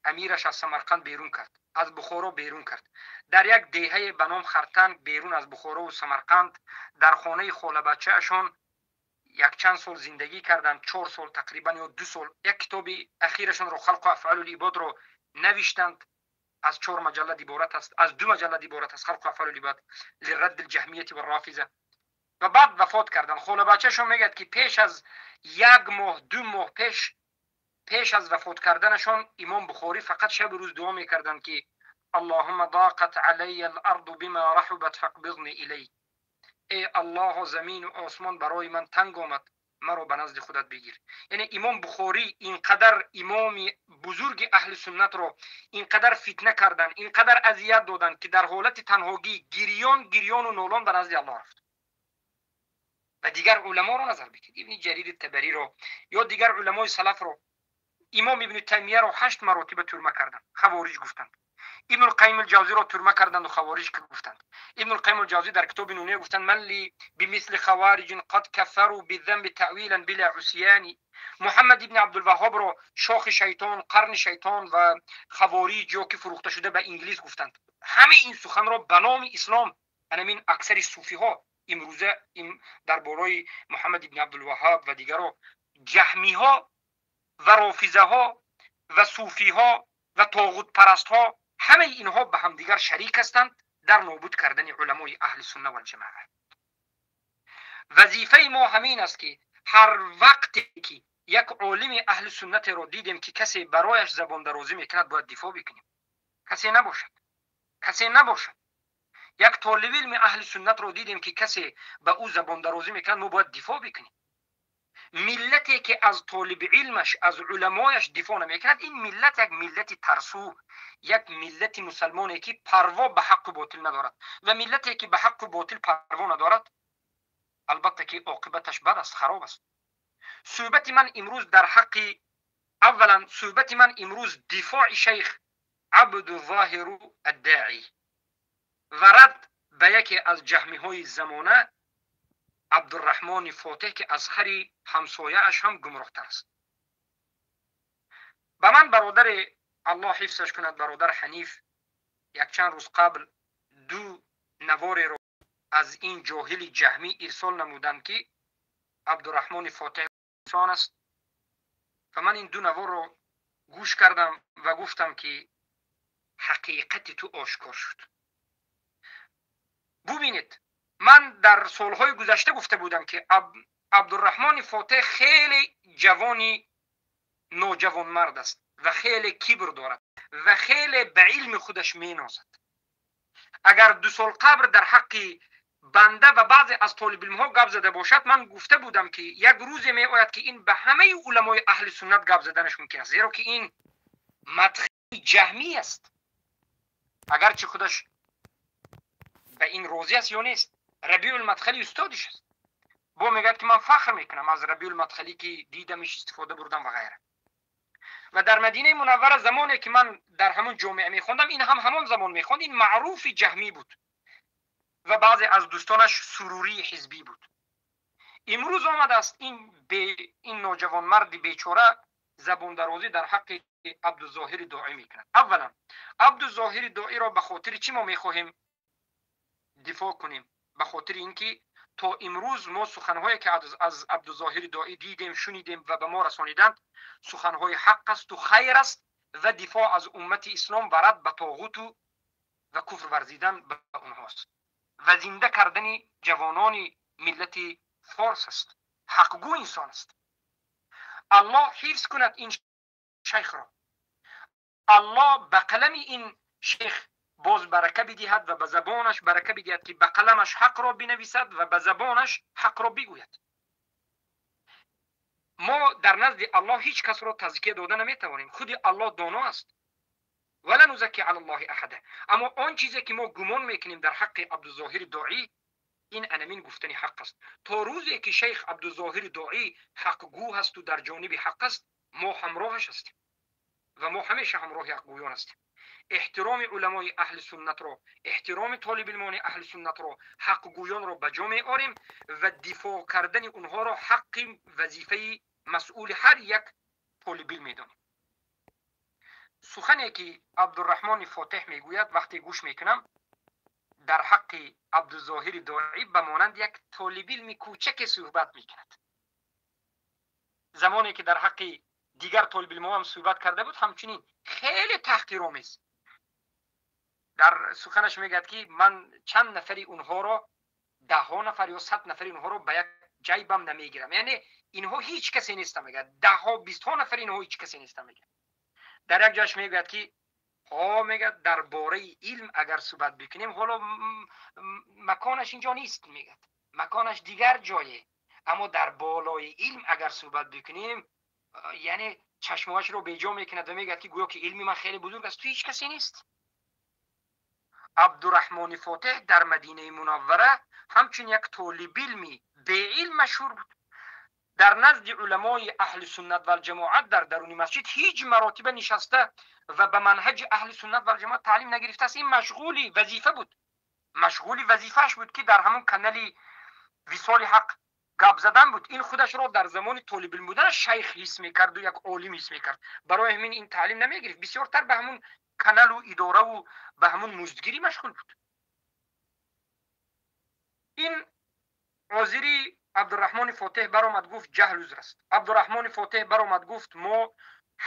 Амираш аз Самарқанд берун кард, аз Бухоро берун кард. Дар як деҳае ба ном Хартанг, берун аз Бухорову Самарқанд, дар хонаи холабачаашон якчанд сол зиндагӣ карданд, 4 сол тақрибан ё 2 сол. Як китоби ахирашонро, Халқу афъалул ибодро, навиштанд. Аз чор маҷаллад иборат аст, аз ду маҷаллад иборат аст, Халқу афъалул ибод лирадди лҷаҳмияти варрофиза. Ва баъд вафот карданд. Холабачаашон мегӯяд, ки пеш аз як моҳ, 2 моҳ пеш аз вафот карданашон Имом Бухорӣ фақат шабу рӯз дуо мекарданд, ки «Аллоҳумма доқат алайя аларду бима раҳубат фақбидни илайк», эй Аллоҳо, замину осмон барои ман танг омад, маро ба назди худат бигир. Яъне Имом Бухорӣ, ин қадар имоми бузурги аҳли суннатро ин қадар фитна карданд, ин қадар азият доданд, ки дар ҳолати танҳогӣ гирён гирёну нолон ба назди Аллоҳ рафт. Ва дигар уламоро назар бикунед, Ибни Ҷарири Табариро ё дигар уламои салафро. Имом Ибни Таймияро ҳашт маротиба турма карданд, хавориҷ гуфтанд. Ибнулқайим Алҷавзиро турма карданду хавориҷ гуфтанд. Ибнулқайим Алҷавзӣ дар китоби Нуния гуфтанд: «Ман ли бимисли хавариҷин қад кафару бидамби таъвилан била усияни». Муҳаммад ибни Абдулваҳҳобро шохи шайтон, қарни шайтон ва хавориҷ ё ки фурӯхта шуда ба инглис гуфтанд. Ҳамаи ин суханро ба номи ислом анамин аксари суфиҳо имрӯза дар бораи Муҳаммад ибни Абдулваҳҳоб ва дигаро, ҷаҳмиҳо ва рофизаҳо ва суфиҳо ва тоғутпарастҳо, ҳамаи инҳо ба ҳамдигар шарик ҳастанд дар нобуд кардани уламои аҳли сунна валҷамоа. Вазифаи мо ҳамин аст, ки ҳар вақте ки як олими аҳли суннатеро дидем, ки касе барояш забондарозӣ мекунад, бояд дифоъ бикунем. Касе набошад, касе набошад, як толибилми аҳли суннатро дидем, ки касе ба ӯ забондарозӣ мекунад, мо бояд дифоъ бикунем. Миллате ки аз толиби илмаш, аз уламояш дифоъ намекунад, ин миллат як миллати тарсу, як миллати мусалмоне ки парво ба ҳаққу ботил надорад. Ва миллате ки ба ҳаққу ботил парво надорад, албатта ки оқибаташ бад аст, хароб аст. Суҳбати ман имрӯз дар ҳаққи, аввалан, суҳбати ман имрӯз дифои шайх Абдузоҳиру Аддаӣ ва рад ба яке аз ҷаҳмиҳои замона, Абдураҳмони Фотеҳ, ки аз хари ҳамсояаш ҳам гумроҳтар аст. Ба ман бародаре, Аллоҳ ҳифзаш кунад, бародар Ҳаниф, якчанд рӯз қабл ду навореро аз ин ҷоҳили ҷаҳмӣ ирсол намуданд, ки Абдураҳмони Фотеҳ инсон аст. Ва ман ин ду наворро гӯш кардам ва гуфтам, ки ҳақиқати ту ошкор шуд. Бубинед, ман дар солҳои гузашта гуфта будам, ки Абдураҳмони Фотеҳ хеле ҷавони ноҷавонмард аст ва хеле кибр дорад ва хеле ба илми худаш менозад. Агар 2 сол қабл дар ҳаққи банда ва баъзе аз толибилмҳо гап зада бошад, ман гуфта будам, ки як рӯзе меояд, ки ин ба ҳамаи уламои аҳли суннат гап заданаш мумкин аст, зеро ки ин мадхали ҷаҳмӣ аст. Агарчи худаш ба ин розӣ аст ё нест, Рабиулмадхали устодиш аст. Бо мегӯяд, ки ман фахр мекунам аз Рабиулмадхалӣ, ки дидамиш, истифода бурдам ва ғайра. Ва дар Мадинаи Мунаввара, замоне ки ман дар ҳамон ҷомеа мехондам, ин ҳам ҳамон замон мехонд. Ин маъруфи ҷаҳмӣ буд ва баъзе аз дӯстонаш сурурии ҳизбӣ буд. Имрӯз омадааст ин ноҷавонмарди бечора забондарозӣ дар ҳаққи Абдузоҳири Доӣ мекунад. Аввалан, Абдузоҳири Доиро ба хотири чӣ мо мехоҳем дифоъ кунем? Ба хотири ин ки То имрӯз мо суханҳое ки аз Абдузоҳири Доӣ дидем, шунидем ва ба мо расониданд, суханҳои ҳақ асту хайр аст ва дифоъ аз уммати ислом ва рад ба тоғуту ва куфр варзидан ба онҳост ва зинда кардани ҷавонони миллати форс аст. Ҳақгӯ инсон аст. Аллоҳ ҳифз кунад ин шайхро. Аллоҳ ба қалами ин шейх боз барака бидиҳад ва ба забонаш барака бидиҳад, ки ба қаламаш ҳақро бинависад ва ба забонаш ҳақро бигӯяд. Мо дар назди Аллоҳ ҳеҷ касро тазкия дода наметавонем. Худи Аллоҳ доно аст. Вала нузакки ала Аллоҳи аҳада. Аммо он чизе ки мо гумон мекунем дар ҳаққи Абдузоҳири Доӣ, ин анамин гуфтани ҳақ аст. То рӯзе ки шайх Абдузоҳири Доӣ ҳақгӯ ҳасту дар ҷониби ҳақ аст, мо ҳамроҳаш ҳастем ва мо ҳамеша ҳамроҳи ҳақгӯён ҳастем. Эҳтироми уламои аҳли суннатро, эҳтироми толибилмони аҳли суннатро, ҳақгӯёнро ба ҷо меорем ва дифоъ кардани онҳоро ҳаққи вазифаи масъули ҳар як толибилм медонем. Сухане ки Абдурраҳмони Фотеҳ мегӯяд, вақте гӯш мекунам, дар ҳаққи Абдузоҳири Доӣ ба монанд як толибилми кӯчаке суҳбат мекунад. Замоне ки дар ҳаққи дигар толибилмҳо ҳам суҳбат карда буд, ҳамчунин хеле таҳқиромез дар суханаш мегӯяд, ки ман чанд нафари онҳоро, даҳҳо нафар ё 100 нафари онҳоро ба як ҷайбам намегирам. Яъне инҳо ҳеҷ касе нестам, мегӯяд. Даҳҳо, бистҳо нафари инҳо ҳеҷ касе нестам, мегӯяд. Дар як ҷояш мегӯяд ки ҳо, мегӯяд, дар бораи илм агар суҳбат бикунем, ҳоло маконаш инҷо нест, мегӯяд, маконаш дигар ҷое, аммо дар болои илм агар суҳбат бикунем, яъне чашмоашро беҷо мекунад ва мегӯяд ки гӯё ки илми ман хеле бузург аст, ту ҳеҷ касе нест. Абдурраҳмони Фотеҳ дар Мадинаи Мунаввара ҳамчун як толибилми беилм машҳур буд. Дар назди уламои аҳли суннат валҷамоат дар даруни масҷид ҳеҷ маротиба нишаста ва ба манҳаҷи аҳли суннат валҷамоат таълим нагирифтааст. Ин машғули вазифа буд, машғули вазифааш буд, ки дар ҳамон канали Висоли Ҳақ гап задан буд. Ин худашро дар замони толибилм буданаш шайх ҳис мекарду як олим ҳис мекард. Барои ҳамин ин таълим намегирифт, бисёртар ба ҳамун каналу идораву ба ҳамун муздгирӣ машғул буд. Ин ҳозири Абдурраҳмони Фотеҳ баромад, гуфт ҷаҳл узр аст. Абдурраҳмони Фотеҳ баромад, гуфт мо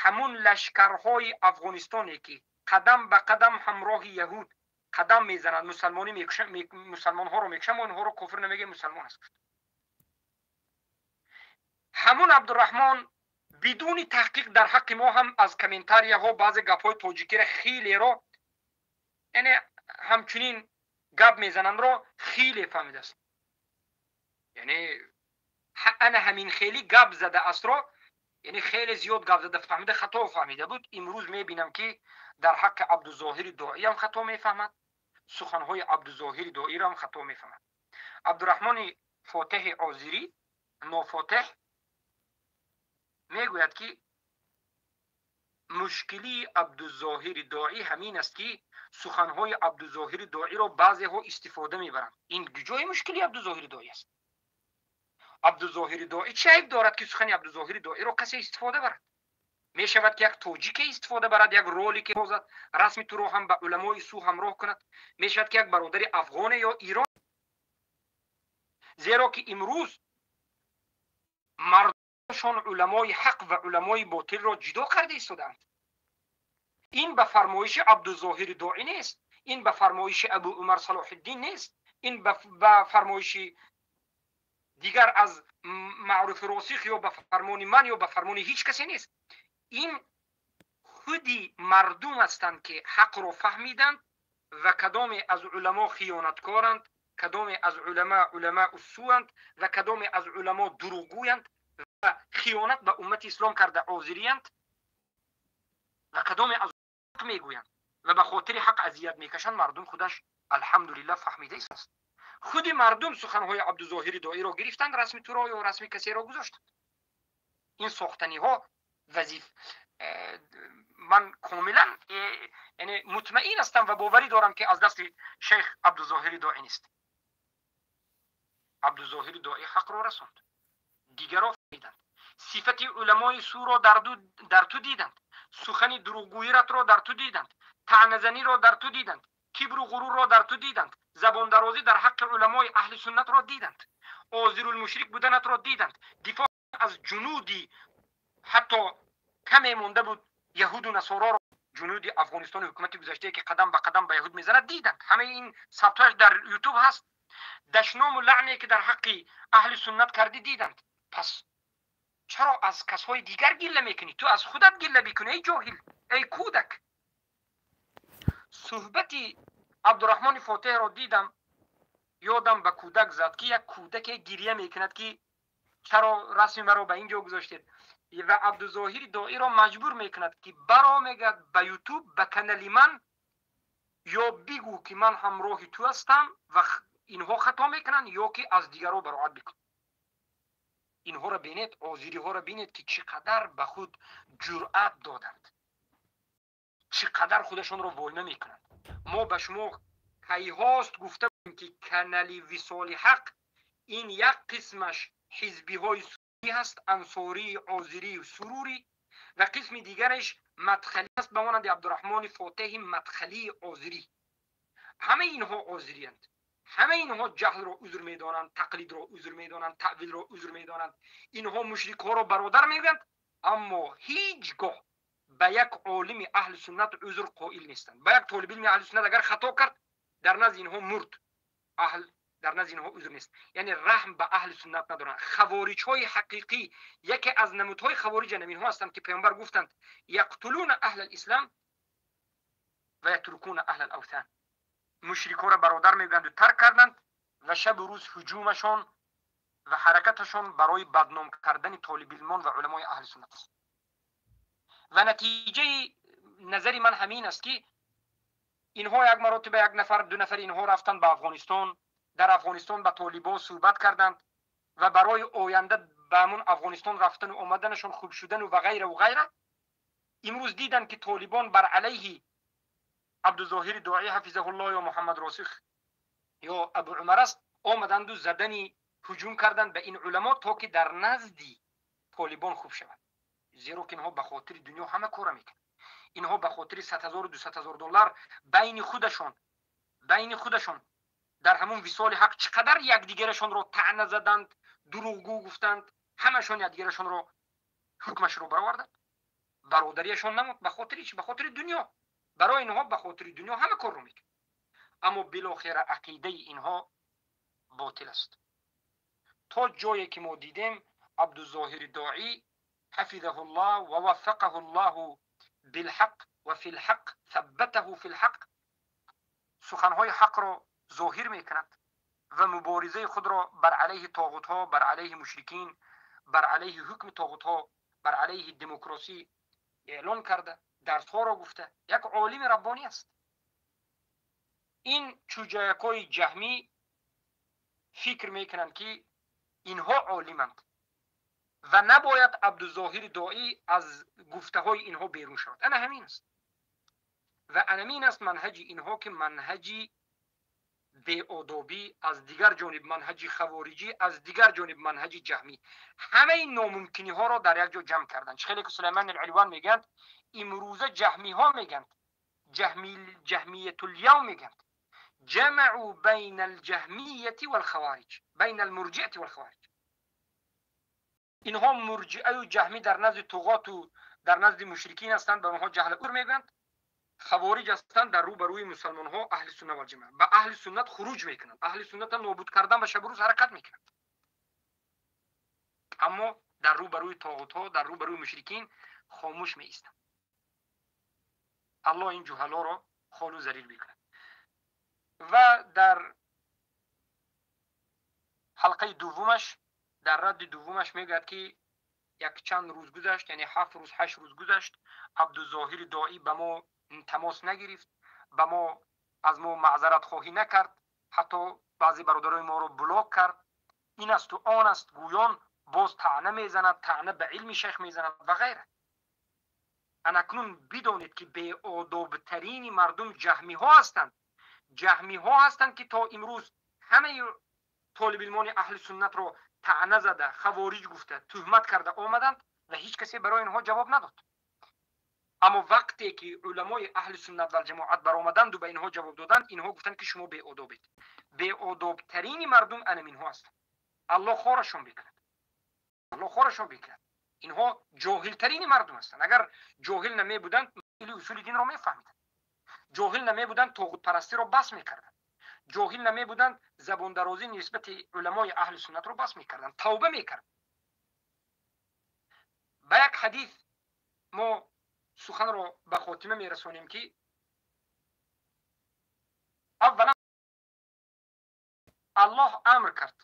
ҳамун лашкарҳои афғонистоне ки қадам ба қадам ҳамроҳи яҳуд қадам мезананд, мусалмонӣ мусалмонҳоро мекушанд, мо онҳоро кофир намегӯем, мусалмон аст. Гуфт ҳамун Абдурраҳмон бидуни таҳқиқ дар ҳаққи мо ҳам аз комментарияҳо баъзе гапҳои тоҷикиро хелеро, яъне ҳамчунин гап мезанандро хеле фаҳмидааст. Яъне ана ҳамин хеле гап зада астро, яъне хеле зиёд гап зада фаҳмида, хато фаҳмида буд. Имрӯз мебинам ки дар ҳаққи Абдузоҳири Доӣ ҳам хато мефаҳмад, суханҳои Абдузоҳири Доиро ҳам хато мефаҳмад. Абдурраҳмони Фотеҳи Озирӣ нофотеҳ мегӯяд ки мушкилии Абдузоҳири Доӣ ҳамин аст, ки суханҳои Абдузоҳири Доиро баъзеҳо истифода мебаранд. Ин ҷои мушкилии Абдузоҳири Доӣ аст. Абдузоҳири Доӣ чӣ айб дорад, ки сухани Абдузоҳири Доиро касе истифода барад? Мешавад ки як тоҷике истифода барад, як ролике созад, расми туро ҳам ба уламои сӯ ҳамроҳ кунад. Мешавад ки як бародари афғоне ё Ирон, зеро ки имрӯз мардумшон уламои ҳақ ва уламои ботилро ҷудо карда истодаанд. Ин ба фармоиши Абдузоҳири Доӣ нест, ин ба фармоиши Абу Умар Салоҳиддин нест, ин ба фармоиши дигар аз маъруфи росих ё ба фармони ман ё ба фармони ҳеҷ касе нест. Ин худи мардум ҳастанд, ки ҳақро фаҳмиданд ва кадоме аз уламо хиёнаткоранд, кадоме аз уламо уламои сӯанд ва кадоме аз уламо дурӯғгӯянд ва хиёнат ба уммати ислом карда озириянд ва кадоме аз ҳақ мегӯянд ва ба хотири ҳақ азият мекашанд. Мардум худаш алҳамдулиллаҳ фаҳмида аст. Худи мардум суханҳои Абдузоҳири Доиро гирифтанд, расми туро ё расми касеро гузоштанд. Ин сохтаниҳо вазиф ман комилан яъне мутмаин ҳастам ва боварӣ дорам, ки аз дасти шейх Абдузоҳири Доӣ нест. Абдузоҳири Доӣ ҳақро расонд, дигарро фаҳмиданд, сифати уламои сӯро дар ту диданд, сухани дурӯғгӯиратро дар ту диданд, таъназаниро дар ту диданд, кибру ғурурро дар ту диданд, забондарозӣ дар ҳаққи уламои аҳли суннатро диданд. Озирулмушрик буданатро диданд. Дифоъ аз ҷунуди ҳатто каме монда буд яҳуду насороро, ҷунуди Афғонистони ҳукумати гузаштае, ки қадам ба қадам ба яҳуд мезанад, диданд. Ҳамаи ин сабтҳояш дар Ютуб ҳаст. Дашному лаъне, ки дар ҳаққи аҳли суннат кардӣ, диданд. Пас чаро аз касҳои дигар гилла мекунӣ? Ту аз худат гилла бикунӣ, эй ҷоҳил, эй кӯдак. Суҳбати Абдураҳмони Фотеҳро дидам, ёдам ба кӯдак зад, ки як кӯдаке гирья мекунад, ки чаро расми маро ба ин ҷо гузоштед, ва Абдузоҳири Доиро маҷбур мекунад, ки баро, мегӯяд, ба Ютуб, ба канали ман, ё бигӯ, ки ман ҳамроҳи ту ҳастам ва инҳо хато мекунанд, ё ки аз дигарро бароат бикун. Инҳоро бинед, озириҳоро бинед, ки чӣ қадар ба худ ҷуръат доданд, чӣ қадар худашонро войма мекунанд. Мо ба шумо кайҳост гуфта будем, ки канали Висоли Ҳақ ин як қисмаш ҳизбиҳои суннӣ ҳаст, ансорӣ, озирӣ, сурурӣ, ва қисми дигараш мадхалӣ аст, ба монанди Абдураҳмони Фотеҳи мадхалии озирӣ. Ҳамаи инҳо озириянд. Ҳамаи инҳо ҷаҳлро узр медонанд, тақлидро узр медонанд, таъвилро узр медонанд. Инҳо мушрикҳоро бародар мегӯянд, аммо ҳеҷ гоҳ ба як олими аҳли суннат узр қоил нестанд. Ба як толибилми аҳли суннат агар хато кард, дар назди инҳо мурд. Аҳл дар назди инҳо узр нест. Яъне раҳм ба аҳли суннат надоранд. Хавориҷҳои ҳақиқӣ, яке аз намудҳои хавориҷ инҳо ҳастанд, ки паёмбар гуфтанд: яқтулуна аҳла алислам ва ятрукуна аҳла алавсан. Мушрикҳоро бародар мегӯянду тарк карданд ва шабу рӯз ҳуҷумашон ва ҳаракаташон барои бадном кардани толибилмон ва уламои аҳли суннат аст. Ва натиҷаи назари ман ҳамин аст, ки инҳо як маротиба як нафар, ду нафар инҳо рафтанд ба Афғонистон, дар Афғонистон ба толибо суҳбат карданд ва барои оянда ба ҳамун Афғонистон рафтану омаданашон хуб шудану ва ғайра ва ғайра. Имрӯз диданд, ки толибон бар алайҳи Абдузоҳири Дуоӣ ҳафизаҳуллоҳ ё Муҳаммад Росих ё Абу Умар аст, омаданду задани ҳуҷум карданд ба ин уламо, то ки дар назди толибон хуб шавад. Зеро ки инҳо ба хотири дунё ҳама кора мекунанд. Инҳо ба хотири 100 000, 200 000 доллар байни худашон дар ҳамун Висоли Ҳақ чӣ қадар якдигарашонро таъна заданд, дурӯғгӯ гуфтанд, ҳамашон якдигарашонро ҳукмашро бароварданд, бародариашон намуд. Ба хотири чӣ? Ба хотири дунё. Барои инҳо ба хотири дунё ҳама корро мекунад. Аммо билохира ақидаи инҳо ботил аст. То ҷое ки мо дидем, Абдузоҳири Доӣ ҳафизаҳуллоҳ ва ваффақаҳу ллоҳу билҳақ ва филҳақ саббатаҳу филҳақ, суханҳои ҳақро зоҳир мекунад ва муборизаи худро бар алайҳи тоғутҳо, бар алайҳи мушрикин, бар алайҳи ҳукми тоғутҳо, бар алайҳи демократсӣ эълон карда, дарсҳоро гуфта, як олими раббонӣ аст. Ин чӯҷаякҳои ҷаҳмӣ фикр мекунанд, ки инҳо олиманд ва набояд Абдузоҳири Доӣ аз гуфтаҳои инҳо берун шавад. Ана ҳамин аст ва анамин аст манҳаҷи инҳо, ки манҳаҷи беодобӣ, аз дигар ҷониб манҳаҷи хавориҷӣ, аз дигар ҷониб манҳаҷи ҷаҳмӣ. Ҳамаи номумкиниҳоро дар як ҷо ҷамъ карданд. Чӣ хеле ки Сулайман Алван мегӯянд, имрӯза ҷаҳмиҳо мегӯянд, ҷаҳмиятулявм мегӯянд, ҷамаъу байна алҷаҳмияти валхавариҷ, байна алмурҷиати валхавариҷ. Инҳо мурҷиаю ҷаҳмӣ дар назди туғоту дар назди мушрикин ҳастанд, ба онҳо ҷаҳла ур мегӯянд. Хавориҷ ҳастанд дар рӯ ба рӯи мусалмонҳо, аҳли сунна валҷамоа. Ба аҳли суннат хуруҷ мекунанд, аҳли суннатро нобуд кардан ба шабу рӯз ҳаракат мекунанд, аммо дар рӯ ба рӯи тоғутҳо, дар рӯ ба рӯи мушрикин хомӯш меистанд. Аллоҳ ин ҷуҳалоро холу залил бикунад. Ва дар ҳалқаи дуввумаш, дар радди дуввумаш мегӯяд, ки якчанд рӯз гузашт, яъне 7 рӯз, 8 рӯз гузашт, Абдузоҳири Доӣ ба мо тамос нагирифт, ба мо аз мо маъзаратхоҳӣ накард, ҳатто баъзе бародарои моро блок кард, ин асту он аст гӯён, боз таъна мезанад, таъна ба илми шайх мезанад ва ғайра. Анакнун бидонед, ки беодобтарини мардум ҷаҳмиҳо ҳастанд. Ҷаҳмиҳо ҳастанд, ки то имрӯз ҳамаи толибилмони аҳли суннатро таъна зада, хавориҷ гуфта, туҳмат карда омаданд ва ҳеҷ касе барои инҳо ҷавоб надод. Аммо вақте ки уламои аҳли суннат валҷамоат баромаданду ба инҳо ҷавоб доданд, инҳо гуфтанд, ки шумо беодобед. Беодобтарини мардум анаминҳо ҳастанд. Аллоҳ хорашон бикунад, Аллоҳ хорашон бикунад. Инҳо ҷоҳилтарини мардум ҳастанд. Агар ҷоҳил намебуданд, усули динро мефаҳмиданд. Ҷоҳил намебуданд, тоғутпарастиро бас мекарданд. Ҷоҳил намебуданд, забондарозӣ нисбати уламои аҳли суннатро бас мекарданд, тавба мекарданд. Ба як ҳадис мо суханро ба хотима мерасонем, ки аввалан Аллоҳ амр кард,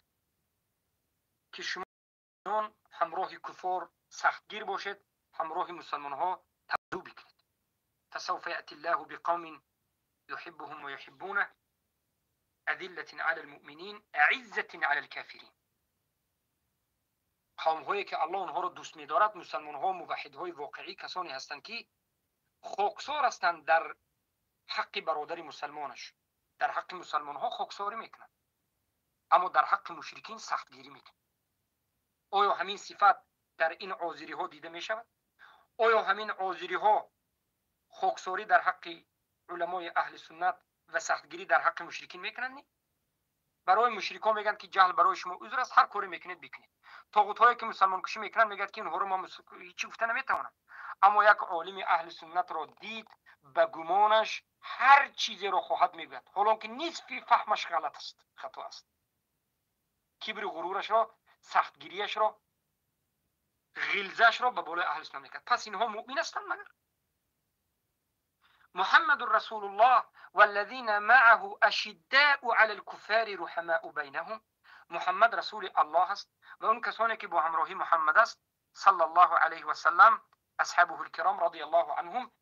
ки шумо ҳамроҳи куфор сахтгир бошед, ҳамроҳи мусалмонҳо таваҷҷӯҳ бикунед. فسوف يأتي الله بقوم يحبهم ويحبونه أذلة على المؤمنين أعزة على الكافرين. قومهایی که الله آنها را دوست می‌دارد، مسلمان‌ها، موحدهای واقعی کسانی هستند که خاکسار هستند در حق برادر مسلمانش. در حق مسلمان‌ها خاکساری میکنند، اما در حق مشرکین سختگیری میکنند. آیا همین صفت در این آذری‌ها دیده می‌شود؟ آیا همین آذری‌ها خاکساری در حق علمای اهل سنت و سختگیری در حق مشرکین میکنند؟ برای مشرکان میگن که جهل برای شما عذر است، هر کاری میکنید بکنید. طاغوت‌هایی که مسلمان کشی میکنند میگن که اینها رو ما هیچی گفته نمیتوانم. اما یک عالم اهل سنت را دید، به گمانش هر چیزی را خواهد میگوید، حالا که نصف فهمش غلط است، خطا است. کبر غرورش را، سختگیریش را، غلظش را به بالای اهل سنت میکرد. پس اینها مؤمن هستند مگر؟ محمد رسول الله والذین معه اشداء علی الكفار رحماء بینهم. محمد رسول الله است و اون کسانی که با همراهی محمد است صلی الله علیه و سلم، اصحابه الکرام رضی الله عنهم،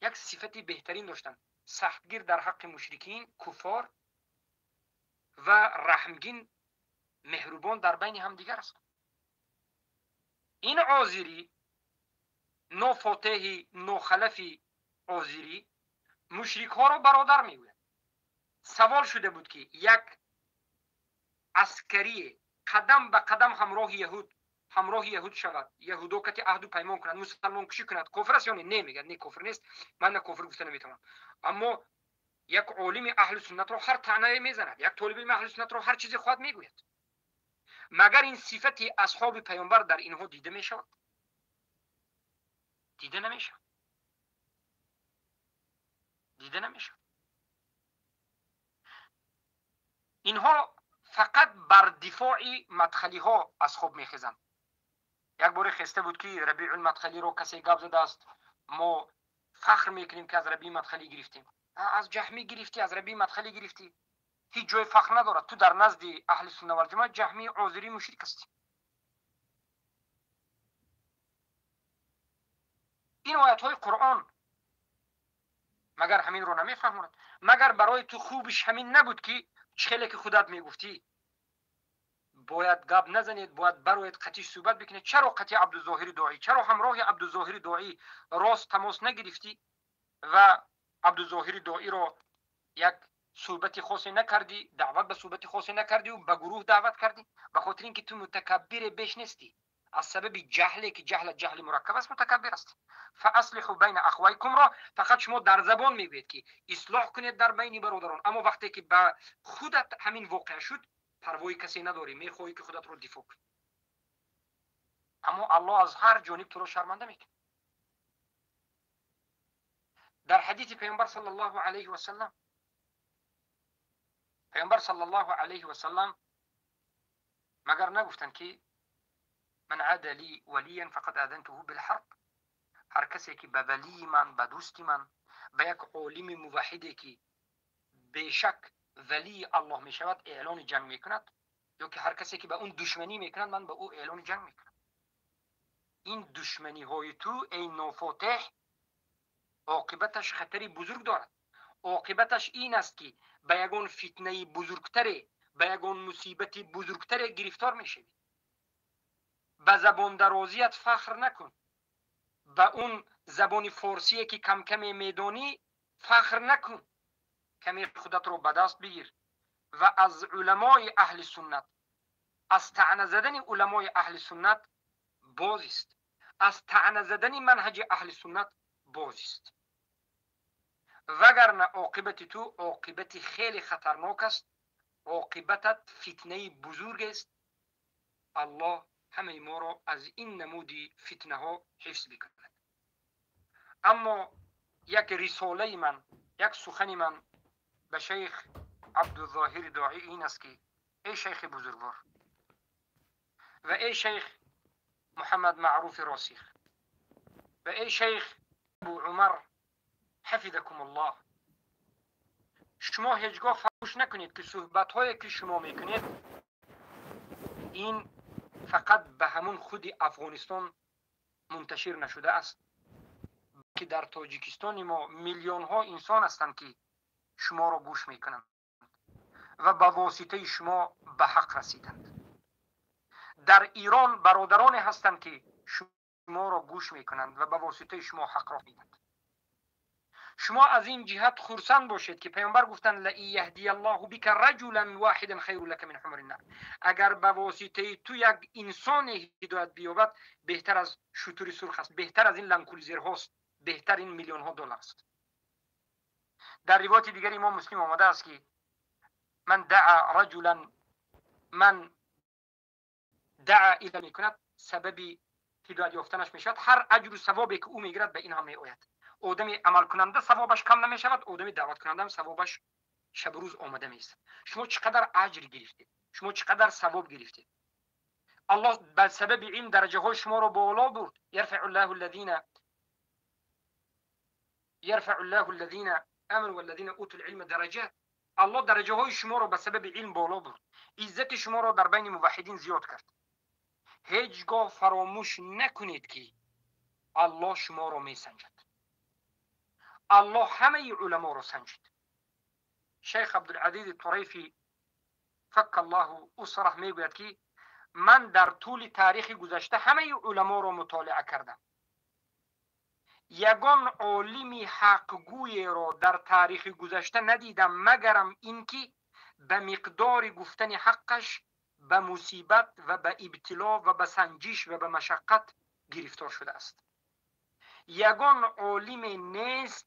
یک صفت بهترین داشتند: سختگیر در حق مشرکین کفار و رحمگین مهربان در بین همدیگر است. این آذری نوفاتحی نوخلفی آذری مشرک ها را برادر میگوید. سوال شده بود که یک عسکری قدم به قدم همراه یهود شود، یهودو کتی عهد و پیمان کند، مسلمان کشی کند، کفر است یا نه؟ نمیگه نه کفر نیست، من نه کفر گفته نمیتونم. اما یک عالم اهل سنت را هر طعنه میزند، یک طالب علم اهل سنت را هر چیزی خواهد میگوید. مگر این صفت اصحاب پیامبر در اینها دیده میشود؟ دیده نمیشود، دیده نمیشود. اینها فقط بر دفاع مدخلی ها از خوب میخیزند. یک بار خسته بود که ربیع المدخلی رو کسی گپ زده است، ما فخر میکنیم که از ربیع مدخلی گرفتیم. از جهمی گرفتی، از ربیع مدخلی گرفتی، هیچ جای فخر ندارد. تو در نزد اهل سنت و الجماعت جهمی عذری مشرک هستی. این آیت های قرآن مگر همین رو نمیفهموند؟ مگر برای تو خوبش همین نبود که چخیلی که خودت میگفتی باید گپ نزنید، باید برایت قطعی صحبت بکنید؟ چرا قطعی عبدالظاهر داعی، چرا همراه عبدالظاهر داعی راست تماس نگرفتی و عبدالظاهر داعی را یک صحبت خاصی نکردی، دعوت به صحبت خاصی نکردی و به گروه دعوت کردی؟ به خاطر اینکه تو متکبر بیش نیستی، از سبب جهلی که جهل مرکب است متکبر است. فاصلحوا بین اخویکم را فقط شما در زبان میگویید که اصلاح کنید در بین برادران، اما وقتی که به خودت همین واقع شد پروای کسی نداری، میخوای که خودت رو دفاع کنی. اما الله از هر جانب تو رو شرمنده میکنه. در حدیث پیامبر صلی الله علیه و سلم، پیامبر صلی الله علیه و سلم مگر نگفتن که من عاد لی ولیا فقد آذنته بالحرب؟ هر کسی که به ولی من، به دوستی من، به یک عالم موحدی که بیشک ولی الله می شود اعلان جنگ می کند، یا که هر کسی که به اون دشمنی می کند من به او اعلان جنگ می کنم. این دشمنی های تو ای نافاتح عاقبتش خطری بزرگ دارد. عاقبتش این است که به یگان فتنه بزرگتره، به یگان مصیبت بزرگتره گرفتار می شوی. به زبان درازیت فخر نکن، به اون زبان فارسی که کم کم میدانی فخر نکن، کمی خودت رو به دست بگیر و از علمای اهل سنت، از طعنه زدن علمای اهل سنت بازیست، از طعنه زدن منهج اهل سنت بازیست، وگرنه عاقبت تو عاقبت خیلی خطرناک است، عاقبتت فتنه بزرگ است. Аллоҳ ҳамаи моро аз ин намуди фитнаҳо ҳифз бикунад. Аммо як рисолаи ман, як сухани ман ба шайх Абдузоҳири Доӣ ин аст, ки эй шайхи бузургвор ва эй шайх Муҳаммад Маъруфи Росих ва эй шайх Абу Умар, ҳафизакум Аллоҳ, шумо ҳеҷ гоҳ фаромӯш накунед, ки суҳбатҳое ки шумо мекунед, ин фақат ба ҳамун худи Афғонистон мунташир нашудааст, ки дар Тоҷикистони мо миллионҳо инсон ҳастанд, ки шуморо гӯш мекунанд ва ба воситаи шумо ба ҳақ расиданд. Дар Ирон бародароне ҳастанд, ки шуморо гӯш мекунанд ва ба воситаи шумо ҳақро медиҳанд. Шумо аз ин ҷиҳат хурсанд бошед, ки паёмбар гуфтанд: лаин яҳдияллоҳу бика раҷулан воҳидан хайру лака мин ҳумрин наъам. Агар ба воситаи ту як инсоне ҳидоят биёбад, беҳтар аз шутури сурх аст, беҳтар аз ин ланкулизерҳост, беҳтар ин миллионҳо доллар аст. Дар ривояти дигари имом Муслим омадааст, ки ман даъа раҷулан, ман даъа ила мекунад, сабаби ҳидоят ёфтанаш мешавад. Ҳар аҷру савобе ки ӯ мегирад, ба ин ҳам меояд. Одами амалкунанда савобаш кам намешавад, одами даъваткунанда ҳам савобаш шабу рӯз омада меистад. Шумо чӣ қадар аҷр гирифтед, шумо чӣ қадар савоб гирифтед! Аллоҳ ба сабаби илм дараҷаҳои шуморо боло бурд. Ярфау ллоҳу ллазина аману валлазина утул илма дараҷат. Аллоҳ дараҷаҳои шуморо ба сабаби илм боло бурд, иззати шуморо дар байни муваҳҳидин зиёд кард. Ҳеҷ гоҳ фаромӯш накунед, ки Аллоҳ шуморо месанҷад. Аллоҳ ҳамаи уламоро санҷид. Шайх Абдулазизи Турайфи факка Аллоҳу усраҳ мегӯяд, ки ман дар тӯли таърихи гузашта ҳамаи уламоро мутолиа кардам. Ягон олими ҳақгӯеро дар таърихи гузашта надидам, магарам ин ки ба миқдори гуфтани ҳаққаш ба мусибат ва ба ибтило ва ба санҷиш ва ба машаққат гирифтор шудааст. Ягон олиме нест,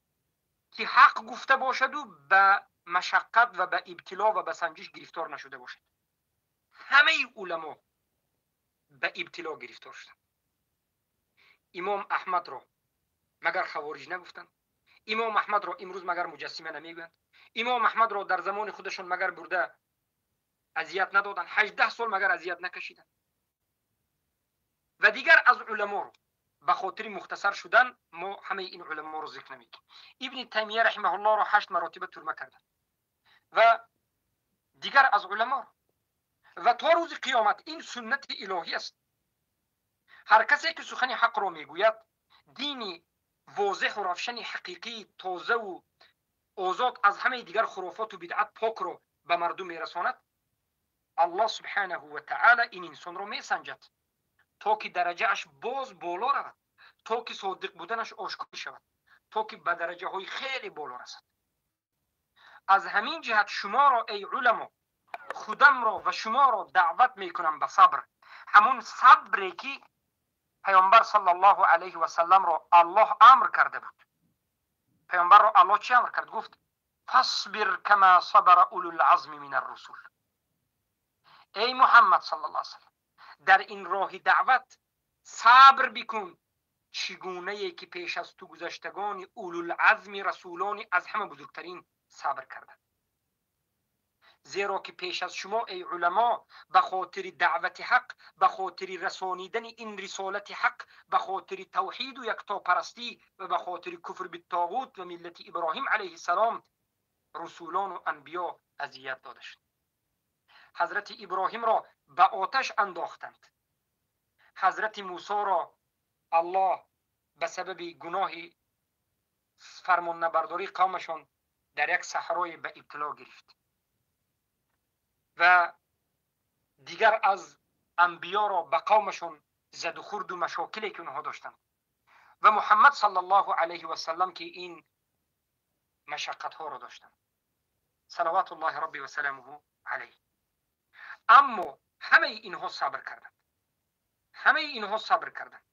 ки ҳақ гуфта бошаду ба машаққат ва ба ибтило ва ба санҷиш гирифтор нашуда бошад. Ҳамаи уламо ба ибтило гирифтор шуданд. Имом Аҳмадро магар хавориҷ нагуфтанд? Имом Аҳмадро имрӯз магар муҷассима намегӯянд? Имом Аҳмадро дар замони худашон магар бурда азият надоданд? 18 сол магар азият накашиданд? Ва дигар аз уламоро ба хотири мухтасар шудан мо ҳамаи ин уламоро зикр намекунем. Ибни Таймия раҳимаҳуллоҳро ҳашт маротиба турма карданд ва дигар аз уламоро. Ва то рӯзи қиёмат ин суннати илоҳӣ аст. Ҳар касе ки сухани ҳақро мегӯяд, дини возеҳу равшани ҳақиқии тозаву озод аз ҳамаи дигар хурофоту бидъат покро ба мардум мерасонад, Аллоҳ субҳанаҳу ва таъала ин инсонро месанҷад, то ки дараҷааш боз боло равад, то ки содиқ буданаш ошкор шавад, то ки ба дараҷаҳои хеле боло расад. Аз ҳамин ҷиҳат шуморо, эй уламо, худамро ва шуморо даъват мекунам ба сабр, ҳамун сабре ки паёмбар саллаллоҳу алайҳи васалламро Аллоҳ амр карда буд. Паёмбарро Аллоҳ чӣ амр кард? Гуфт: фасбир кама сабара улулазми мин аррусул. Эй Муҳаммад саллаллоҳу саллам, дар ин роҳи даъват сабр бикун, чӣ гунае ки пеш аз ту гузаштагони улулазми расулони аз ҳама бузургтарин сабр карданд. Зеро ки пеш аз шумо, эй уламо, ба хотири даъвати ҳақ, ба хотири расонидани ин рисолати ҳақ, ба хотири тавҳиду яктопарастӣ ва ба хотири куфр биттоғут ва миллати Иброҳим алайҳиссалом русулону анбиё азият дода шуд. Ҳазрати Иброҳимро ба оташ андохтанд. Ҳазрати Мусоро Аллоҳ ба сабаби гуноҳи фармоннабардории қавмашон дар як саҳрое ба ибтило гирифт ва дигар аз анбиёро ба қавмашон задухурду машокиле ки онҳо доштанд ва Муҳаммад саллаллоҳу алайҳи васаллам ки ин машаққатҳоро доштанд, салаватуллоҳи робби васаламуҳу алайҳ. Аммо ҳамаи инҳо сабр карданд, ҳамаи инҳо сабр карданд.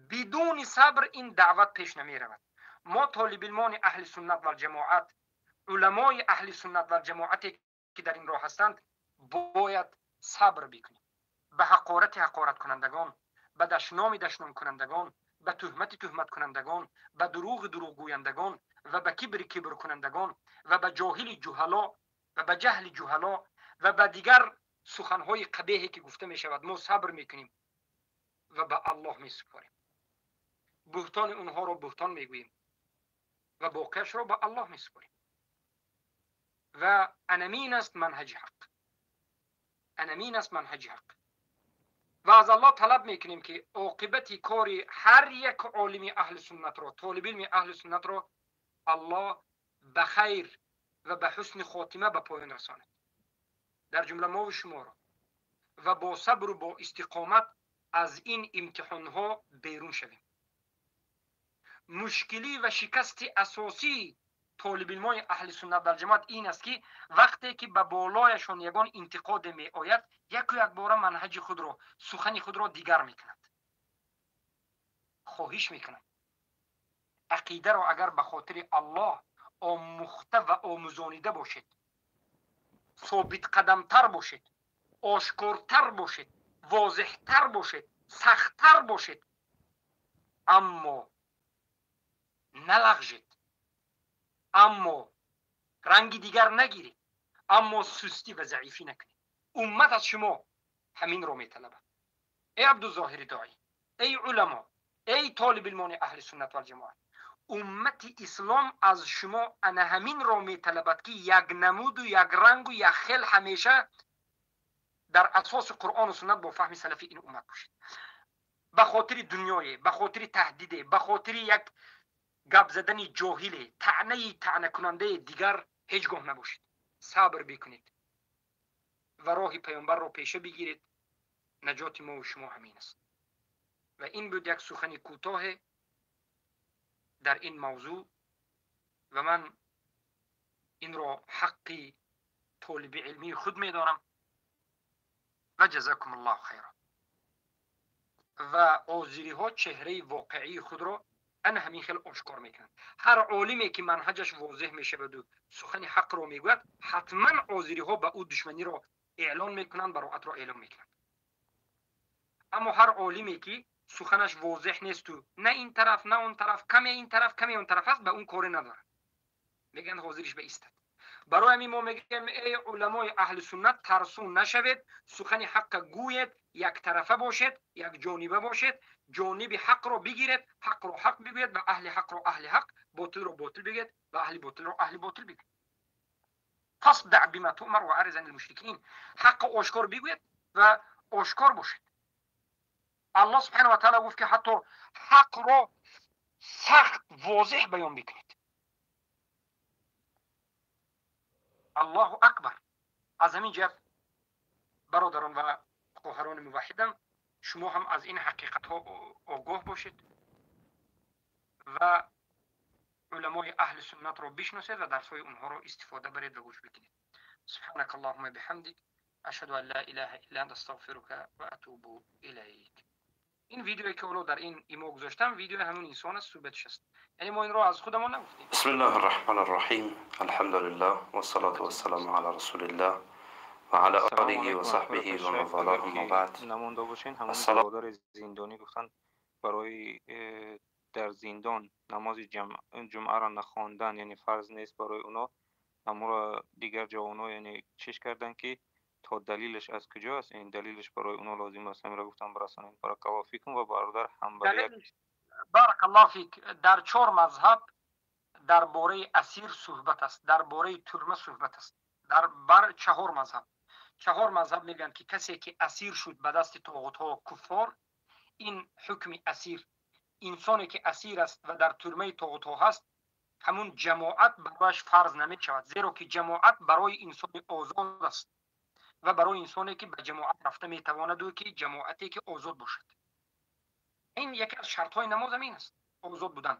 Бидуни сабр ин даъват пеш намеравад. Мо толибилмони аҳли суннат валҷамоат, уламои аҳли суннат валҷамоате ки дар ин роҳ ҳастанд, бояд сабр бикунем. ба ҳақорати ҳақораткунандагон, ба дашноми дашномкунандагон, ба туҳмати туҳматкунандагон, ба дурӯғи дурӯғгӯяндагон ва ба кибри кибркунандагон ва ба ҷоҳили ҷуҳало ва ба ҷаҳли ҷуҳало ва ба дигар суханҳои қабеҳе ки гуфта мешавад, мо сабр мекунем ва ба Аллоҳ месупорем. Буҳтони онҳоро буҳтон мегӯем ва боқиашро ба Аллоҳ месупорем. Ва анамин аст манҳаҷи ҳақ, анамин аст манҳаҷи ҳақ. Ва аз Аллоҳ талаб мекунем, ки оқибати кори ҳар як олими аҳли суннатро, толибилми аҳли суннатро Аллоҳ ба хайр ва ба ҳусни хотима ба поён расонад, дар ҷумла мову шуморо, ва бо сабру бо истиқомат аз ин имтиҳонҳо берун шавем. Мушкилӣ ва шикасти асосии толибилмои аҳли суннат дар ҷамоат ин аст, ки вақте ки ба болояшон ягон интиқоде меояд, яку якбора манҳаҷи худро, сухани худро дигар мекунад. Хоҳиш мекунам, ақидаро агар ба хотири Аллоҳ омӯхта ва омӯзонида бошед, собитқадамтар бошед, ошкортар бошед, возеҳтар бошед, сахттар бошед, аммо налағжед, аммо ранги дигар нагиред, аммо сустӣ ва заифӣ накунед. Уммат аз шумо ҳаминро металабад. Эй Абдузоҳири Доӣ, эй уламо, эй толибилмони аҳли суннат валҷамоат, уммати ислом аз шумо ана ҳаминро металабад, ки як намуду як рангу як хел ҳамеша дар асоси Қуръону суннат бо фаҳми салафи ин уммат бошед. Ба хотири дунёе, ба хотири таҳдиде, ба хотири як гап задани ҷоҳиле, таънаи таънакунандаи дигар ҳеҷ гоҳ набошед. Сабр бикунед ва роҳи паёмбарро пеша бигиред. Наҷоти мо шумо ҳамин аст. Ва ин буд як сухани кӯтоҳе дар ин мавзӯъ, ва ман инро ҳаққи толиби илмии худ медонам. Ва ҷазакум Аллоҳу хайра. Ва озириҳо чеҳраи воқеии худро ана ҳамин хел ошкор мекунанд. Ҳар олиме ки манҳаҷаш возеҳ мешаваду сухани ҳақро мегӯяд, ҳатман озириҳо ба ӯ душманиро эълон мекунанд, бароатро эълон мекунанд. Аммо ҳар олиме ки суханаш возеҳ несту на ин тараф, на он тараф, каме ин тараф, каме он тараф аст, ба он коре надорад, мегӯянд ҳозириш ба истад. Барои ҳамин мо мегӯем: эй уламои аҳли суннат, тарсун нашавед, сухани ҳаққа гӯед, яктарафа бошед, якҷониба бошед, ҷониби ҳақро бигиред, ҳақро ҳақ бигӯед ва аҳли ҳақро аҳли ҳақ, ботилро ботил бигӯед ва аҳли ботилро аҳли ботил бигӯед. Фасдаъ бима туъмар ва ариз ани лмушрикин. Ҳаққа ошкор бигӯед ва ошкор бошед. Аллоҳ субҳанаҳу ва таъала гуфт, ки ҳатто ҳақро сахт возеҳ баён бикунед. Аллоҳу акбар. Аз ҳамин ҷиҳат, бародарон ва хоҳарони муваҳҳидам, шумо ҳам аз ин ҳақиқатҳо огоҳ бошед ва уламои аҳли суннатро бишносед ва дарсҳои онҳоро истифода баред ва гӯш бикунед. Субҳанака Аллоҳумма биҳамдик, ашҳаду ан ла илаҳа илла анта, астағфирука ва атубу илайк. Ин видеое ки ҳоло дар ин имо гузоштам, видеои ҳамон инсон аст, суҳбатиш аст. Яъне мо инро аз худамон нагуфтем. بسم الله الرحمن الرحيم، الحمد لله والصلاة والسلام على رسول الله وعلى Салому آله алайкум وصحبه ҳазрати ومن шайх. والاه Агар أما ки بعد. намонда бошен, ҳамон السلام бародари зиндонӣ гуфтанд, барои дар зиндон намози ҷумъаро нахондан, яъне фарз нест барои оно. Ҳамонро дигар ҷавоно, яъне чиш карданд, ки то далилаш аз куҷо аст, ин далилаш барои оно лозим аст. Ҳаминро гуфтам бирасонем. Баракаллоҳу фикум. Ва бародар Ҳанбалӣ як Далелиш, баракаллоҳу фик, дар чор мазҳаб дар бораи асир суҳбат аст, дар бораи турма суҳбат аст. Дар бар чаҳор мазҳаб, чаҳор мазҳаб мегӯянд, ки касе ки асир шуд ба дасти тоғутҳо, куффор, ин ҳукми асир, инсоне ки асир аст ва дар турмаи тоғутҳо ҳаст, ҳамун ҷамоат барояш фарз намешавад, зеро ки ҷамоат барои инсони озод аст ва барои инсоне ки ба ҷамоат рафта метавонаду ки ҷамоате ки озод бошад. Ин яке аз шартҳои намоз ҳамин аст, озод будан.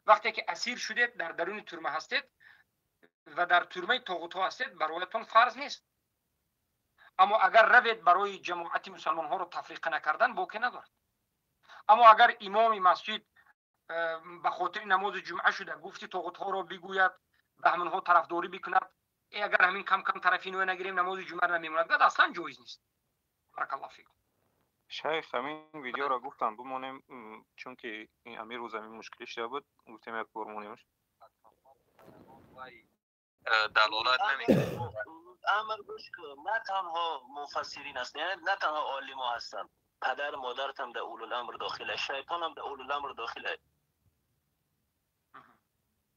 Вақте ки асир шудед, дар даруни турма ҳастед ва дар турмаи тоғутҳо ҳастед, бароятон фарз нест. Аммо агар равед, барои ҷамоати мусалмонҳоро тафриқа накардан боке надорад. Аммо агар имоми масҷид ба хотири намози ҷумъа шуда гуфти тоғутҳоро бигӯяд, ба ҳамонҳо тарафдорӣ бикунад, агар ҳамин кам кам тарафи ино нагирем, намози ҷумъа намемонад, гад аслан ҷоиз нест. Баракаллоҳу фикум. Шайх, ҳамин видеоро гуфтам бимонем, чунки ҳамин рӯз ҳамин мушкилӣ шуда буд, гуфтем як бор монемш. Далолат намекунад. Амр гӯш кун, на танҳо муфассирин ҳастанд, яъне на танҳо олимо ҳастанд, падар модарат ҳам дар улуламр дохил аст, шайтон ҳам дар улуламр дохил аст.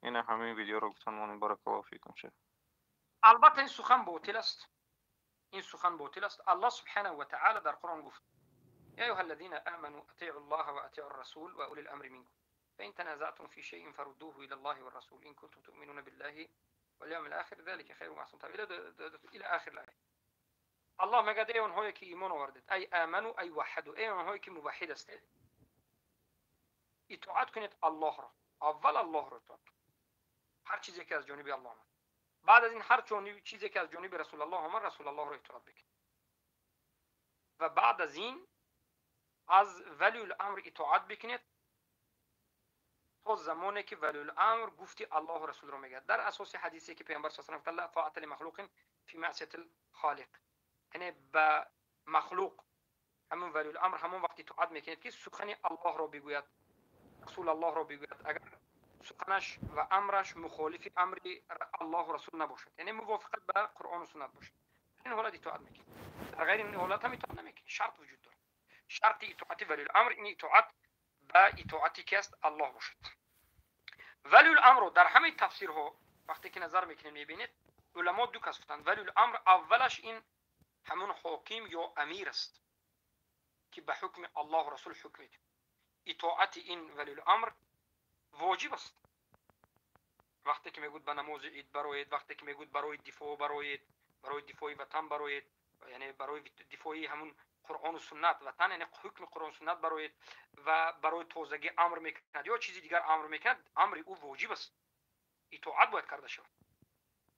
Ина ҳамин видеоро гуфтам монем. Баракаллоҳу фикум, шайх. Албатта, ин сухан ботил аст, ин сухан ботил аст. Аллоҳ субҳанаҳу ва таъала дар Қуръон гуфт: يا أيها الذين آمنوا أطيعوا الله وأطيعوا الرسول وأولي الأمر منكم فإن تنازعتم في شيء فردوه إلى الله والرسول إن كنتم تؤمنون بالله واليوم الآخر ذلك خير وأحسن تأويلا، إلى آخر الآية. Аллоҳ мегӯяд: эй онҳое ки имон овардед, أي آمنوا أي وحدوا, эй онҳое ки муваҳҳид ҳастед, итоат кунед Аллоҳро. Аввал Аллоҳро итоат кунед, ҳар чизе ки аз ҷониби Аллоҳ омад. Баъд аз ин ҳар чизе ки аз ҷониби Расулаллоҳ омад, Расулаллоҳро итоат бикунед ва баъд аз ин аз валиюламр итоат бикунед, то замоне ки валиюламр гуфти Аллоҳу Расулро мегӯяд, дар асоси ҳадисе ки Паёмбар с гуфт: لا طاعة لمخلوق في معصية الخالق. Яъне ба махлуқ, ҳамон валиюламр, ҳамон вақт итоат мекунед, ки сухани Аллоҳро бигӯяд, Расулаллоҳро бигӯяд, агар суханаш ва амраш мухолифи амри Аллоҳу Расул набошад, яъне мувофиқат ба Қуръону суннат бошад, дар ин ҳолат итоат мекунед, дар ғайри ин ҳолат ҳам итоат намекунед. Шарт вуҷуд дорад. Шарти итоати валиюламр ин итоат ба итоати ки аст? Аллоҳ бошад. Валиюламрро дар ҳамаи тафсирҳо вақте ки назар мекунем, мебинед, уламо ду кас гуфтанд валиюламр. Аввалаш ин ҳамон ҳоким ё амир аст, ки ба ҳукми Аллоҳу Расул ҳукм медиҳад. Итоати ин валиюламр воҷиб аст. Вақте ки мегӯяд ба намози ид бароед, вақте ки мегӯяд барои дифоъ бароед, барои дифои ватан бароед, яъне барои дифои ҳамун Қуръону суннат, ватан, яъне ҳукми Қуръону суннат бароед ва барои тозагӣ амр мекунад ё чизи дигар амр мекунад, амри ӯ воҷиб аст, итоат бояд карда шавад.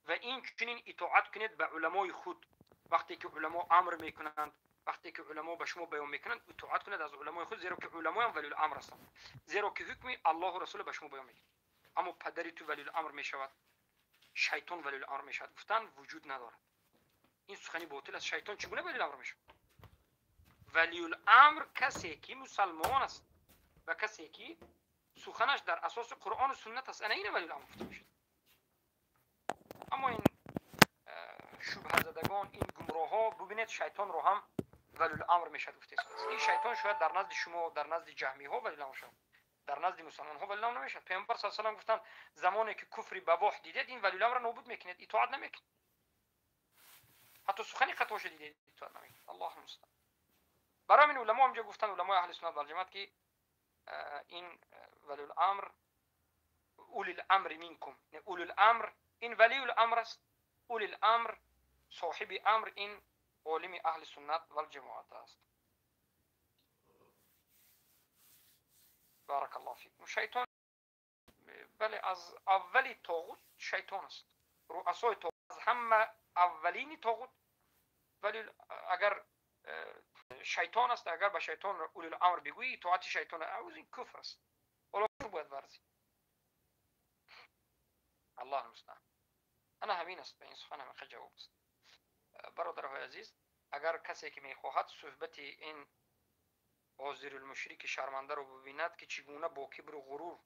Ва ин чунин итоат кунед ба уламои худ. Вақте ки уламо амр мекунанд, вақте ки уламо ба шумо баён мекунанд, итоат кунед аз уламои худ, зеро ки уламоям валиюламр ҳастанд, зеро ки ҳукми Аллоҳу Расулро ба шумо баён мекунад. Аммо падари ту валиюламр мешавад, шайтон валиюламр мешавад гуфтан вуҷуд надорад. Ин сухани ботил аст. Шайтон чӣ гуна валиюламр мешавад? Валиюламр касе ки мусалмон аст ва касе ки суханаш дар асоси Қуръону суннат аст, ана ина валиюламр гуфта мешавад. Аммо ин шубҳазадагон, ин гумроҳҳо, бубинед, шайтонро ҳам валиюламр мешавад гуфта истодааст. Ин шайтон шояд дар назди шумо, дар назди ҷаҳмиҳо валиюламр шавад, дар назди мусалмонҳо валиюламр намешавад. Паёмбар с салам гуфтанд: замоне ки куфри бавоҳ дидед, ин валиюламрро нобуд мекунед, итоат намекунед, ҳатто сухани хатоша дидед, итоат намекунед. Аллоҳу мустаъан. Барои ҳамин уламо ҳамҷо гуфтанд, уламои аҳли суннат валҷамоат, ки ин валиюламр улил-амри минкум, улил-амр ин валиюламр аст, улил-амр, соҳиби амр ин олими аҳли суннат валҷамоат аст. بارك الله فيكم. Шайтон, бале, аз аввали тоғут шайтон аст, руасои тоғут, аз ҳама аввалини тоғут. Вале агар шайтон аст, агар ба шайтон улил-амр бигӯӣ, итоати шайтон ауз ин куфр аст. Ҳоло куфр бояд варзид. Аллоҳ мустаъан. Ана ҳамин аст, ба ин сухан ҳамин ҷавоб аст. Бародарҳои азиз, агар касе ки мехоҳад суҳбати ин ҳозирулмушрики шармандаро бубинад, ки чӣ гуна бо кибру ғурур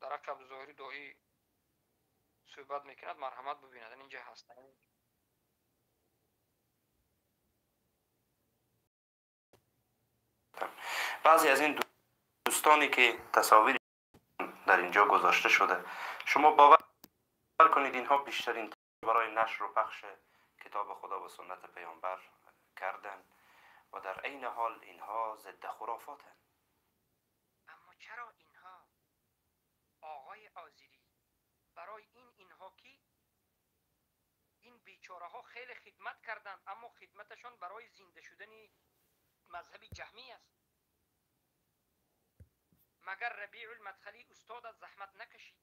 дар ҳаққи Абдузоҳири Доӣ суҳбат мекунад, марҳамат, бубинад, инҷа ҳаст. Баъзе аз ин дӯстоне ки тасовир дар инҷо гузошта шуда, шумо бовар кунед, инҳо бештарин барои нашру пахш китоби Худо ва суннати Паёмбар карданд ва дар айни ҳол инҳо зидди хурофотанд. Аммо чаро инҳо, оғои озирӣ, барои ин инҳо ки ин бечораҳо хеле хидмат карданд, аммо хидматашон барои зинда шудани мазҳаби ҷаҳмӣ аст. Магар Рабиъулмадхалӣ устод аз заҳмат накашид?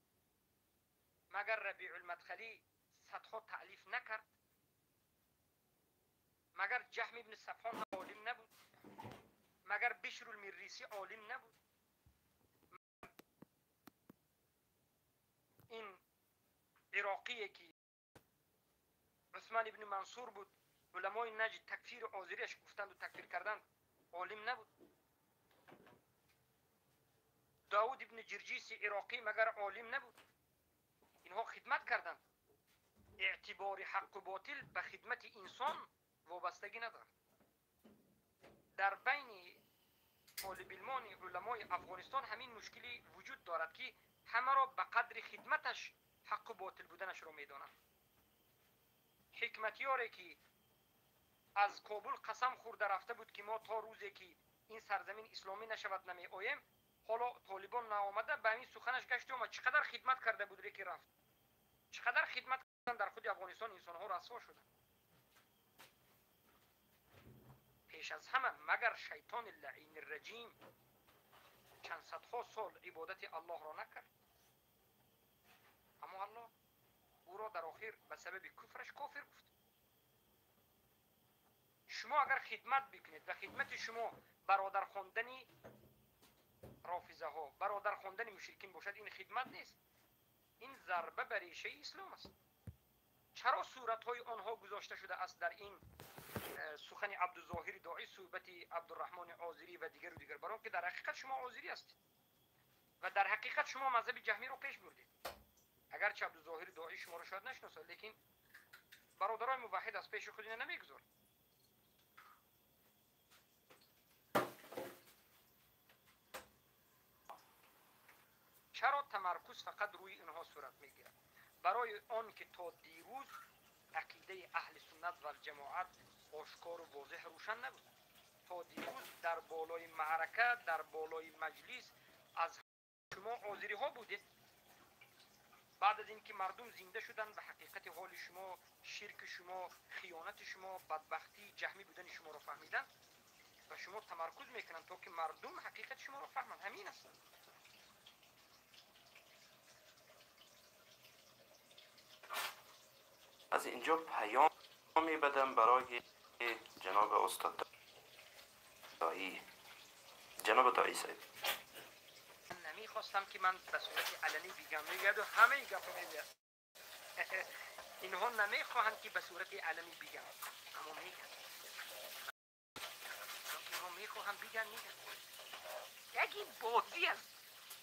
Магар Рабиъулмадхалӣ садҳо таълиф накард? Магар Ҷаҳм ибни Сафвон олим набуд? Магар Бишрулмиррисӣ олим набуд? Ин ироқие ки Усман ибни Мансур буд, уламои Наҷд такфири озириаш гуфтанду такфир карданд. عالم نبود؟ داود ابن جرجیس عراقی مگر عالم نبود؟ اینها خدمت کردند. اعتبار حق و باطل به خدمت انسان وابستگی ندارد. در بین طالب علمان علمای افغانستان همین مشکلی وجود دارد که همه را به قدر خدمتش حق و باطل بودنش را میدانند. حکمتیاری که از کابل قسم خورده رفته بود که ما تا روزی که این سرزمین اسلامی نشود نمی آیم، حالا طالبان نآمده به همین سخنش گشت و چقدر خدمت کرده بود که رفت. چقدر خدمت کردن در خود افغانستان انسانها رسوا شدند. پیش از همه مگر شیطان لعین الرجیم چند صدها سال عبادت الله را نکرد؟ اما الله او را در آخر به سبب کفرش کافر گفت. شما اگر خدمت بکنید و خدمت شما برادر خواندن رافضه ها، برادر خواندن مشرکین باشد، این خدمت نیست، این ضربه بر ریشه اسلام است. چرا صورت های آنها گذاشته شده است در این سخن عبدالظاهر داعی، صحبت عبدالرحمن آذری و دیگر و دیگر؟ برای که در حقیقت شما آذری هستید و در حقیقت شما مذهب جهمی رو پیش بردید. اگرچه عبدالظاهر داعی شما رو شاید نشناسد، لیکن برادرای موحد از پیش خود اینو نمیگذارند. چرا تمرکز فقط روی اینها صورت میگیرد؟ برای آن که تا دیروز عقیده اهل سنت و جماعت آشکار و واضح روشن نبود. تا دیروز در بالای معرکه، در بالای مجلس از شما آذری ها بودید. بعد از اینکه مردم زنده شدن به حقیقت حال شما، شرک شما، خیانت شما، بدبختی، جهمی بودن شما را فهمیدن و شما تمرکز میکنن تا که مردم حقیقت شما را فهمند. همین است. از اینجا پیام میبدم برای جناب استاد دایی، جناب دایی صاحب. من نمیخواستم که من به صورت علنی بگم، میگد و همه گپ میگه. اینها نمیخواهند که به صورت علنی بگم، اما میگن. اینها میخواهند بگن، میگن. یکی بازی است،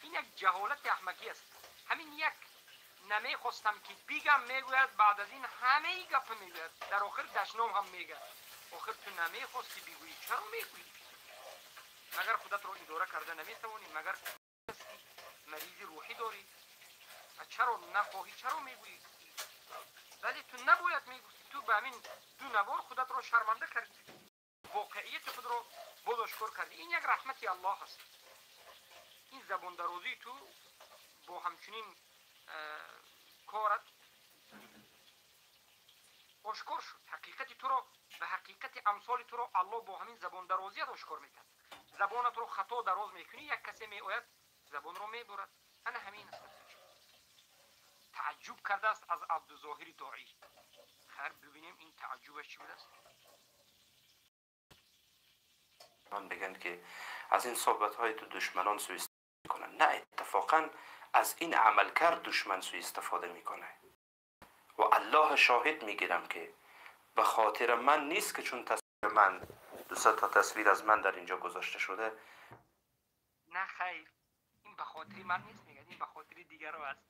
این یک جهالت احمقی است. همین یک نمیخواستم که بگم میگوید، بعد از این همه گپ میگوید، در آخر دشنام هم میگه. آخر تو نمیخواستی بگویی، چرا میگویی؟ مگر خودت رو اداره کرده نمیتوانی؟ مگر مریض روحی داری؟ چرا نخواهی؟ چرا میگویی؟ ولی تو نباید میگفتی. تو به همین دو نوار خودت رو شرمنده کردی، واقعیت خود رو باز آشکار کردی. این یک رحمت الله است. این زبان درازی تو با همچنین کارت آشکار شد. حقیقت تو را و حقیقت امثال تو را الله با همین زبان درازیت آشکار میکرد. زبانت رو خطا دراز میکنی، یک کسی میآید زبان رو میبرد. انا همین است. تعجب کرده است از عبدالظاهر داعی. خیر ببینیم این تعجبش چی بوده است. من بگن که از این صحبت های تو دشمنان سوء استفاده میکنن. نه، اتفاقا از این عملکرد دشمن سوء استفاده میکنه و الله شاهد میگیرم که به خاطر من نیست که چون تصویر من، دو سه تا تصویر از من در اینجا گذاشته شده. نه خیر، این به خاطر من نیست، میگه این به خاطر دیگر است.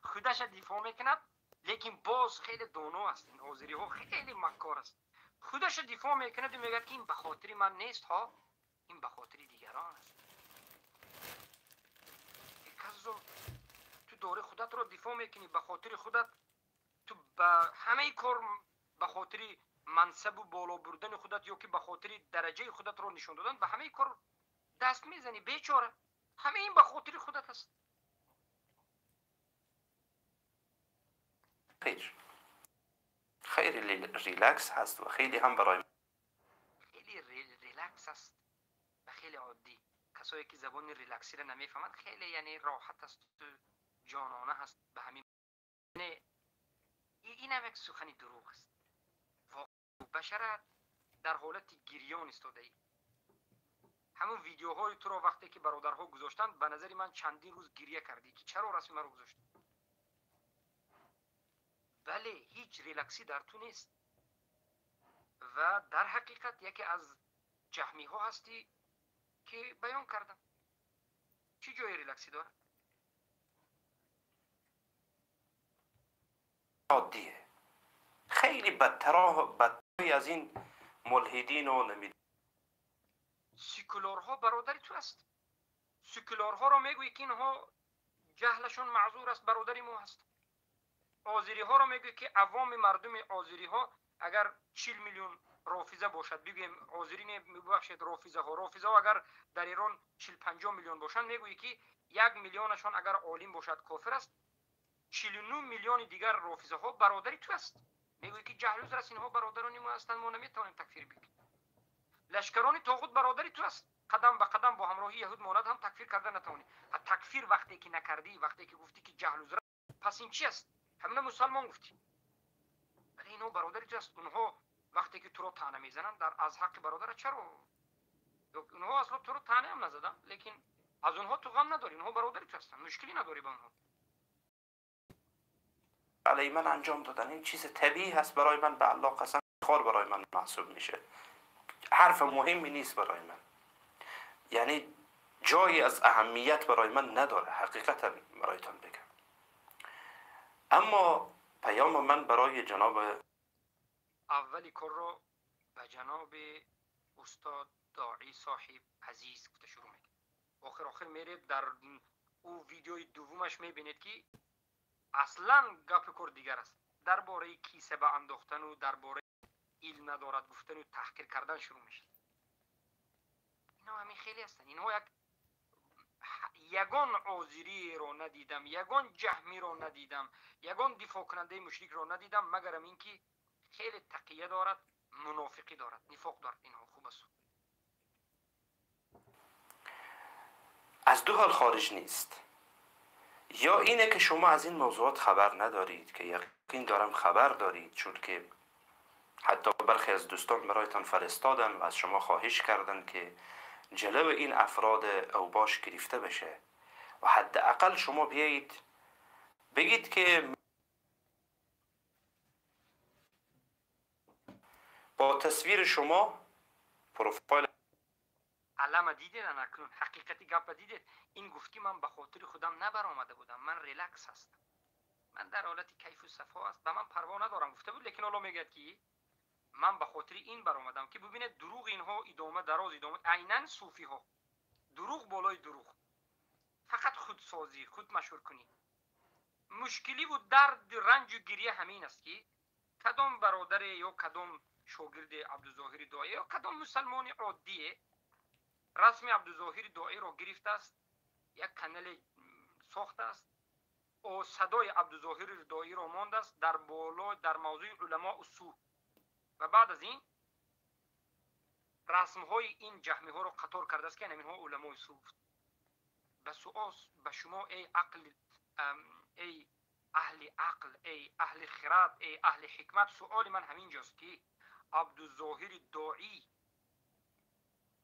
خودش دفاع میکند، لیکن باز خیلی دانا است. این آذری ها خیلی مکار است. خودش دفاع میکند و میگه که این به خاطر من نیست ها، این به خاطر دیگران است. تو دوره خودت رو دفاع میکنی، به خاطر خودت تو به همه کار به خاطر منصب و بالا بردن خودت یا که به خاطر درجه خودت رو نشون دادن به همه کار دست میزنی بیچاره. همه این به خاطر خودت است. خیر خیلی ریلکس هست و خیلی هم برای خیلی ریلکس است و خیلی عادی. کسایی که زبان ریلکسی را نمیفهمند خیلی یعنی راحت است و جانانه هست به همین. این هم یک سخن دروغ است. بشر در حالت گریان ایستاده ای. همون ویدیوهای تو را وقتی که برادرها گذاشتند به نظر من چندین روز گریه کردی که چرا رسم مرا گذاشتی. بله، هیچ ریلکسی در تو نیست و در حقیقت یکی از ҷаҳмиҳо ҳастӣ ки баён кардам. Чӣ ҷои релаксӣ дорад? عادیه، خیلی بدتر از این ملحدین و نمید. سکولارها برادری تو است. سکولارها را میگویی که اینها جهلشون معذور است، برادری ما هست. آذری ها را میگویی که عوام مردم آذری ها اگر 40 میلیون رافضه باشد، بگوییم آذری نه، ببخشید، رافضه ها اگر در ایران 40-50 میلیون باشند، میگویی که 1 میلیونشان اگر عالم باشد کافر است، 49 میلیون دیگر رافضه ها برادری تو است. میگویی که جهل است، اینها برادران ما هستند، ما نمیتوانیم تکفیر بکنیم. لشکران طاغوت برادری تو است، قدم به قدم با همراهی یهود مانند هم تکفیر کرده نتوانی. تکفیر وقتی که نکردی، وقتی که گفتی که جهل و پس این چی است؟ همه مسلمان گفتی. ولی اینها برادری تو است. اونها وقتی که تو رو طعنه میزنن در از حق برادر چرا؟ اونها اصلا تو رو طعنه هم نزدن، لیکن از اونها تو غم نداری، اونها برادری تو هستن، مشکلی نداری با اونها. علی من انجام دادن این چیز طبیعی هست برای من، به الله قسم خار برای من محسوب میشه، حرف مهمی نیست برای من، یعنی جایی از اهمیت برای من نداره حقیقتا برایتان بگم. اما پیام من برای جناب اولی کار رو به جناب استاد داعی صاحب عزیز گفته شروع میکنه. آخر میره در او ویدیوی دومش میبینید که اصلا گپ کار دیگر است، درباره کیسه به انداختن و درباره علم ندارد گفتن و تحقیر کردن شروع میشه. اینا همین خیلی هستن. اینها یگان آذری رو ندیدم، یگان جهمی رو ندیدم، یگان دفاع کننده مشرک رو ندیدم، مگرم اینکه خیلی تقیه دارد، منافقی دارد، نفاق دارد. اینها خوب است. از دو حال خارج نیست. یا اینه که شما از این موضوعات خبر ندارید، که یقین دارم خبر دارید، چون که حتی برخی از دوستان برایتان فرستادن و از شما خواهش کردن که جلو این افراد اوباش گرفته بشه و حداقل شما بیایید بگید که با تصویر شما پروفایل علامه دیدید اکنون حقیقتی گپ دیدید. این گفت که من به خاطر خودم نبر آمده بودم، من ریلکس هستم، من در حالت کیف و صفا است، به من پروا ندارم گفته بود. لیکن حالا میگه که من به خاطر این برآمدم که ببینید دروغ اینها ادامه دراز ادامه، عینا صوفی ها دروغ بالای دروغ، فقط خودسازی، خود مشهور کنی. مشکلی و درد رنج و گریه همین است که کدام برادر یا کدام شاگرد عبدالظاهر داعی یا کدام مسلمان عادیه رسم عبدالظاهر داعی را گرفته است، یک کانال ساخته است و صدای عبدالظاهر داعی را مانده است در بالا در موضوع علما اصول، و بعد از این رسم های این جهمی ها را قطار کرده است که اینها علمای سو. به سؤال به شما ای عقل، ای اهل عقل، ای اهل خرد، ای اهل حکمت، سؤال من همین جاست که عبدالظاهر داعی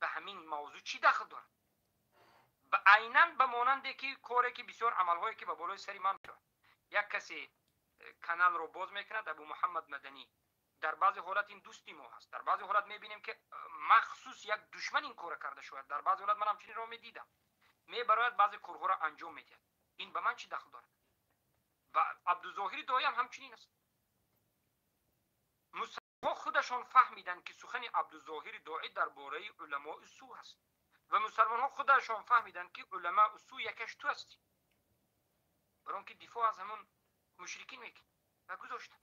به همین موضوع چی دخل دارد؟ به عیناً به مانند که کاری که بسیار عملهایی که به بالای سری من میاد، یک کسی کانال رو باز میکند، ابو محمد مدنی، در بعضی حالت این دوستی ما هست، در بعضی حالت میبینیم که مخصوص یک دشمن این کار کرده شود، در بعضی حالت من همچنین رو میدیدم میبراید بعضی کارها را انجام میدهد. این به من چی دخل دارد؟ و عبدالظاهر داعی هم همچنین است. مسلمان خودشان فهمیدند که سخن عبدالظاهر داعی درباره علماء سو هست و مسلمان ها خودشان فهمیدند که علماء سو یکش تو هستی، برای اینکه دفاع از همون مشرکین میکنی و گذاشتن.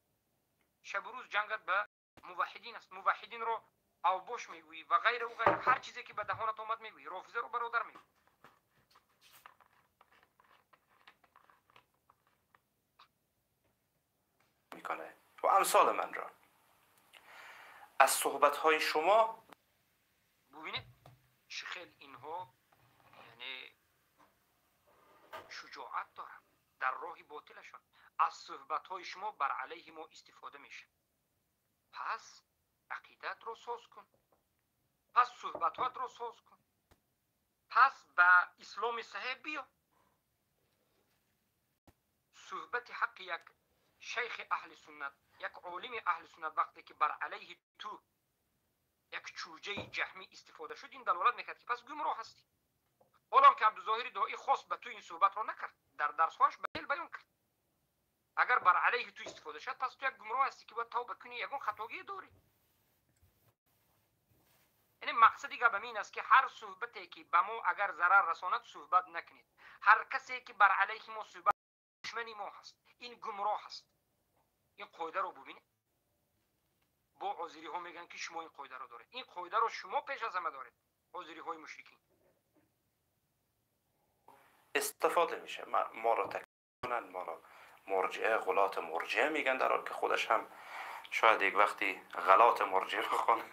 شب و روز جنگت به موحدین است، موحدین رو اوباش میگویی و غیره و غیره، هر چیزی که به دهانت آمد میگویی، رافضه رو برادر میگویی. میکنه و امثال من را از صحبت‌های شما ببینید چه خیلی اینها یعنی شجاعت دارن در راه باطلشان، از صحبت‌های شما بر علیه ما استفاده میشه. پس عقیدت رو ساز کن، پس صحبت‌هات رو ساز کن، پس به اسلام صحیح بیا. صحبت حق یک شیخ اهل سنت، یک عالم اهل سنت وقتی که بر علیه تو як чӯҷаи ҷаҳмӣ истифода шуд, ин далолат мекард ки пас гумроҳ ҳастӣ. Ҳоло ки Абдузоҳири Доӣ хост ба ту ин суҳбатро накард, дар дарсҳояш ба дил баён кард. Агар бар алайҳи ту истифода шуд, пас ту як гумроҳ ҳастӣ ки бояд тавба кунӣ, ягон хатогие дорӣ. Яъне мақсади гапам ин аст ки ҳар суҳбате ки ба мо агар зарар расонад, суҳбат накунед. Ҳар касе ки бар алайҳи мо суҳбат, душмани мо ҳаст, ин гумроҳ аст. Ин қоидаро бубинед. Бо ҳозириҳо мегӯянд ки шумо ин қоидаро доред. Ин қоидаро шумо пеш аз ҳама доред, ҳозириҳои мушрикин. استفاده میشه. ما را تکفیر، ما را مرجعه، غلات مرجعه میگن، در حال که خودش هم شاید یک وقتی غلات مرجعه بخونه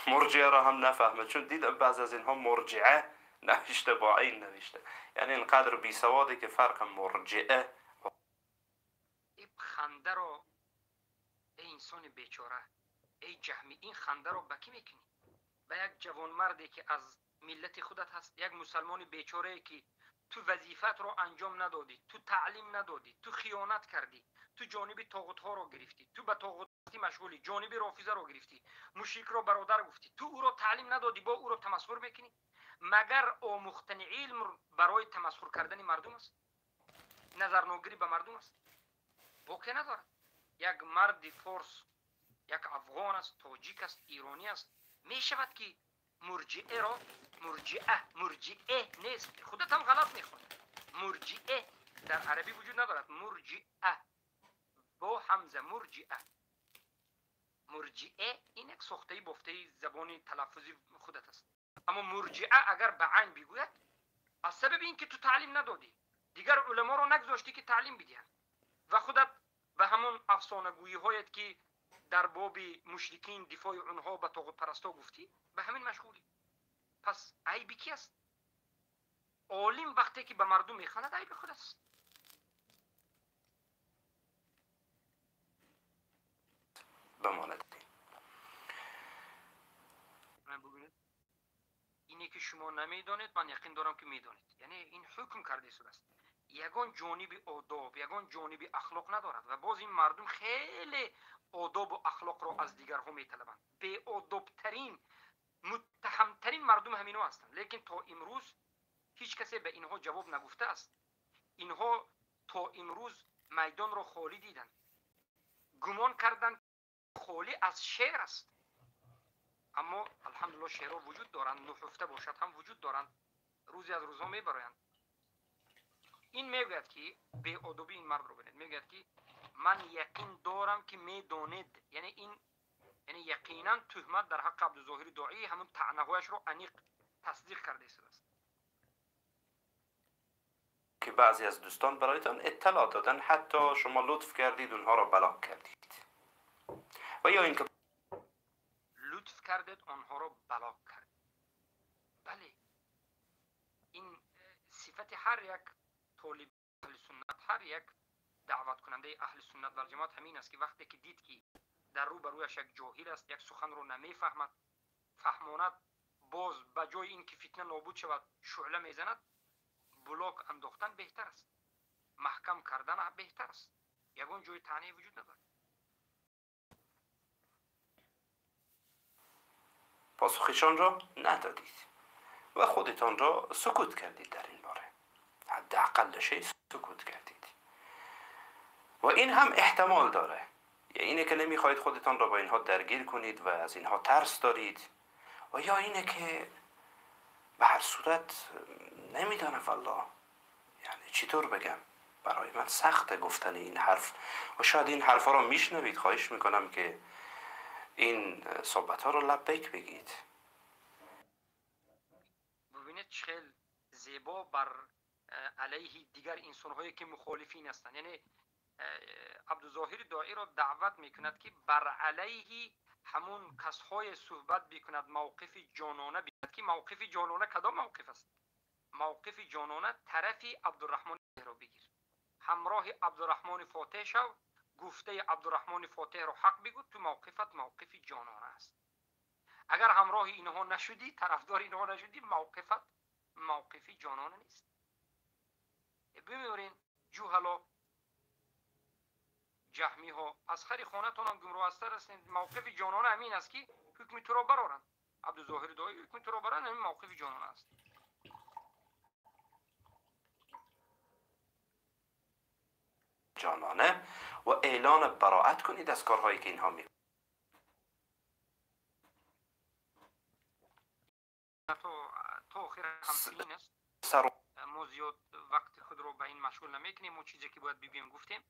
مرجعه را هم نفهمه، چون دیدم بعض از اینها مرجعه نوشته با عین نوشته، یعنی اینقدر بی سواده که فرق مرجعه. ای خنده رو ای انسان بیچاره، ای جهمی، این خنده رو به کی میکنی؟ به یک جوانمردی که از ملت خودت هست، یک مسلمان بیچاره که تو وظیفت رو انجام ندادی، تو تعلیم ندادی، تو خیانت کردی، تو جانب طاغوت ها رو گرفتی، تو به طاغوت مشغولی، جانب رافضه رو گرفتی، مشرک رو برادر گفتی، تو او رو تعلیم ندادی، با او رو تمسخر میکنی. مگر آموختن علم برای تمسخر کردن مردم است؟ نظرناگیری به مردم است؟ باکی ندارد. یک مرد فارس، یک افغان است، تاجیک است، ایرانی است، میشود که مرجئه را مرجئه نیست، خودت هم غلط میخوانی. مرجئه در عربی وجود ندارد. مرجئه با همزه، مرجئه. مرجئه این یک ساخته بافته زبان تلفظی خودت است. اما مرجئه اگر به عین بگوید، از سبب اینکه تو تعلیم ندادی، دیگر علما رو نگذاشتی که تعلیم بدهند و خودت به همون افسانه گویی هایت که در باب مشرکین دفاع اونها به طاغوت پرستا گفتی، به همین مشغولی. پس عیب کی است؟ عالم وقتی که به مردم میخواند عیب خود است. بماند. ببینید اینی که شما نمیدانید، من یقین دارم که میدانید. یعنی این حکم کرده است. یگان جانب آداب، یگان جانب اخلاق ندارد و باز این مردم خیلی آداب و اخلاق را از دیگرها میطلبند. بی آدابترین، متهمترین مردم همینو هستند. لیکن تا امروز هیچ کسی به اینها جواب نگفته است. اینها تا امروز میدان را خالی دیدند، گمان کردند خالی از شعر است، اما الحمدلله شعرها وجود دارند، نهفته باشد هم وجود دارند، روزی از روزها میبرایند. این میگوید که بی ادبی این مرد رو ببینید، میگوید که من یقین دارم که میدانید، یعنی این، یعنی یقینا تهمت در حق عبدالظاهر داعی همون طعنه‌هایش رو عمیق تصدیق کرده است. که بعضی از دوستان برایتان اطلاع دادن، حتی شما لطف کردید اونها را بلاک کردید، و یا اینکه لطف کردید آنها را بلاک کردید. بله، این صفت هر یک طالب اهل سنت، هر یک دعوت کننده اهل سنت و جماعت همین است که وقتی که دید که در رو برویش یک جاهل است، یک سخن رو نمیفهمد، فهماند، باز به جای اینکه فتنه نابود شود شعله میزند، بلاک انداختن بهتر است، محکم کردن بهتر است. یگان جای طعنه وجود ندارد. پاسخشان را ندادید و خودتان را سکوت کردید در این باره، حداقل شی سکوت کردید. و این هم احتمال داره، یا اینه که نمیخواهید خودتان را با اینها درگیر کنید و از اینها ترس دارید، و یا اینه که به هر صورت نمیدانم والله، یعنی چطور بگم، برای من سخت گفتن این حرف و شاید این حرفا را میشنوید. خواهش میکنم که این صحبت ها رو لبیک بگید. ببینید چه زیبا بر علیه دیگر انسان هایی که مخالفین هستند، یعنی عبدالظاهر داعی را دعوت میکند که بر علیه همون کسهای صحبت بکند، موقف جانانه بکند. که موقف جانانه کدام موقف است؟ موقف جانانه طرف عبدالرحمن را بگیر، همراه عبدالرحمن فاتح شو، گفته عبدالرحمن فاتح را حق بگو، تو موقفت موقف جانانه است. اگر همراه اینها نشدی، طرفدار اینها نشدی، موقفت موقف جانانه نیست. ببینید جوهلا ҷаҳмӣ ҳо аз хари хонатон ҳам гумроҳтар ҳастед. Мавқифи ҷонона ҳамин аст ки ҳукми туро бароранд. Абдузоҳир доӣ ҳукми туро бароранд, ҳамин мавқифи ҷонона аст. جانانه و اعلان براعت کنید از کارهایی که اینها می تا آخر همچنین است. ما زیاد وقت خود رو به این مشغول نمیکنیم. ما چیزی که باید بگوییم گفتیم.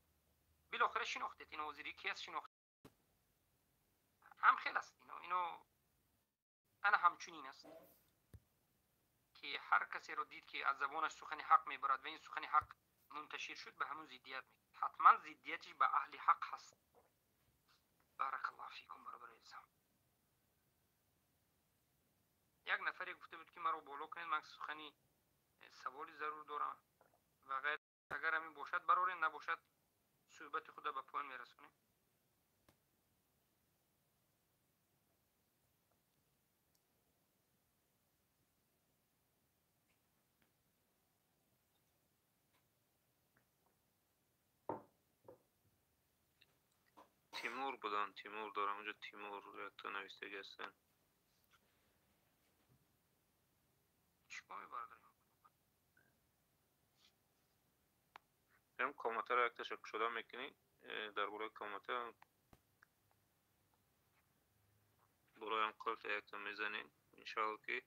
بالاخره شناختید اینو وزیری کی است، شناخت هم خیلی است. اینو انا همچنین است که هر کسی رو دید که از زبانش سخن حق میبرد و این سخن حق منتشر شد به همون ضدیت میکنه. حتما ضدیتش به اهل حق هست. بارک الله فیکم برادر عزیزم. یک نفری گفته بود که مرا بالا کنید، من سخنی سوالی ضرور دارم و غیر. اگر همین باشد برارین، نباشد صحبت خود به پایان میرسونیم. تیمور بودن، تیمور دارم اونجا، تیمور یک تا نویسته هستن. چیکار می‌برداریم؟ هم کامنت را یک تشکر شده میکنی در بالای کامنت بالای هم قلت یک تا میزنین انشاءالله که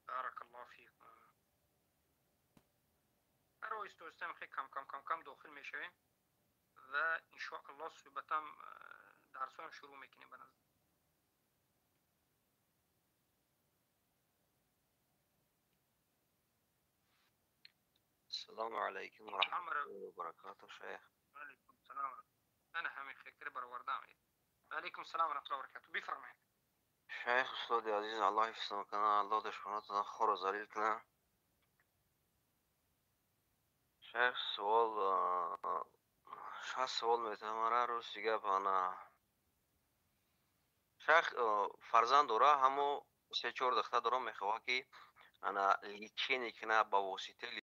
بارک الله فیکم. آهسته آهسته خیلی کم کم کم کم داخل میشویم و انشاءالله صحبتم درس هم شروع میکنیم به نظر. السلام علیکم و رحمت الله و برکاته شیخ. علیکم السلام. انا همین فکر برآوردم. علیکم السلام و رحمت الله و برکاته. بفرمایید. شیخ استاد عزیز، الله حفظ کنه، الله دشمناتون خور و ذلیل کنه. شیخ سوال شاید سوال میتونم روز دیگه انا شیخ فرزند داره، همو 3-4 دختر داره، میخواد که انا лечение کنه با واسطه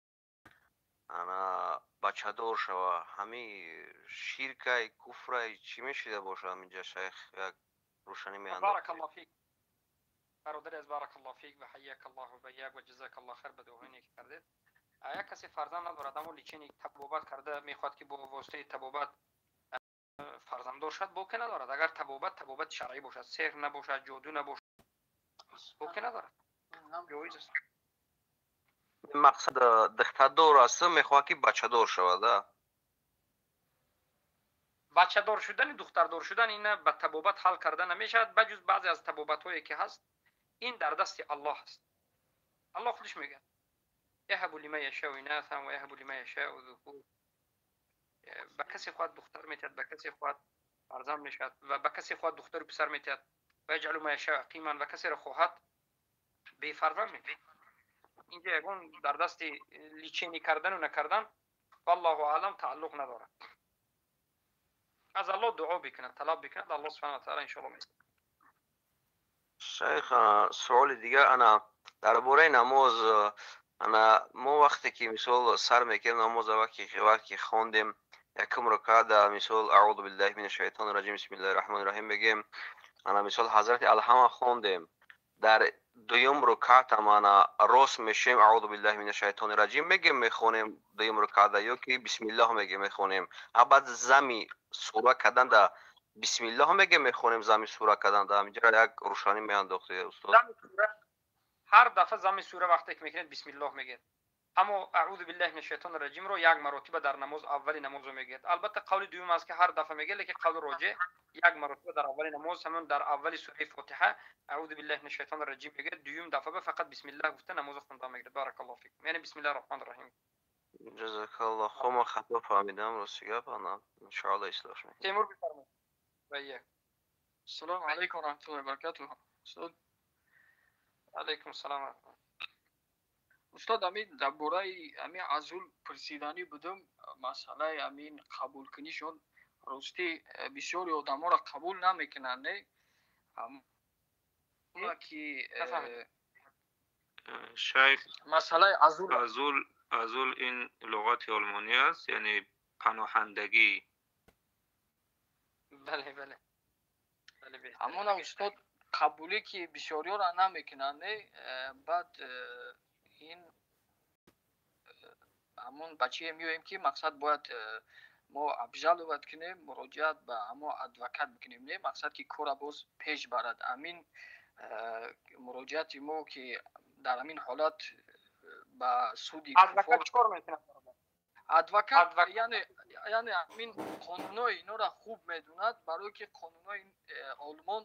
انا بچه دار شوه. همی شرکای کفرای چی میشیده باشه همینجا شیخ یک روشنی میاندازه. بارک الله فیک برادر از، بارک الله فیک و حیاک الله و بیاک و جزاک الله خیر به دعایی که کردید. اگر کسی فرزند ندارد اما лечение табобат карда мехоҳад ки бо воситаи табобат фарзанддор шавад, боке надорад. Агар табобат табобати шаръӣ бошад, сеҳр набошад, ҷоду набошад, боке надорад, ҷоиз аст. Мақсад духтардор аст, мехоҳад ки бачадор шавад. Бачадор шудани духтардор шудан ина ба табобат ҳал карда намешавад, ба ҷуз баъзе аз табобатҳое ки ҳаст. Ин дар дасти Аллоҳ аст. Аллоҳ худаш мегӯяд: یهب لمن یشاء اناثا و یهب لمن یشاء ذکور. به کسی خواهد دختر میتد، به کسی خواهد فرزند میشد و به کسی خواهد دختر و پسر میتد. و یجعل ما یشاء عقیما، و کسی را خواهد بی فرزند میکند. اینجا یگان در دست лечение کردن و نکردن والله اعلم تعلق ندارد. از الله دعا بکند، طلب بکند، الله سبحانه و تعالی ان شاء الله می‌دهد. شیخ سوال دیگه انا درباره نماز. انا ما وقتی که مثال سر میکنیم نماز، وقتی خواندیم یکم رکعت مثال اعوذ بالله من الشیطان الرجیم بسم الله الرحمن الرحیم بگیم، انا مثال حضرت الهام خواندیم، در دویم رکعت هم انا راست میشیم اعوذ بالله من الشیطان الرجیم میگیم میخونیم دویم رکعت، یا که بسم الله میگیم میخونیم. بعد زمی سوره کردن در بسم الله میگیم میخونیم زمی سوره کردن در اینجا یک روشنی میانداختی استاد. هر دفعه زم سوره وقتی که میکنید بسم الله میگید، اما اعوذ بالله من الشیطان الرجیم رو یک مرتبه در نماز اول نماز رو میگید. البته قول دوم است که هر دفعه میگه، لیکن قول راجع یک مرتبه در اول نماز، همون در اول سوره فاتحه اعوذ بالله من الشیطان الرجیم میگه. دوم دفعه فقط بسم الله گفته نماز خونده میگه. بارک الله فیکم. یعنی بسم الله الرحمن الرحیم. جزاک الله. خب من خطا فهمیدم راستی گپ، انا ان شاء الله اصلاح میکنم. تیمور بفرمایید. و یک السلام علیکم و رحمت الله و برکاته. استاد علیکم السلام. استاد امین در باره امی عزول پرسیدانی بودم. Масъалаи ҳамин қабулкунишон ростӣ бисёри одаморо қабул намекунанд, не? Ки шайх, масъалаи азул. Азул, азул ин луғати олмонӣ аст, яъне паноҳандагӣ. Бале, бале. Ҳамона, устод, қабулӣ ки бисёриёро намекунанд, не? Баъд ин ҳамон ба чие меоем, ки мақсад бояд мо обжаловать кунем, муроҷиат ба ҳамо адвокат бикунем, не? Мақсад ки кора боз пеш барад. Ҳамин муроҷиати мо ки дар ҳамин ҳолат ба суди Адвокат чикор мекунад? Адвокат яъне ҳамин қонунҳои инора хуб медонад, барое ки қонунҳои Олмон,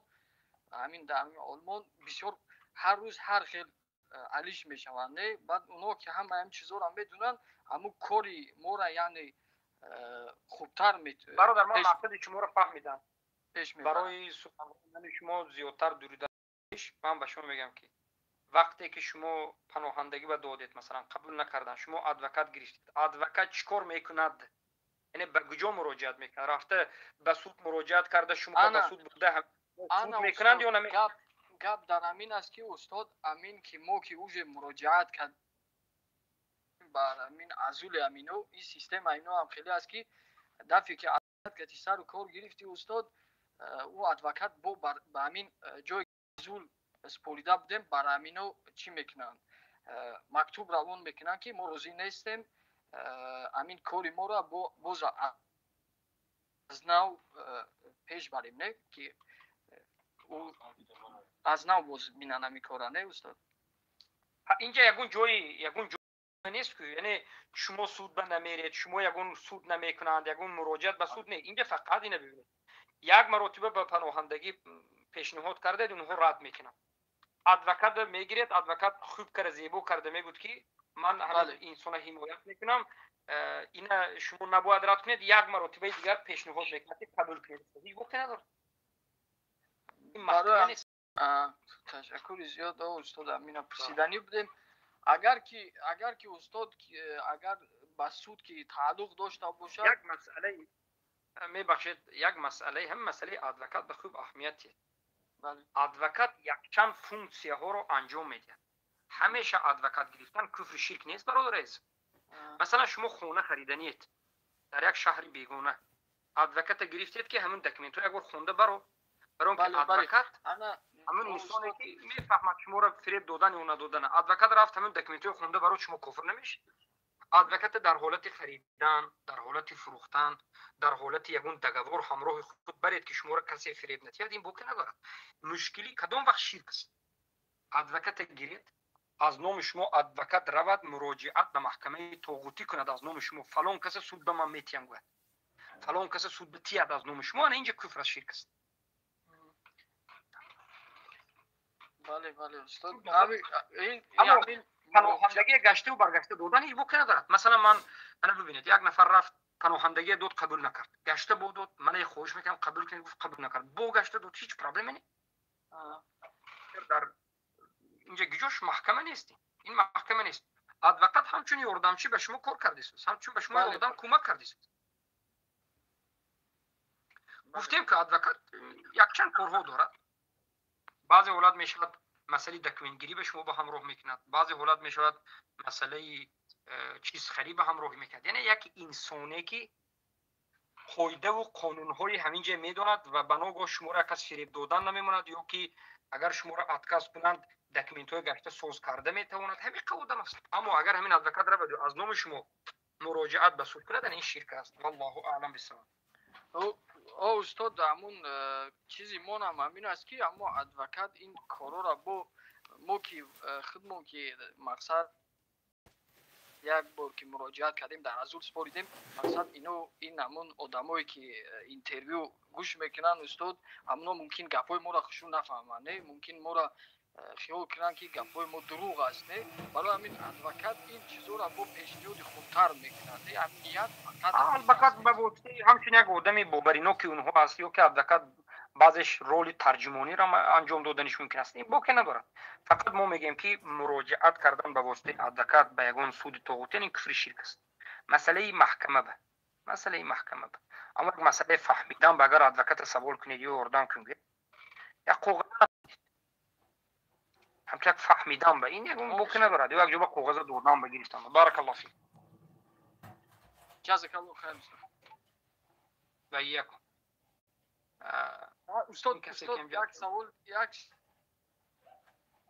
ҳамин дар ҳамин Олмон бисёр ҳар рӯз ҳар хел алиш мешаванд, не? Баъд онҳо ки ҳама ҳамин чизҳоро медонанд, ҳамун кори мора яъне хубтар. Бародар, ман мақсади шуморо фаҳмидам. Барои суханрони шумо зиёдтар дурида, ман ба шумо мегӯям, ки вақте ки шумо паноҳандагӣ ба додед, масалан, қабул накардан, шумо адвокат гирифтед. Адвокат чӣ кор мекунад? Яъне ба куҷо муроҷиат мекунад? Рафта ба суд муроҷиат карда, шумо ба суд бурда суд мекунанд ё намекунанд? Гап дар ҳамин аст, ки устод, амин ки мо ки уже муроҷиат кард бар ҳамин азули амино, ин система ино ҳам хеле аст, ки дафъе ки адвокати сару кор гирифти, устод, ӯ адвокат бо ба ҳамин ҷои азул супорида будем, бар ҳамино чӣ мекунанд? Мактуб равон мекунанд, ки мо розӣ нестем, ҳамин кори моро боз аз нав пеш барем, не? Ки аз нав боз бинанд ҳамин кора, не, устод? Инҷа ягон ҷои, ягон ҷо нест ку, яъне шумо суд ба намеред, шумо ягон суд намекунанд, ягон муроҷиат ба суд не. Инҷа фақат ина бибинед: як маротиба ба паноҳандагӣ пешниҳод кардед, онҳо рад мекунанд. Адвокат мегиред, адвокат хуб карда, зебо карда мегӯд, ки ман ҳамин инсона ҳимоят мекунам, ина шумо набояд рад кунед. Як маротибаи дигар пешниҳод мекунад, ки қабул кунед. Ҳеҷ боке надорад. Ташаккури зиёд, устод. Амина пурсиданӣ будем. Агар ки устод, агар ба суд ки тааллуқ дошта бошад. Як масъалаи, мебахшед, як масъалаи, ҳам масъалаи адвокат ба хуб аҳамият. Адвокат якчанд функсияҳоро анҷом медиҳад. Ҳамеша адвокат гирифтан куфри ширк нест, бародар азиз. Масалан, шумо хона хариданиед дар як шаҳри бегона, адвоката гирифтед, ки ҳамин документҳо як бор хонда баро, баро ки адвокат ҳамин инсоне ки мефаҳмад шуморо фиреб додан ё надодана. Адвокат рафт, ҳамин документҳои хонда баро, шумо кофир намешед. Адвоката дар ҳолати харидан, дар ҳолати фурӯхтан, дар ҳолати ягон договор ҳамроҳи худ баред, ки шуморо касе фиреб натиҳад. Ин боке надорад. Мушкилӣ кадом вақт ширк аст? Адвоката гиред, аз номи шумо адвокат равад, муроҷиат ба маҳкамаи тоғутӣ кунад аз номи шумо, фалон каса суд ба ман метиҳам гӯяд, фалон каса суд ба тиҳад аз номи шумо, ана инҷа куфр аст, ширк аст. Бале, устод. Паноҳандагия гаштаву баргашта додан ҳеҷ боке надорад. Масалан, ман ана бибинед, як нафар рафт, паноҳандагия дод, қабул накард. Гашта бо дод, мана хоҳиш мекунам, қабул кунед, гуфт, қабул накард. Бо гашта дод, ҳеҷ проблема не. Дар инҷа гиҷош маҳкама нест, ин маҳкама нест. Адвокат ҳамчун ёрдамчӣ ба шумо кор кардааст, ҳамчун ба шумо ёрдам, кӯмак кардааст. Гуфтем, ки адвокат якчанд корҳо дорад. Баъзе ҳолат мешавад, масъалаи документгирӣ ба шумо ба ҳамроҳ мекунад, баъзе ҳолат мешавад, масъалаи чизхарӣ ба ҳамроҳ мекунад. Яъне як инсоне ки қоидаву қонунҳои ҳамин ҷа медонад ва ба ногоҳ шуморо кас фиреб додан намемонад, ё ки агар шуморо отказ кунанд, документҳои гашта соз карда метавонад. Ҳамин одам аст. Аммо агар ҳамин адвокат равад аз номи шумо муроҷиат ба суд кунад, ин ширк аст. Валлоҳу аълам бисавоб. О, устод, ҳамун чизи монам ҳамин аст, ки ҳамо адвокат ин корора бо мо ки худмон ки мақсад як бор ки муроҷиат кардем, дар азул супоридем, мақсад ино ин ҳамун одамое ки интервю гӯш мекунанд, устод, ҳамуно мумкин гапҳои моро хушрӯ нафаҳманд, не? Мумкин моро хиёл кунанд, ки гапҳои мо дурӯғ аст, не? Барои ҳамин адвокат ин чизоро бо пешниҳоди хубтар мекунад, не? Ҳамин ният фақат. Адвокат ба воситаи ҳамчун як одами боварино ки онҳо аст, ё ки адвокат баъзеш роли тарҷумониро анҷом доданиш мумкин аст. Ин боке надорад. Фақат мо мегӯем, ки муроҷиат кардан ба воситаи адвокат ба ягон суди тоғутӣ, ин куфри ширк аст. Масъалаи маҳкама ба, масъалаи маҳкама ба. Аммо як масъалаи фаҳмидан ба, агар адвоката савол кунед ё ёрдам кунед, як коғаз ҳамчун як фаҳмидан ба ин ягон боқӣ надорад, ё як ҷо ба коғаза додан ба гирифтан. Баракаллоҳ фик. Ҷазакаллоҳ хайр устод. Ва ияку. Устод, як савол, як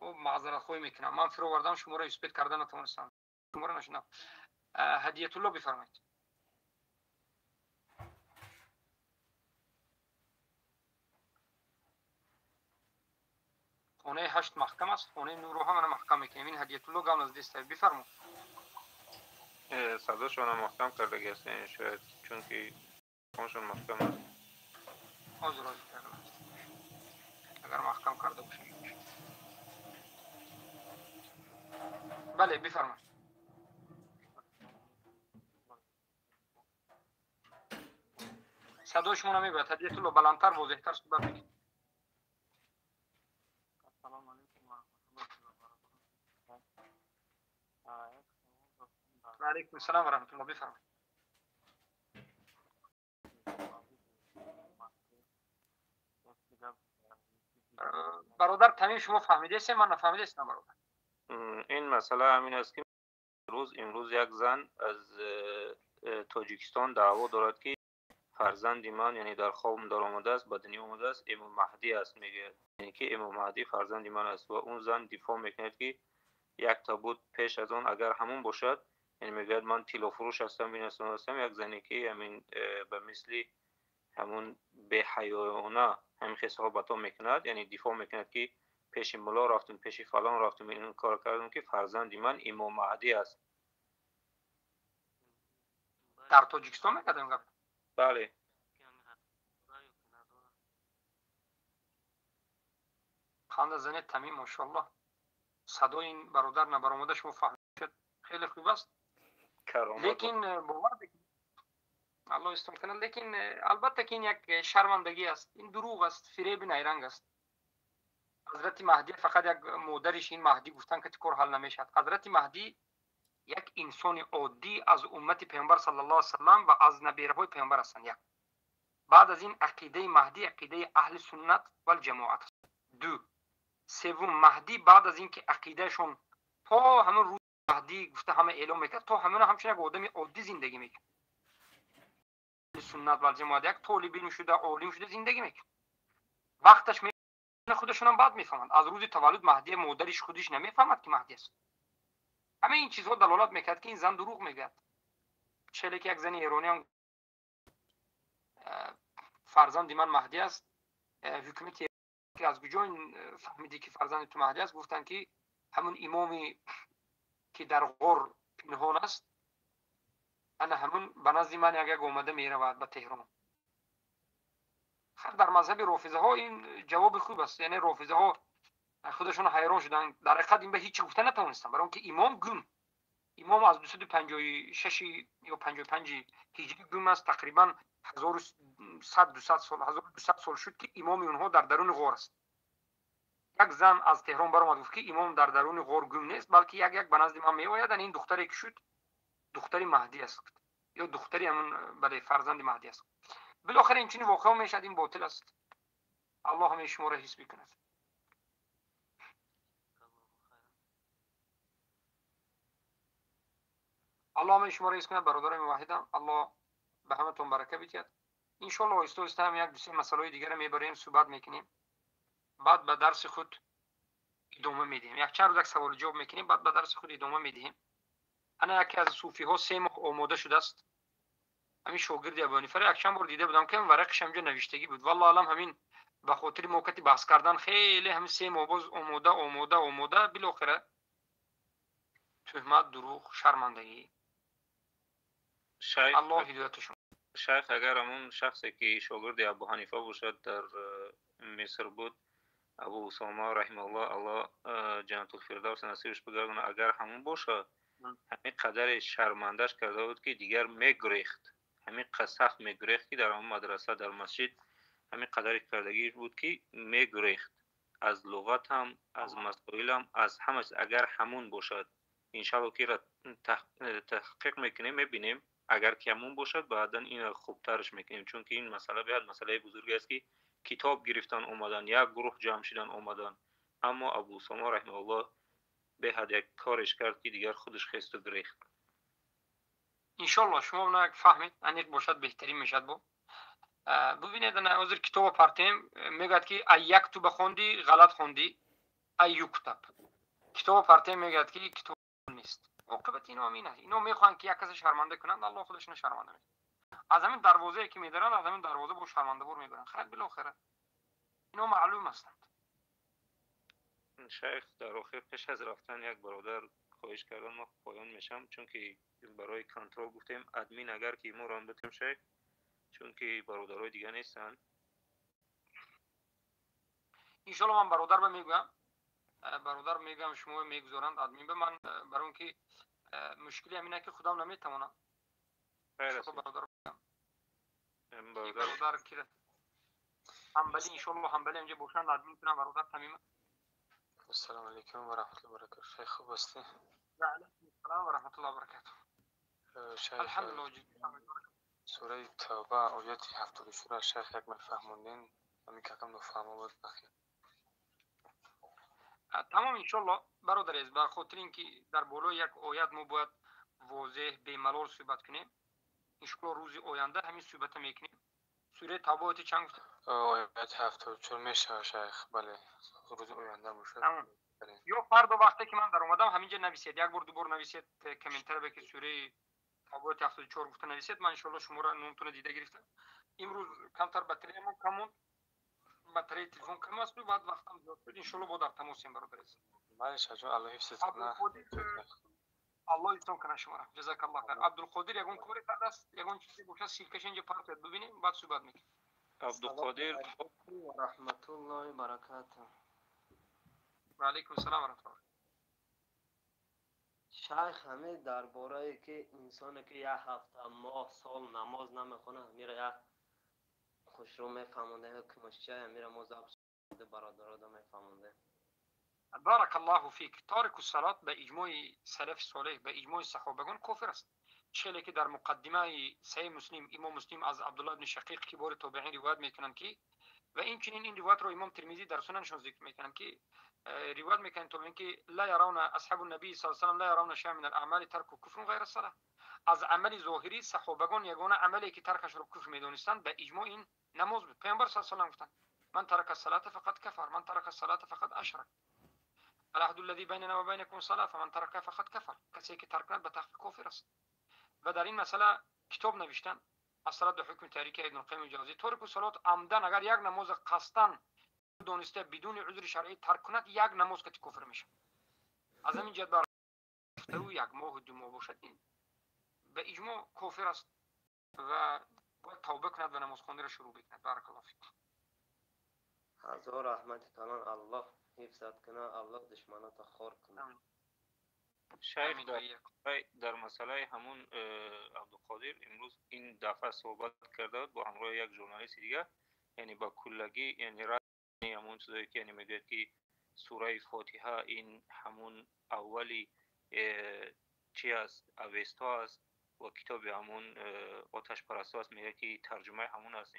маъзаратхоҳӣ мекунам, ман фировардам шуморо исбет карда натавонистам, шуморо нашунам. Ҳадиятулло бифармоед. Хонаи ҳашт маҳкам аст, хонаи нурро ҳамана маҳкам мекунем. Ин Ҳадиятулло гап наздист, бифармо. Садошонро маҳкам кардагӣ ҳастен, шояд чунки оншон маҳкам аст. Ҳозир ҳозир кардам, агар маҳкам карда бошад. Бале, бифармоед. Садои шумо намебояд, Ҳадиятулло, баландтар, возеҳтар суҳбат мекунед. Ассалому алайкум ва раҳматуллоҳи ва баракатуҳ. Ва алайкум ассалом ва раҳматуллоҳ, бифармоед. Бародар Тамим, шумо фаҳмидаестед, ман нафаҳмидаестам бародар. Ин масъала ҳамин аст ки имрӯз як зан аз Тоҷикистон даъво дорад ки фарзанди ман, яъне дар хобам даромадааст, ба дунё омадааст, Имом Маҳдӣ аст, мегӯяд, яъне ки Имом Маҳдӣ фарзанди ман аст. Ва он зан дифоъ мекунад ки як та буд пеш аз он, агар ҳамон бошад, яъне мегӯяд ман тиллофурӯш ҳастам, ин ҳастам, ҳастам. Як зане ки ҳамин ба мисли ҳамон беҳаёна ҳамин хел суҳбатҳо мекунад, яъне дифоъ мекунад ки пеши мулло рафтум, пеши фалон рафтум, ин кор кардам ки фарзанди ман Имом Маҳдӣ аст. Дар Тоҷикистон мекардем гап? Бале. Ханда занед Тамим, машоаллоҳ. Садои ин бародар набаромада шумо фаҳмид, хеле хуб аст. Лекин бовар Аллоҳ истон кунад, лекин албатта ки ин як шармандагӣ аст, ин дурӯғ аст, фиреби найранг аст. Ҳазрати Маҳдӣ фақат як модариш ин Маҳдӣ гуфтан ки кор ҳал намешавад. Ҳазрати Маҳдӣ як инсони оддӣ аз уммати паёмбар саллаллоҳу алайҳи васаллам ва аз набераҳои паёмбар ҳастанд. Як. Баъд аз ин ақидаи Маҳдӣ ақидаи аҳли суннат вал ҷамоат аст. Ду. Севум, Маҳдӣ баъд аз ин ки ақидаашон то ҳамон рӯз Маҳдӣ гуфта ҳама эълом мекард, то ҳамона ҳамчун як одами оддӣ зиндагӣ мекард. Суннат вал ҷамоат як толиби илм шуда, олим шуда зиндагӣ мекард. Вақташ худашонам баъд мефаҳманд. Аз рӯзи таваллуд Маҳдӣ модариш худиш намефаҳмад ки Маҳдӣ аст. Ҳамаи ин чизҳо далолат мекард ки ин зан дурӯғ мегӯяд. Челе ки як зани эронӣ ҳам фарзанди ман Маҳдӣ аст, ҳукумати ки аз куҷо ин фаҳмидӣ ки фарзанди ту Маҳдӣ аст, гуфтанд ки ҳамун имоме ки дар ғор пинҳон аст, ана ҳамун ба назди ман як омада меравад ба Теҳрон. Дар мазҳаби рофизаҳо ин ҷавоби хуб аст, яъне рофизаҳо худашон ҳайрон шуданд, дар ҳақиқат ин ба ҳеҷ гуфта натавонистанд, барои он ки имом гум, имом аз 256 ё 55 ҳиҷрӣ гум аст, тақрибан 1100-200 сол, 1200 сол шуд ки имоми онҳо дар даруни ғор аст. Як зан аз Теҳрон баромад, гуфт ки имом дар даруни ғор гум нест, балки як як ба назди ман меояд. Ин духтаре ки шуд духтари Маҳдӣ аст ё духтари ҳамун бале фарзанди Маҳдӣ аст. Билохира ин чунин воқеа мешавад, ин ботил аст. Аллоҳ ҳамаи шуморо ҳис бикунад. Аллоҳ ҳамаи шуморо ҳис кунад, бародарони муваҳҳидам. Аллоҳ ба ҳаматон барака бидиҳад. Иншоаллоҳ оҳиста оҳиста ҳам як ду се масъалаҳои дигарро мебарем, суҳбат мекунем, баъд ба дарси худ идома медиҳем. Як чанд рӯз як саволу ҷавоб мекунем, баъд ба дарси худ идома медиҳем. Ана яке аз суфиҳо 3 моҳ омода шудааст. Ҳамин шогирди Абу Ҳанифаро як чанд бор дида будам ки варақиш ҳамҷо навиштагӣ буд. Валлоҳ алам ҳамин ба хотири мо кати баҳс кардан хеле ҳамин 3 моҳ боз омода омода омода, билохира туҳмат, дурӯғ, шармандагӣ. Аллоҳ ҳидояташон. Шайх, агар ҳамон шахсе ки шогирди Абу Ҳанифа бошад дар Миср буд, Абу Усома раҳимаҳуллоҳ, Аллоҳ ҷаннатул фирдавс насибаш бигардонад, агар ҳамон бошад, ҳамин қадаре шармандаш карда буд ки дигар мегурехт, ҳамин сахт мегурехт ки дар ҳамон мадраса, дар масҷид ҳамин қадаре кардагӣ буд ки мегурехт аз луғат ҳам, аз масоил ҳам, аз ҳама. Агар ҳамон бошад, Иншалло ки таҳқиқ мекунем, мебинем, агар ки ҳамон бошад, баъдан инро хубтарш мекунем, чунки ин масъала беҳад масъалаи бузурге аст, ки китоб гирифтан омадан, як гурӯҳ ҷамъ шидан омадан. Аммо Абу Усома раҳимаҳуллоҳ беҳад як кореш кард, ки дигар худаш хесту гирехт. Иншолло шумо як фаҳмед, аниқ бошад, беҳтарин мешавад. Бо бубинед, ҳозир китобо партем, мегӯяд ки ай яктуба хонди, ғалат хонди, ай юктаб. Китобо партем, мегӯяд ки китоб нест. Оқибати ино ҳам ин аст. Ино мехоҳанд ки як касе шарманда кунанд, Аллоҳ худашона шарманда мекунад. Аз ҳамин дарвозае ки медаранд, аз ҳамин дарвоза бо шармандабор мебаранд. Хайр, билохира ино маълум ҳастанд. Шайх, дар охир пеш аз рафтан як бародар хоҳиш кардан, ма поён мешам, чунки барои контрол гуфтем админ, агар ки моро ҳам битем, шайх, чунки бародарои дига нестанд. Иншолло ман бародар ба мегӯям, бародар мегӯям, шумо мегузоранд админ ба ман, барои он ки мушкили ҳамин ки худам наметавонам. Бародар бародар ки ҳамбали, иншолло ҳамбали инҷа бошанд, админ кунам. Бародар Тамима. Ассалому алайкум ва раҳматуллоҳи ва баракатуҳ. Шайх, хуб ҳастӣ? Ва алайкум ассалом ва раҳматуллоҳи ва баракатуҳ. Шайх, алҳамдулиллоҳ. Сураи Тавба ояти 74, шайх, як мефаҳмондин, ҳамин какам нофаҳмо буд бахир. Тамом, иншолло бародар азиз, ба хотири ин ки дар болои як оят мо бояд возеҳ бемалол суҳбат кунем, иншолло рӯзи оянда ҳамин суҳбата мекунем. Сураи Тавба ояти чанд гуфта? Ояти 74 мешавад, шайх, бале, рӯзи оянда бошад. Ё фардо вақте ки ман даромадам, ҳаминҷа нависед, як бор дубор нависед комментария, ки сураи Тавба ояти 74 гуфта нависед, ман иншолло шуморо номтона дида гирифтам. Имрӯз камтар батареямон кам монд, батареяи телефон кам аст, баъд вақтам зиёд шуд. Иншолло бо дар тамосем, бародар азиз. Бале, шайхҷон, Аллоҳ ҳифзат кунад. Аллоҳ ҳифзтон кунад шуморо. Ҷазакаллоҳ хайр. Абдулқодир ягон коре кардааст, ягон чизе бошад, ссылка ш инҷа партояд, бибинем, баъд суҳбат мекунем. Абдуқодир. Ва раҳматуллоҳи баракатуҳ. Ва алайкум ассалом ва раҳматуллоҳ. Шайх, ҳамин дар борае ки инсоне ки як ҳафта, моҳ, сол намоз намехонад, ҳамира як хушрӯ мефаҳмондем, ҳукмаш чия, ҳамира мо забт бародарода мефаҳмондем. بارك الله فيك. تارك الصلاة به اجماع سلف صالح، به اجماع صحابگان کافر است. چه که در مقدمه صحیح مسلم، امام مسلم از عبدالله بن شقیق کبار تابعین روایت میکنند که، و این چنین این روایت رو امام ترمذی در سننشون ذکر میکنند که روایت میکنند تابعین که لا يرون اصحاب النبي صلی الله علیه و سلم لا يرون شيئا من الاعمال ترک کفر غیر الصلاه. از عمل ظاهری صحابگان یگانه عملی که ترکش رو کفر میدونستند به اجماع این نماز بود. پیامبر صلی الله علیه و سلم گفتند من ترک الصلاه فقد كفر، من ترک الصلاه فقد اشرک، العهد الذي بيننا وبينكم الصلاه فمن ترکها فقد كفر. کسی که ترک کند به تحقیق کافر است. و در این مسئله کتاب نوشتن الصلاة حکم تاریک ابن القیم جوزی. ترک الصلاه عمدن اگر یک نماز قصدن دانسته بدون عذر شرعی ترک کند، یک نماز که کفر میشه. از همین جهت بر یک ماه و 2 ماه باشد، این به اجماع کافر است و باید توبه کند و نماز خواندن را شروع بکند. بارک الله فیک. هزار رحمت کلان، الله حفظت کنه، الله دشمنات خار کنه. شیخ، در مسئله همون عبدالقادر امروز این دفعه صحبت کرده با همراه یک ژورنالیست دیگه، یعنی با کلگی، یعنی رد همون چیزایی که یعنی میگوید که سوره فاتحه این همون اولی چی است، اوستا است و کتاب همون آتش پرستا است، میگه که ترجمه همون است،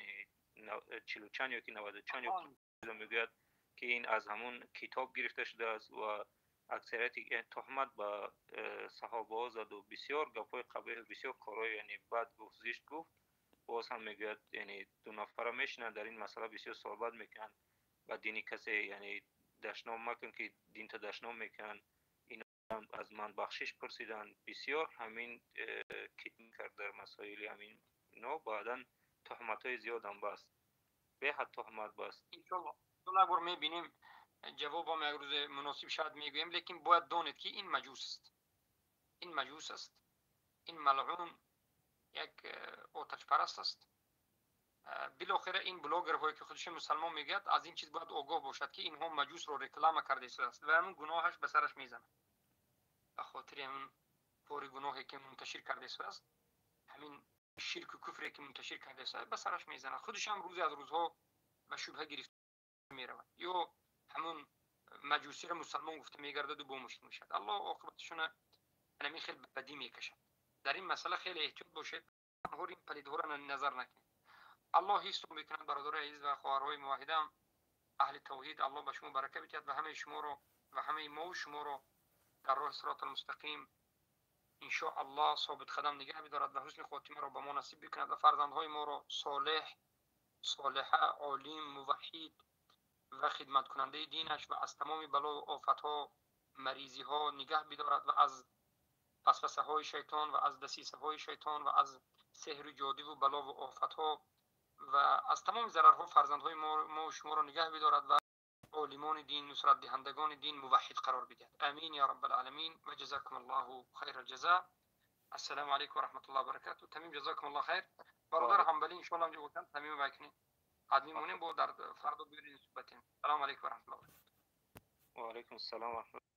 40 چند یا که 90 چند یا میگوید که این از همون کتاب گرفته شده است و اکثریت تهمت به صحابه زد و بسیار گپای قبیح، بسیار کارهای یعنی بد گفت، زشت گفت. باز هم میگوید یعنی دو نفره میشینن در این مسئله بسیار صحبت میکنن و دینی کسی یعنی دشنام مکن که دین تا دشنام میکنن، اینا از من بخشش پرسیدن. بسیار همین کتم کرد در مسائل همین اینا، بعدا تهمت های زیاد هم بست، به حد تهمت بست. انشالله بار میبینیم جواب هم یک روز مناسب شاید میگویم، لیکن باید دانید که این مجوس است، این مجوس است، این ملعون یک آتش پرست است. بالاخره این بلاگرهایی که خودش مسلمان میگوید از این چیز باید آگاه باشد که اینها مجوس رو رکلام کرده است و همون گناهش به سرش میزنه. به خاطر همون کار گناهی که منتشر کرده است، همین شرک و کفری که منتشر کرده است به سرش میزنه. خودش هم روزی از روزها به شبهه گرفته میرود یا همون مجوسی را مسلمان گفته میگردد و با مشکل میشد. الله عاقبتشون ҳамин хел бадӣ мекашад. Дар ин масъала хеле эҳтиёт бошед, ин палидҳоро назар накунед. Аллоҳ ҳифзтон бикунад, бародарои азиз ва хоҳарҳои муваҳҳидам, аҳли тавҳид. Аллоҳ ба шумо барака бидиҳад ва ҳамаи шуморо ва ҳамаи мову шуморо дар роҳи сироти мустақим иншоаллоҳ собитқадам нигаҳ бидорад ва ҳусни хотимаро ба мо насиб бикунад ва фарзандҳои моро солеҳ, солиҳа, олим, муваҳҳид ва хидматкунандаи динаш ва аз тамоми балову офатҳо, маризиҳо нигаҳ бидорад ва аз васвасаҳои шайтон ва аз дасисаҳои шайтон ва аз сеҳру ҷодиву балову офатҳо ва аз тамоми зарарҳо фарзандҳои мо шуморо нигаҳ бидорад ва олимони дин, нусратдиҳандагони дин, муваҳҳид қарор бидиҳад. Амин я раббал аламин ва ҷазакум аллоҳу хайра ҷаза. Ассалому алайкум ва раҳматуллоҳи ва баракатуҳ. Тамим, ҷазакум аллоҳ хайр. Бародар Ҳанбалӣ, иншоаллоҳ ҳамҷо бошанд, тамим вай кунед. Адми монем, бо дар фардо биёред суҳбатем. Салому алайкум ва раҳматуллоҳи ва баракатуҳ. Ва алайкум ассалом ва раҳматуллоҳ.